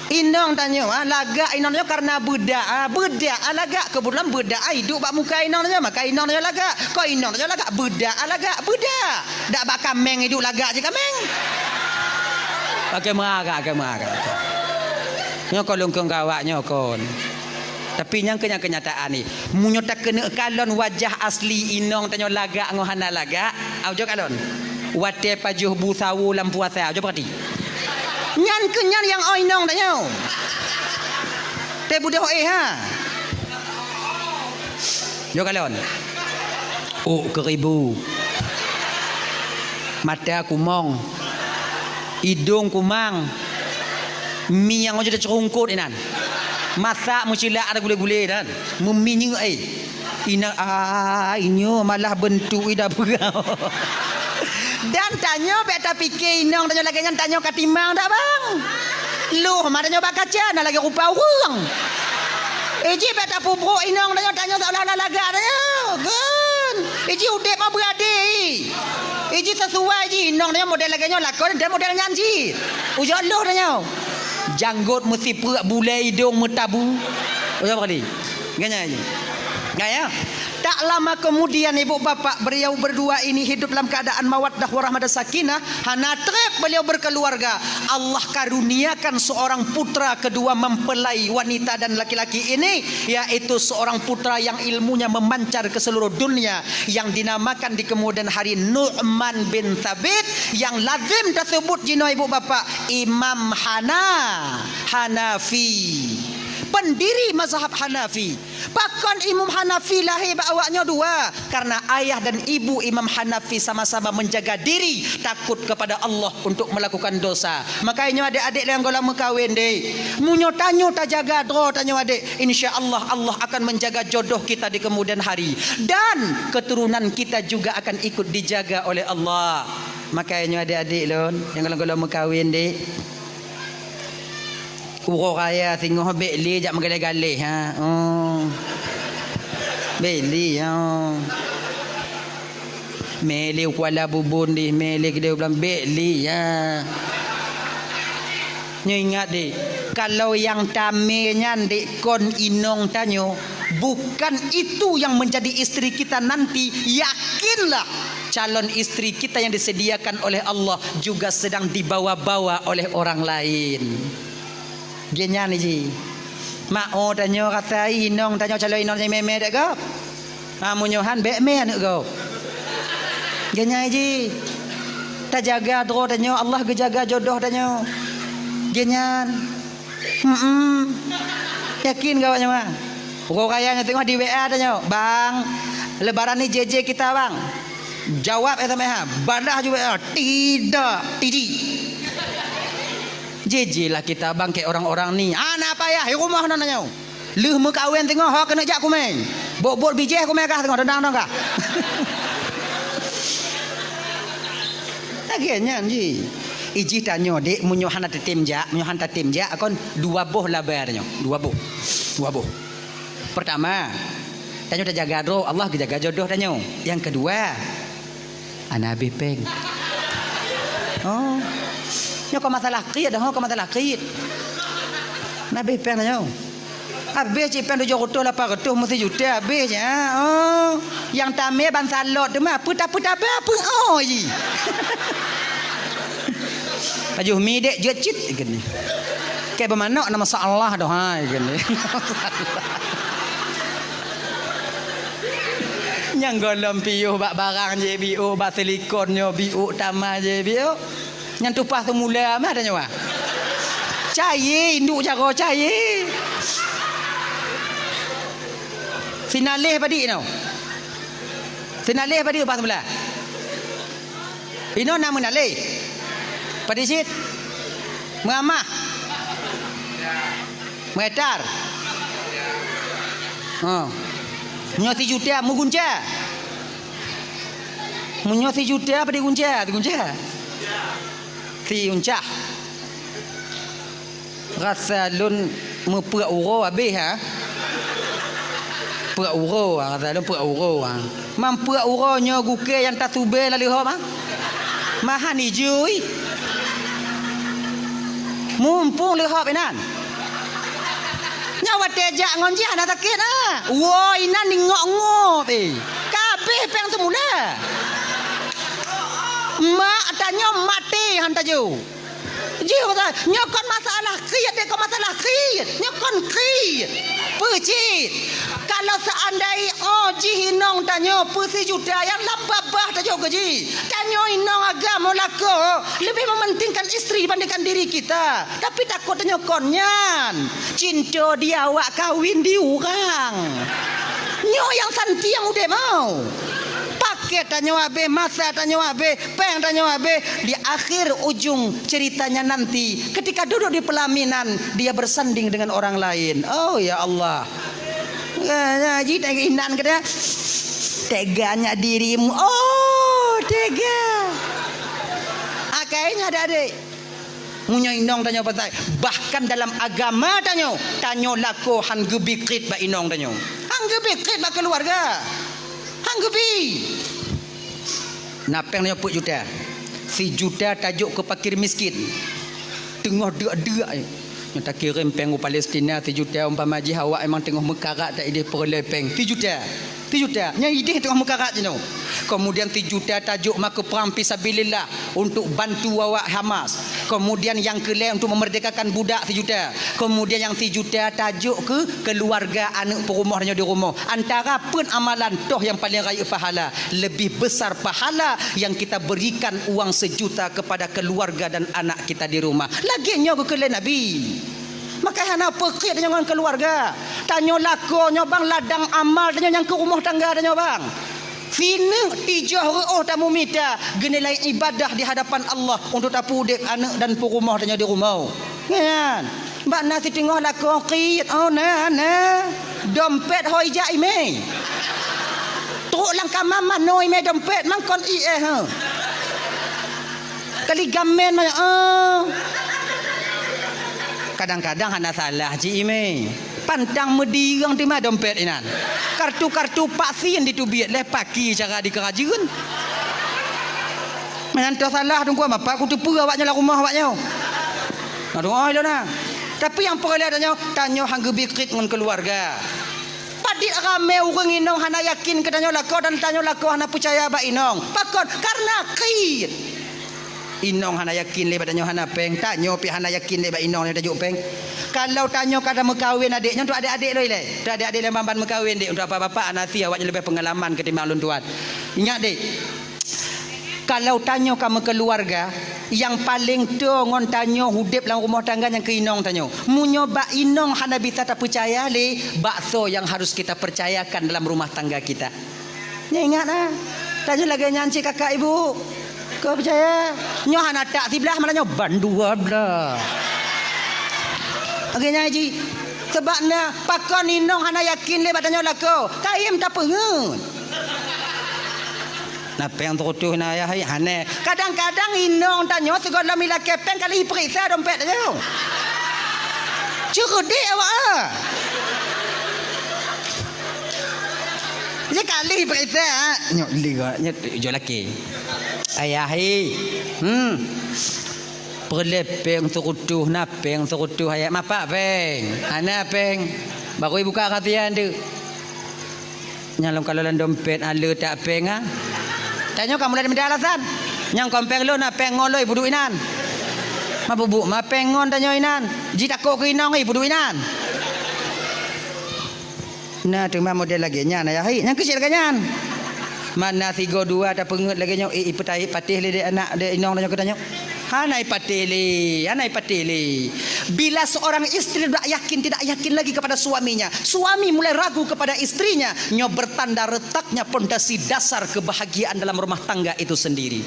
Inong tanyoe, ha, lagak inong tanyoe karena beudak, ha, beudak, ha, lagak. Keubeutulan beudak, ha, iduek bak muka inong tanyoe, maka inong tanyoe lagak. Kon inong tanyoe lagak, beudak, ha, lagak, beudak. Dak bak kaméng iduek lagak jih kaméng. Pakai meuagak, pakai meuagak. Nyoe kon lôn kheun keu awak nyoe kon. Tapi nyang keu-, nyang keunyataan ni, meunyoe takeuneuk kalon wajah asli inong tanyoe lagak ngon hana lagak, au jok kalon. Watèe pajoh bu sawo lam puasa, jok peurati. Nyan keuh nyan nyang oi inong tanyoe. Teuh budôh éh ha. Jok kalon. Ôk keuribu. Mata kumong. Idong kumang. Mi nyang ojok teuceurungkot inan. Masak meucilak ada gulé-gulé dan meuminyeuk, eh. Ina, ah, inyoe malah beuntuk ida peugah. Dan tanyoe bèk tapike inong tanyoe lagèe nyan, tanyoe ka timang dak, bang? Loh, ma tanyoe bak kaca na lagèe rupa ureueng. Iji bèk tapeubrok inong tanyoe, tanyoe seolah-olah lagak tanyoe. Gun. Iji udép ma beuadé. Iji sesuai ji inong tanyoe model lagèe nyoe lakon dan model nyan ji. Ujoe loh tanyoe. Janggot meusipreuk, bulèe idong meutabu. Ujoe kali. Ganya ji. Gaya. Tak lama kemudian ibu bapak beliau berdua ini hidup dalam keadaan mawaddah warahmah dan sakinah, hana trép beliau berkeluarga. Allah karuniakan seorang putra kedua mempelai wanita dan laki-laki ini, yaitu seorang putra yang ilmunya memancar ke seluruh dunia, yang dinamakan di kemudian hari Nu'man bin Thabit, yang lazim tersebut jinoe ibu bapak Imam Hana, Hanafi, pendiri mazhab Hanafi. Pakon Imam Hanafi lahé bak awak nyoe dua? Karena ayah dan ibu Imam Hanafi sama-sama menjaga diri, takut kepada Allah untuk melakukan dosa. Makanya nyoe adék-adék nyang gohlom meukawen deh, meunyoe tanyoe tajaga droe tanyoe adék, insya Allah, Allah akan menjaga jodoh kita di kemudian hari. Dan keturunan kita juga akan ikut dijaga oleh Allah. Makanya nyoe adék-adék lôn nyang gohlom-gohlom meukawen deh. Uroe raya singoh bèk lé jak meugaleh-galeh, ha. Oh. Bèk lé, ha. Mé lé u Kuala Bubon deh, mé lé keudéh u Blang, bèk lé, ha. Nyoe ingat deh, kalau nyang tamé nyan deh kon inong tanyoe, bukan itu yang menjadi istri kita nanti, yakinlah calon istri kita yang disediakan oleh Allah juga sedang dibawa-bawa oleh orang lain. Geuhnyan ji. Mak, oh, tanyoe rasa inong tanyoe calon inong nyang mé-mé dek gob. Ha, meunyoe han bèk mé aneuk gob. Geuhnyan ji. Tajaga droe tanyoe, Allah geujaga jodoh tanyoe. Geuhnyan. Hmm. Yakin keu awak nyoe, bang? Uroe raya nyoe teungoh di W A tanyoe, "Bang, lebaran ni J J kita, Bang." Jawab S M S, ha. Balah ju W A, "Tidak, Tidi." J J lah kita, Bang, keu orang-orang ni. Hana payah, di rumoh na tanyoe. Lheueh meukawen teungoh, ho keuneuk jak kumé. Bot-bot bijéh kumé kah teungoh, dendang dong kah. Lagèe nyan ji. Ijih tanyoe, dek, meunyoe hana tatem jak, meunyoe hana tatem jak, kon dua boh laba tanyoe. Dua boh. Dua boh. Pertama, tanyoe tajaga droe, Allah geujaga jodoh tanyoe. Nyang keudua, hana habéh péng. Oh. Nyoe kon masalah kriet dah, kon masalah kriet. Hana habéh péng tanyoe. Habéh cit péng tujoh reutôh lapan reutôh meusijuta habéh nyan. Oh, nyang tamé ban salot teuma, peue tapeutabah, peue oh ji. Pajoh mi dek jeuet cit geuhnyan. Keu beumanok na masalah doh hai geuhnyan. Nyang gohlom piôh bak barang jih biôh, bak silikon nyoe biôh, tama jih biôh. Nyan tupah seumula mah tanyoe. Cayé, induek jaroe cayé. Sinaleh padit nyoe. Sinaleh padit upah seumula. Inoe na meunaleh. Padit cit. Meuamah. Meuetar. Ha. Nyoe sijuta meugunca. Meunyoe sijuta apa digunca? Digunca. Si uncah. Rasa lôn meupeuek uroe habéh, ha? Peuek uroe, ha, rasa lôn peuek uroe, ha. Meupeuek uroe nyoe gukée nyang tasubée lam leuhop, ha? Mahan ijui. Mumpung leuhop inan. Nyoe watée jak ngon jih hana sakét, ha? Woe inan ingok-ngok, eh. Ka habéh péng seumula. Mak tanyoe maté han tajo. Jih kata, nyoe kon masalah kriet, dek kon masalah kriet. Nyoe kon kriet. Peue cit? Kalau seandai oh jih inong tanyoe peusijuta nyang lam babah tajok keu jih. Tanyoe inong agam lakoe lebih mementingkan istri dibandingkan diri kita. Tapi takot tanyoe kon nyan. Cinta di awak kawin di urang. Nyoe nyang santiang udeb mau. Paket tanyoe habéh, masa tanyoe habéh, péng tanyoe habéh, di akhir ujung ceritanya nanti, ketika duduk di pelaminan, dia bersanding dengan orang lain. Oh, ya Allah. Ya, ya, ji tengok inan kata, "Teganya dirimu." Oh, tega. Akhirnya ada adik. Meunyoe inong tanyoe patai, bahkan dalam agama tanyoe, tanyoe lakoe han geubi kriet bak inong tanyoe. Han geubi kriet bak keuluwarga. Han geubi. Na péng nyoe peuet juta. Sijuta tajok keu fakir miskin. Teungoh deuk-deuk, eh. Nyoe takirém péng u Palestina sijuta, umpama jih awak memang teungoh meukarat, tak idéh peureulée péng. Sijuta. Sijuta. Nyan idéh teungoh meukarat jinoe. Kemudian sijuta tajok ma keu prang fisabilillah untuk bantu awak Hamas. Kemudian nyang keulhée untuk memerdekakan budak sijuta. Kemudian nyang sijuta tajok keu keuluwarga aneuk peurumoh tanyoe di rumoh. Antara peuet amalan toh nyang paleng rayeuk pahala, lebih besar pahala yang kita berikan uang sejuta kepada keluarga dan anak kita di rumah. Lagée nyoe geukheun lé Nabi. Maka hana peukeuet tanyoe ngon keuluwarga. Tanyoe lakoe nyoe bang ladang amal tanyoe nyang keu rumoh tangga tanyoe bang. Sineuk tijoh reuôh tamumita geunilai ibadah di hadapan Allah untuk tapeudeb aneuk dan peurumoh tanyoe di rumoh. Nyan. Bak na siteungoh lakoe kriet, oh, na, na. Dompet hôi jak imé. Trok lam kama manoe imé dompet, mangkon ié, ha. Kali gamen manyang, oh. Kadang-kadang hana salah cit imé. Pantang meudireung teuma dompet inan. Kartu-kartu vaksin diteubiet lé paki cara dikeurajeuen. Meunan toh salah teungku, mapa kuteupeue awak nyoe lam rumoh awak nyoe. Aduh, oh, ilôn na. Tapi nyang peureulée tanyoe, tanyoe han geubi kriet ngon keuluwarga. Padit ramé ureuëng inong hana yakin keu tanyoe lakoe dan tanyoe lakoe hana peucaya bak inong. Pakon? Karena kriet. Inong hana yakin lé bak tanyoe hana péng, tanyoe pih hana yakin lé bak inong nyoe tajok péng. Kalau tanyoe ka tameukawen adék nyoe, untuk adék-adék lôn ilée. Untuk adék-adék lôn ban-ban meukawen, dek, untuk bapak-bapak hana sie, awak nyoe leubeh peungalaman ketimbang lôn tuan. Ingat, dek, kalau tanyoe ka meukeuluwarga, nyang paleng toe ngon tanyoe udeb lam rumoh tangga nyang keu inong tanyoe. Meunyoe bak inong hana bisa tapeucaya lé, bak soe nyang harus kita percayakan dalam rumah tangga kita? Nyoe ingat na. Tanyoe lagée nyan cit kakak ibu. Kau percaya? Nyoe hana tak siblah malah nyoe bandua blah. Lagée nyan ji. Sebab na pakon inong hana yakin lé bak tanyoe lakoe. Kayém tapeungeut. Na péng teukutuh na ayah hai hane. Kadang-kadang inong tanyoe sigohlom ilakée péng kali iperiksa dompet tanyoe. Ceureudek awak ah. Sekali periksa, nyoe li nyoe jo laki. Ayah hai. Hmm. Peureulée péng seukutuh, na péng seukutuh ayah. Mapak péng. Hana péng. Baru ibuka rahsia tu. Nyang lom kalau lam dompet ale tak péng ah. Tanyoe ka mulai meuda alasan. Nyang kon péng lôn na péng ngon lôn ibudu inan. Ma bubuk ma péng ngon tanyoe inan. Jitakok keu inong ibudu inan. Na teuma model lagée nyan ayah hai. Nyang keucil lagée nyan. Mana sigo dua tapeungeut lagée nyoe, eh, ipeutai patéh lé dek anak dek inong tanyoe keu tanyoe. Hana ipatéh lé, hana ipatéh lé. Bila seorang istri tidak yakin, tidak yakin lagi kepada suaminya, suami mulai ragu kepada istrinya, nyoe bertanda retaknya pondasi dasar kebahagiaan dalam rumah tangga itu sendiri.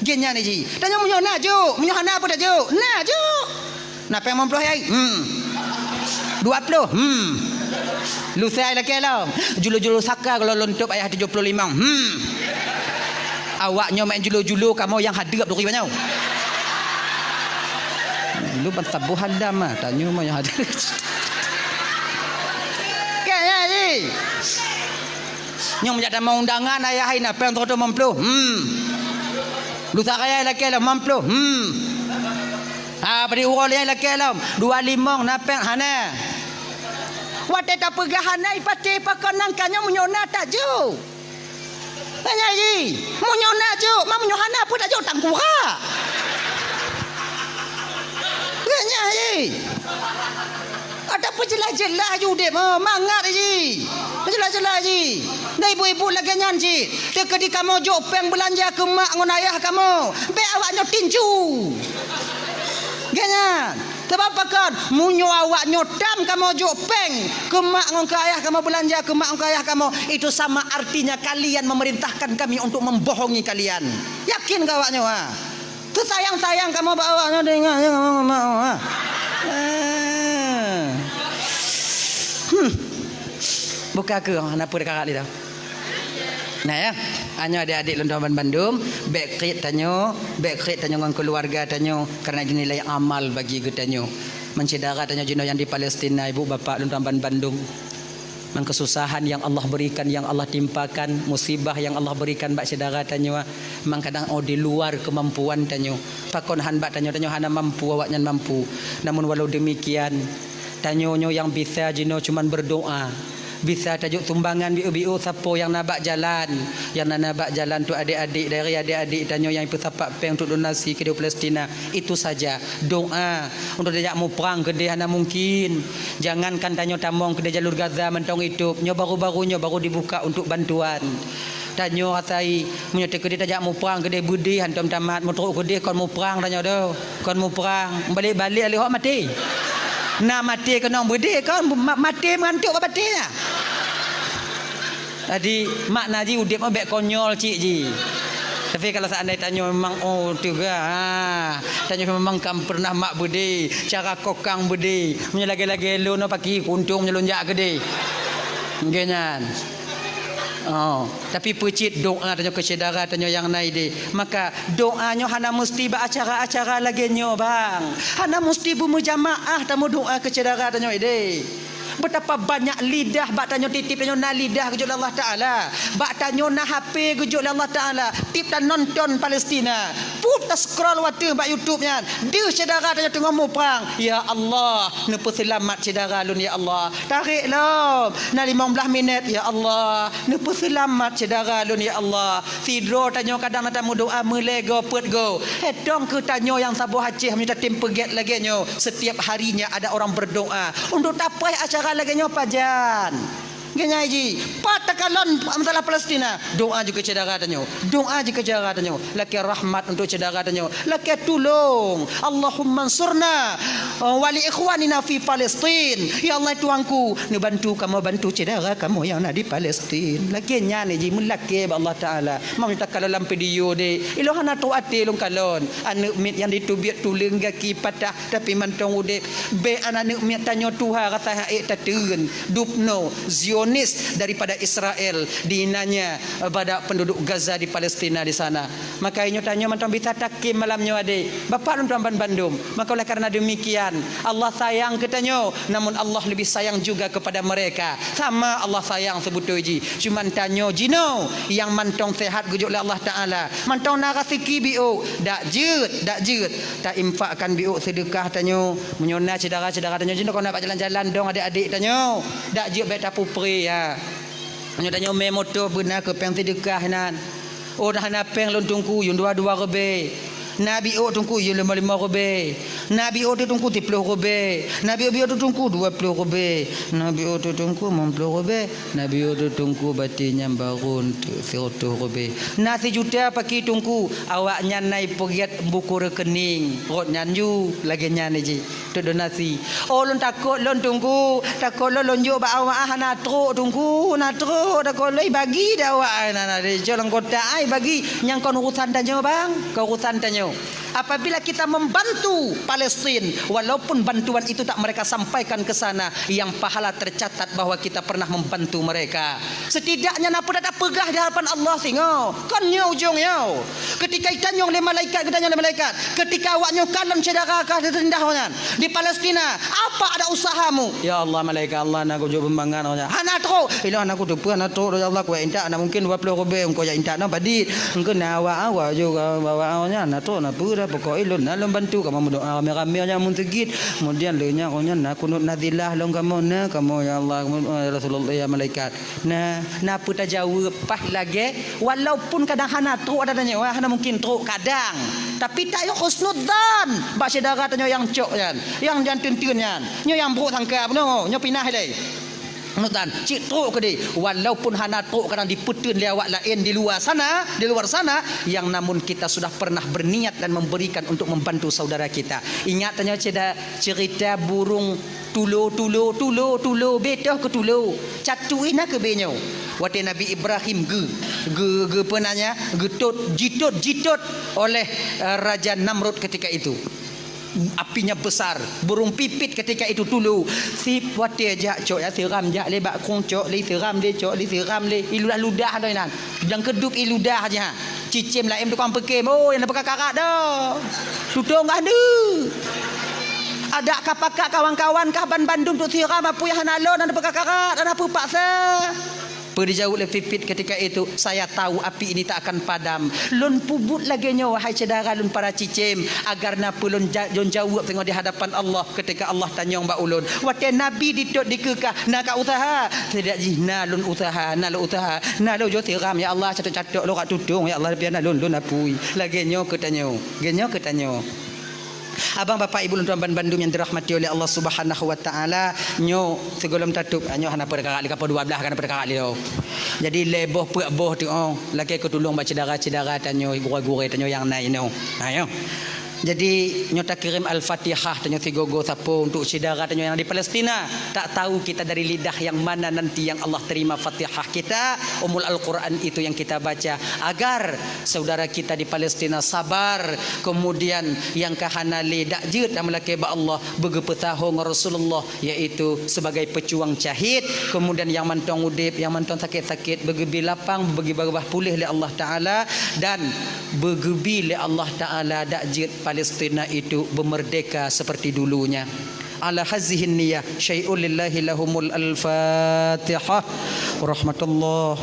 Gen nyan ji. Tanyoe meunyoe na juk, meunyoe hana apa dak juk? Na juk. Na péng limong ploh hai? Hmm. Dua ploh? Hmm. Lusai lakée lom. Julu-julu saka kalau lôn tôb ayah tujoh ploh limong. Hmm. Awak nyoe main julu-julu kamoe nyang hadeup duri banyoe. Lu ban saboh hadam ah, tanyoe mah nyang hadam. Kan ya, ji? Nyang meujak tamong undangan ayah hai na péng seratus lima puluh. Hmm. Lusa raya lakée lom lima puluh. Hmm. Ha, padum uroe lé lakée lom dua limong na péng hana. Watée tapeugah hana ipatéh pakon nangka nyoe meunyoe na tajok. Tanya ji, meunyoe na jok, ma meunyoe hana peue tajok tangkurak. Tanya ji. Ada peujeulaih-jeulaih ju udeb, oh, mangat ji. Peujeulaih-jeulaih ji. Dan ibu-ibu lagée nyan cit. Teukeudi kamoe jok péng beulanja keu mak ngon ayah kamoe, bék awak nyoe tinju. Geuh nyan. Sabab pakon? Meunyoe awak nyoe tam kamoe jok péng keu mak ngon keu ayah kamoe, beulanja keu mak ngon keu ayah kamoe, itu sama artinya kalian memerintahkan kami untuk membohongi kalian. Yakin keu awak nyoe, ha? Teusayang-sayang kamoe bak awak nyoe, teuingat, teuingat kamoe, mak, ha? Eh. Hmm. Buka keu, hana peue karak lé dah. Nah ya, nyoe adik-adik lôn tuan bandum, bék kriet tanyoe, bék kriet tanyoe ngon keuluwarga tanyoe, karena itu nilai amal bagi geutanyoe. Meusyedara tanyoe jinoe nyang di Palestina, ibu bapak lôn tuan bandum. Mang kesusahan yang Allah berikan, yang Allah timpakan, musibah yang Allah berikan bak syedara tanyoe, mang kadang oh di luar kemampuan tanyoe. Pakon han bak tanyoe, tanyoe hana mampu, awaknyan mampu. Namun walau demikian, tanyoe nyoe nyang bisa jinoe cuman berdoa. Bisa tajok sumbangan biôk-biôk sapo nyang na bak jalan. Nyang na, na bak jalan tu adik-adik, dari adik-adik tanyoe nyang peusapat péng untuk donasi keudéh Palestina. Itu saja. Doa. Untuk tajak muprang keudéh hana mungkin. Jangankan tanyoe tamong keudéh jalur Gaza mantong itôb. Nyoe baru-baru nyoe baru dibuka untuk bantuan. Tanyoe asai, meunyoe teukeudéh tajak muprang keudéh beudéh hantom tamat, meutrok keudéh kon muprang tanyoe doh. Kon muprang, balek-balek lé hok maté. Na maté keunong beudéh kon ma-, maté meugantok bak batée nyan. Jadi, makna jih udeb nyoe bék konyol cit jih. Tapi kalau seandai tanyoe memang, oh, teuga, ha, tanyoe memang kam pernah mak beudéh, cara kokang beudéh. Meunyoe lagée-lagée lôn nyoe paki kuntung meunyoe lôn jak keudéh. Nggih nyan. Oh, tapi peucit doa tanyoe keu syedara tanyoe nyang na idéh. Maka doa nyoe hana meusti bak acara-acara lagée nyoe, bang. Hana meusti beumeujamaah tameudoa keu syedara tanyoe idéh. Betapa banyak lidah bak tanyoe tieb-tieb tanyoe na lidah geujok lé Allah Taala. Bak tanyoe na H P geujok lé Allah Taala. Tieb tanonton Palestina. Put ta-scroll watée bak YouTube nyan. Deuh syedara tanyoe teungoh muprang. Ya Allah, neupeuseulamat syedara lôn ya Allah. Tarek lom. Na limong blaih minét, ya Allah, neupeuseulamat syedara lôn, ya Allah. Sidroe tanyoe kadang na tameudoa meulée goe peuet goe. Heutong keu tanyoe nyang saboh Aceh meunyoe tatem peugét lagée nyoe, setiap harinya ada orang berdoa untuk tapaih acara lagée nyoe pajan. Geunyai jih, pat takalon masalah Palestina, doa jih keu syedara tanyoe. Doa jih keu syedara tanyoe. Lakée rahmat untuk syedara tanyoe. Lakée tulông. Allahumma ansurna, eh, wa li ikhwanina fi Palestin. Ya Allah Tuhanku, neubantu kamoe bantu syedara kamoe nyang na di Palestin. Lakée nyan jih meulakée bak Allah Taala. Meunyoe takalon lam video deh, ilôn hana trok até lôn kalon. Aneuëk miet nyang diteubiet tuleueng gaki patah tapi mantong udeb. Bék aneuëk miet tanyoe tuha rasa hak ék tateun. Dubno, Zionis daripada Israel, diinanya bak penduduk Gaza di Palestina di sana. Maka inyoe tanyoe mantong bisa takhém malam nyoe adé. Bapak lôn tuan ban bandum. Maka oleh karena demikian, Allah sayang keu tanyoe, namun Allah lebih sayang juga kepada mereka. Sama Allah sayang seubeutôi jih. Cuman tanyoe jinoe nyang mantong sehat geujok lé Allah Taala. Mantong na raseuki biôk, dak jeuet, dak jeuet. Ta-infakkan biôk seudeukah tanyoe. Meunyoe na syedara-syedara tanyoe jinoe kon na bak jalan-jalan dong adék-adék tanyoe. Dak jeuet bék tapupre, ya. Meunyoe tanyoe mé moto beuna keu péng seudeukah inan. Oh, hana péng lôn teungku, yum dua-dua ribèe. Na biôk teungku, yum limong-limong ribèe. Na biôk teungku, siploh ribèe. Na biôk-biôk teungku, dua ploh ribèe. Na biôk teungku, limong ploh ribèe. Na biôk teungku, batèe nyang barô teuk, siratoh ribèe. Na sijuta paki teungku, awaknyan na ipeugèt buku rekening. Rot nyan ju, lagèe nyan jih. Teuk donasi. Oh, lôn takot lôn teungku, takot lôn, lôn jok bak awak, ah, hana trok teungku, hana trok, takot lôn ibagi di awak, ah, na, na, di jok lam kotak, ah, ibagi nyang kon urusan tanyoe, bang, kon urusan tanyoe. Apabila kita membantu Palestin, walaupun bantuan itu tak mereka sampaikan ke sana, yang pahala tercatat bahwa kita pernah membantu mereka. Setidaknya na peue tapeugah di hadapan Allah singoh. Kon nyoe ujong nyoe. Ketika itanyong lé malaikat, geutanyong lé malaikat, ketika awak nyoe kalon syedara ka teurindah nyan di Palestina, apa ada usahamu? Ya Allah, malaikat Allah, na kujok beumangat nyan. Hana trok. Ilôn hana kuteupeue, hana trok, ya Allah, kuintat, na mungkin dua ploh rubée, engkau jak intat na padit. Engkau na awak-awak juga, awak-awak nyan, na trok, na peue dah, pokok ilôn, na lôn bantu, kamoe meudoa ramé-ramé nyan mun seugit. Kemudian lé nyan, nyan, na kunut nazilah lôn kamoe, na kamoe, ya Allah, ya Rasulullah, ya malaikat. Nah, na peue tajaweueb paih lagée, walaupun kadang hana trok ada tanyoe, hana mungkin trok kadang. Tapi tayoe husnudzan bak syedara tanyoe nyang cok nyan, nyang jan teunteun nyan, nyoe nyang brok sangka bunoe, nyoe pinah ilée. Husnudzan, cit trok keudeh, walaupun hana trok kadang dipeuteun lé awak laén di luwa sana, di luar sana, yang namun kita sudah pernah berniat dan memberikan untuk membantu saudara kita. Ingat tanyoe ceda-, cerita burung Tulo, tulo, tulo, tulo, betoh keu tulo. Catu ina keu benyoe. Watée Nabi Ibrahim geu, geu, geu peue nan nyan, geutot, jitot, jitot oleh, eh, Raja Namrud ketika itu. Apinya besar, burung pipit ketika itu tulo. Sip watée jak cok ya siram jak lé bak kong cok lé siram lé cok lé siram lé. Iludah-ludah tu inan. Nyang keudop iludah aja. Cicém laén tukang peukem, oh, nyang na peukakarat dah. Tutong kah deuh. Adak ka pakat kawan-kawan kah ban bandum tu siram apui hana lon, hana peukakarat, hana peue paksa. Peue dijaweueb lé Pipit ketika itu, "Saya tahu api ini tak akan padam." Lôn peubuet lagée nyoe, wahai syedara lôn para cicém, agar na peue lôn ja-, lôn jaweueb teungoh di hadapan Allah. Ketika Allah tanyong bak ulôn, watée Nabi ditot dikeukah, "Na ka useuha?" Tidak jih, "Na lôn useuha, na lôn useuha, na lôn jok siram, ya Allah, catok-catok lôn rak tutong, ya Allah, biar na lôn, lôn apui." Lagée nyoe keu tanyoe, lagée nyoe keu tanyoe. Abang, bapak, ibu lôn tuan ban bandum nyang dirahmati oleh Allah Subhanahu wa Taala, nyoe sigohlom tatôp, nyoe hana peurakarak lé, ka poh dua blaih ka hana peurakarak lé. Jadi lhée boh peuet boh tu, oh, lakée keu tulông bak syedara-syedara tanyoe, gurée-gurée tanyoe nyang na inoe. Ha, nyoe. Jadi, nyoe takirém Al-Fatihah tanyoe sigoe-goe sapeue untuk syedara tanyoe nyang di Palestina. Tak tahu kita dari lidah yang mana nanti yang Allah terima Fatihah kita, Ummul Al-Quran itu yang kita baca, agar saudara kita di Palestina sabar, kemudian nyang ka hana lé dak jeuet, nyang meulakée bak Allah, beugeupeusaho ngon Rasulullah, yaitu sebagai pejuang syahid, kemudian nyang mantong udeb, nyang mantong sakét-sakét, beugeubri lapang, beugeubri babah puléh lé Allah Taala, dan beugeubri lé Allah Taala dak jeuet Palestina itu beumerdeka seperti dulunya. Ala hazihin niyah, syai'un lillahi lahumul al-Fatihah. Warahmatullah.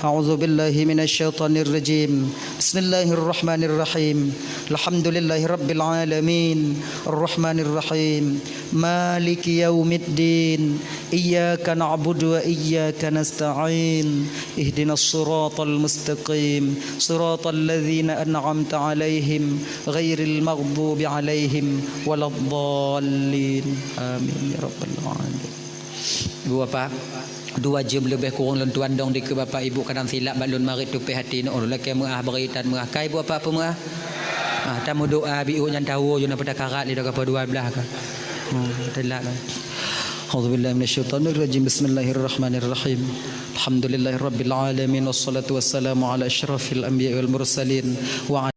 A'udzubillahi minasyaitonirrajim. Bismillahirrahmanirrahim. Alhamdulillahi rabbil alamin. Arrahmanirrahim. Maliki yaumiddin. Iyyaka na'budu wa iyyaka nasta'in. Ihdinas siratal mustaqim. Siratal ladzina an'amta 'alaihim ghairil maghdubi 'alaihim waladdallin. Amin ya rabbal alamin. Ibu bapak, dua jeuem leubeh kurang lôn tuan dong dikeue bapak ibu kadang silap bak lôn marit tupéh até nyoe lôn lakée meu'ah bari tan meu'ah. Ka ibu bapak peumeu'ah? Ah, tameudoa biôh nyan tawoe jeuet na peutakarat lé dah ka poh dua blaih ka. Hmm, telat. A'udzubillahi minasyaitonirrajim. Bismillahirrahmanirrahim. Alhamdulillahirabbil alamin wassalatu wassalamu ala asyrafil anbiya'i wal mursalin wa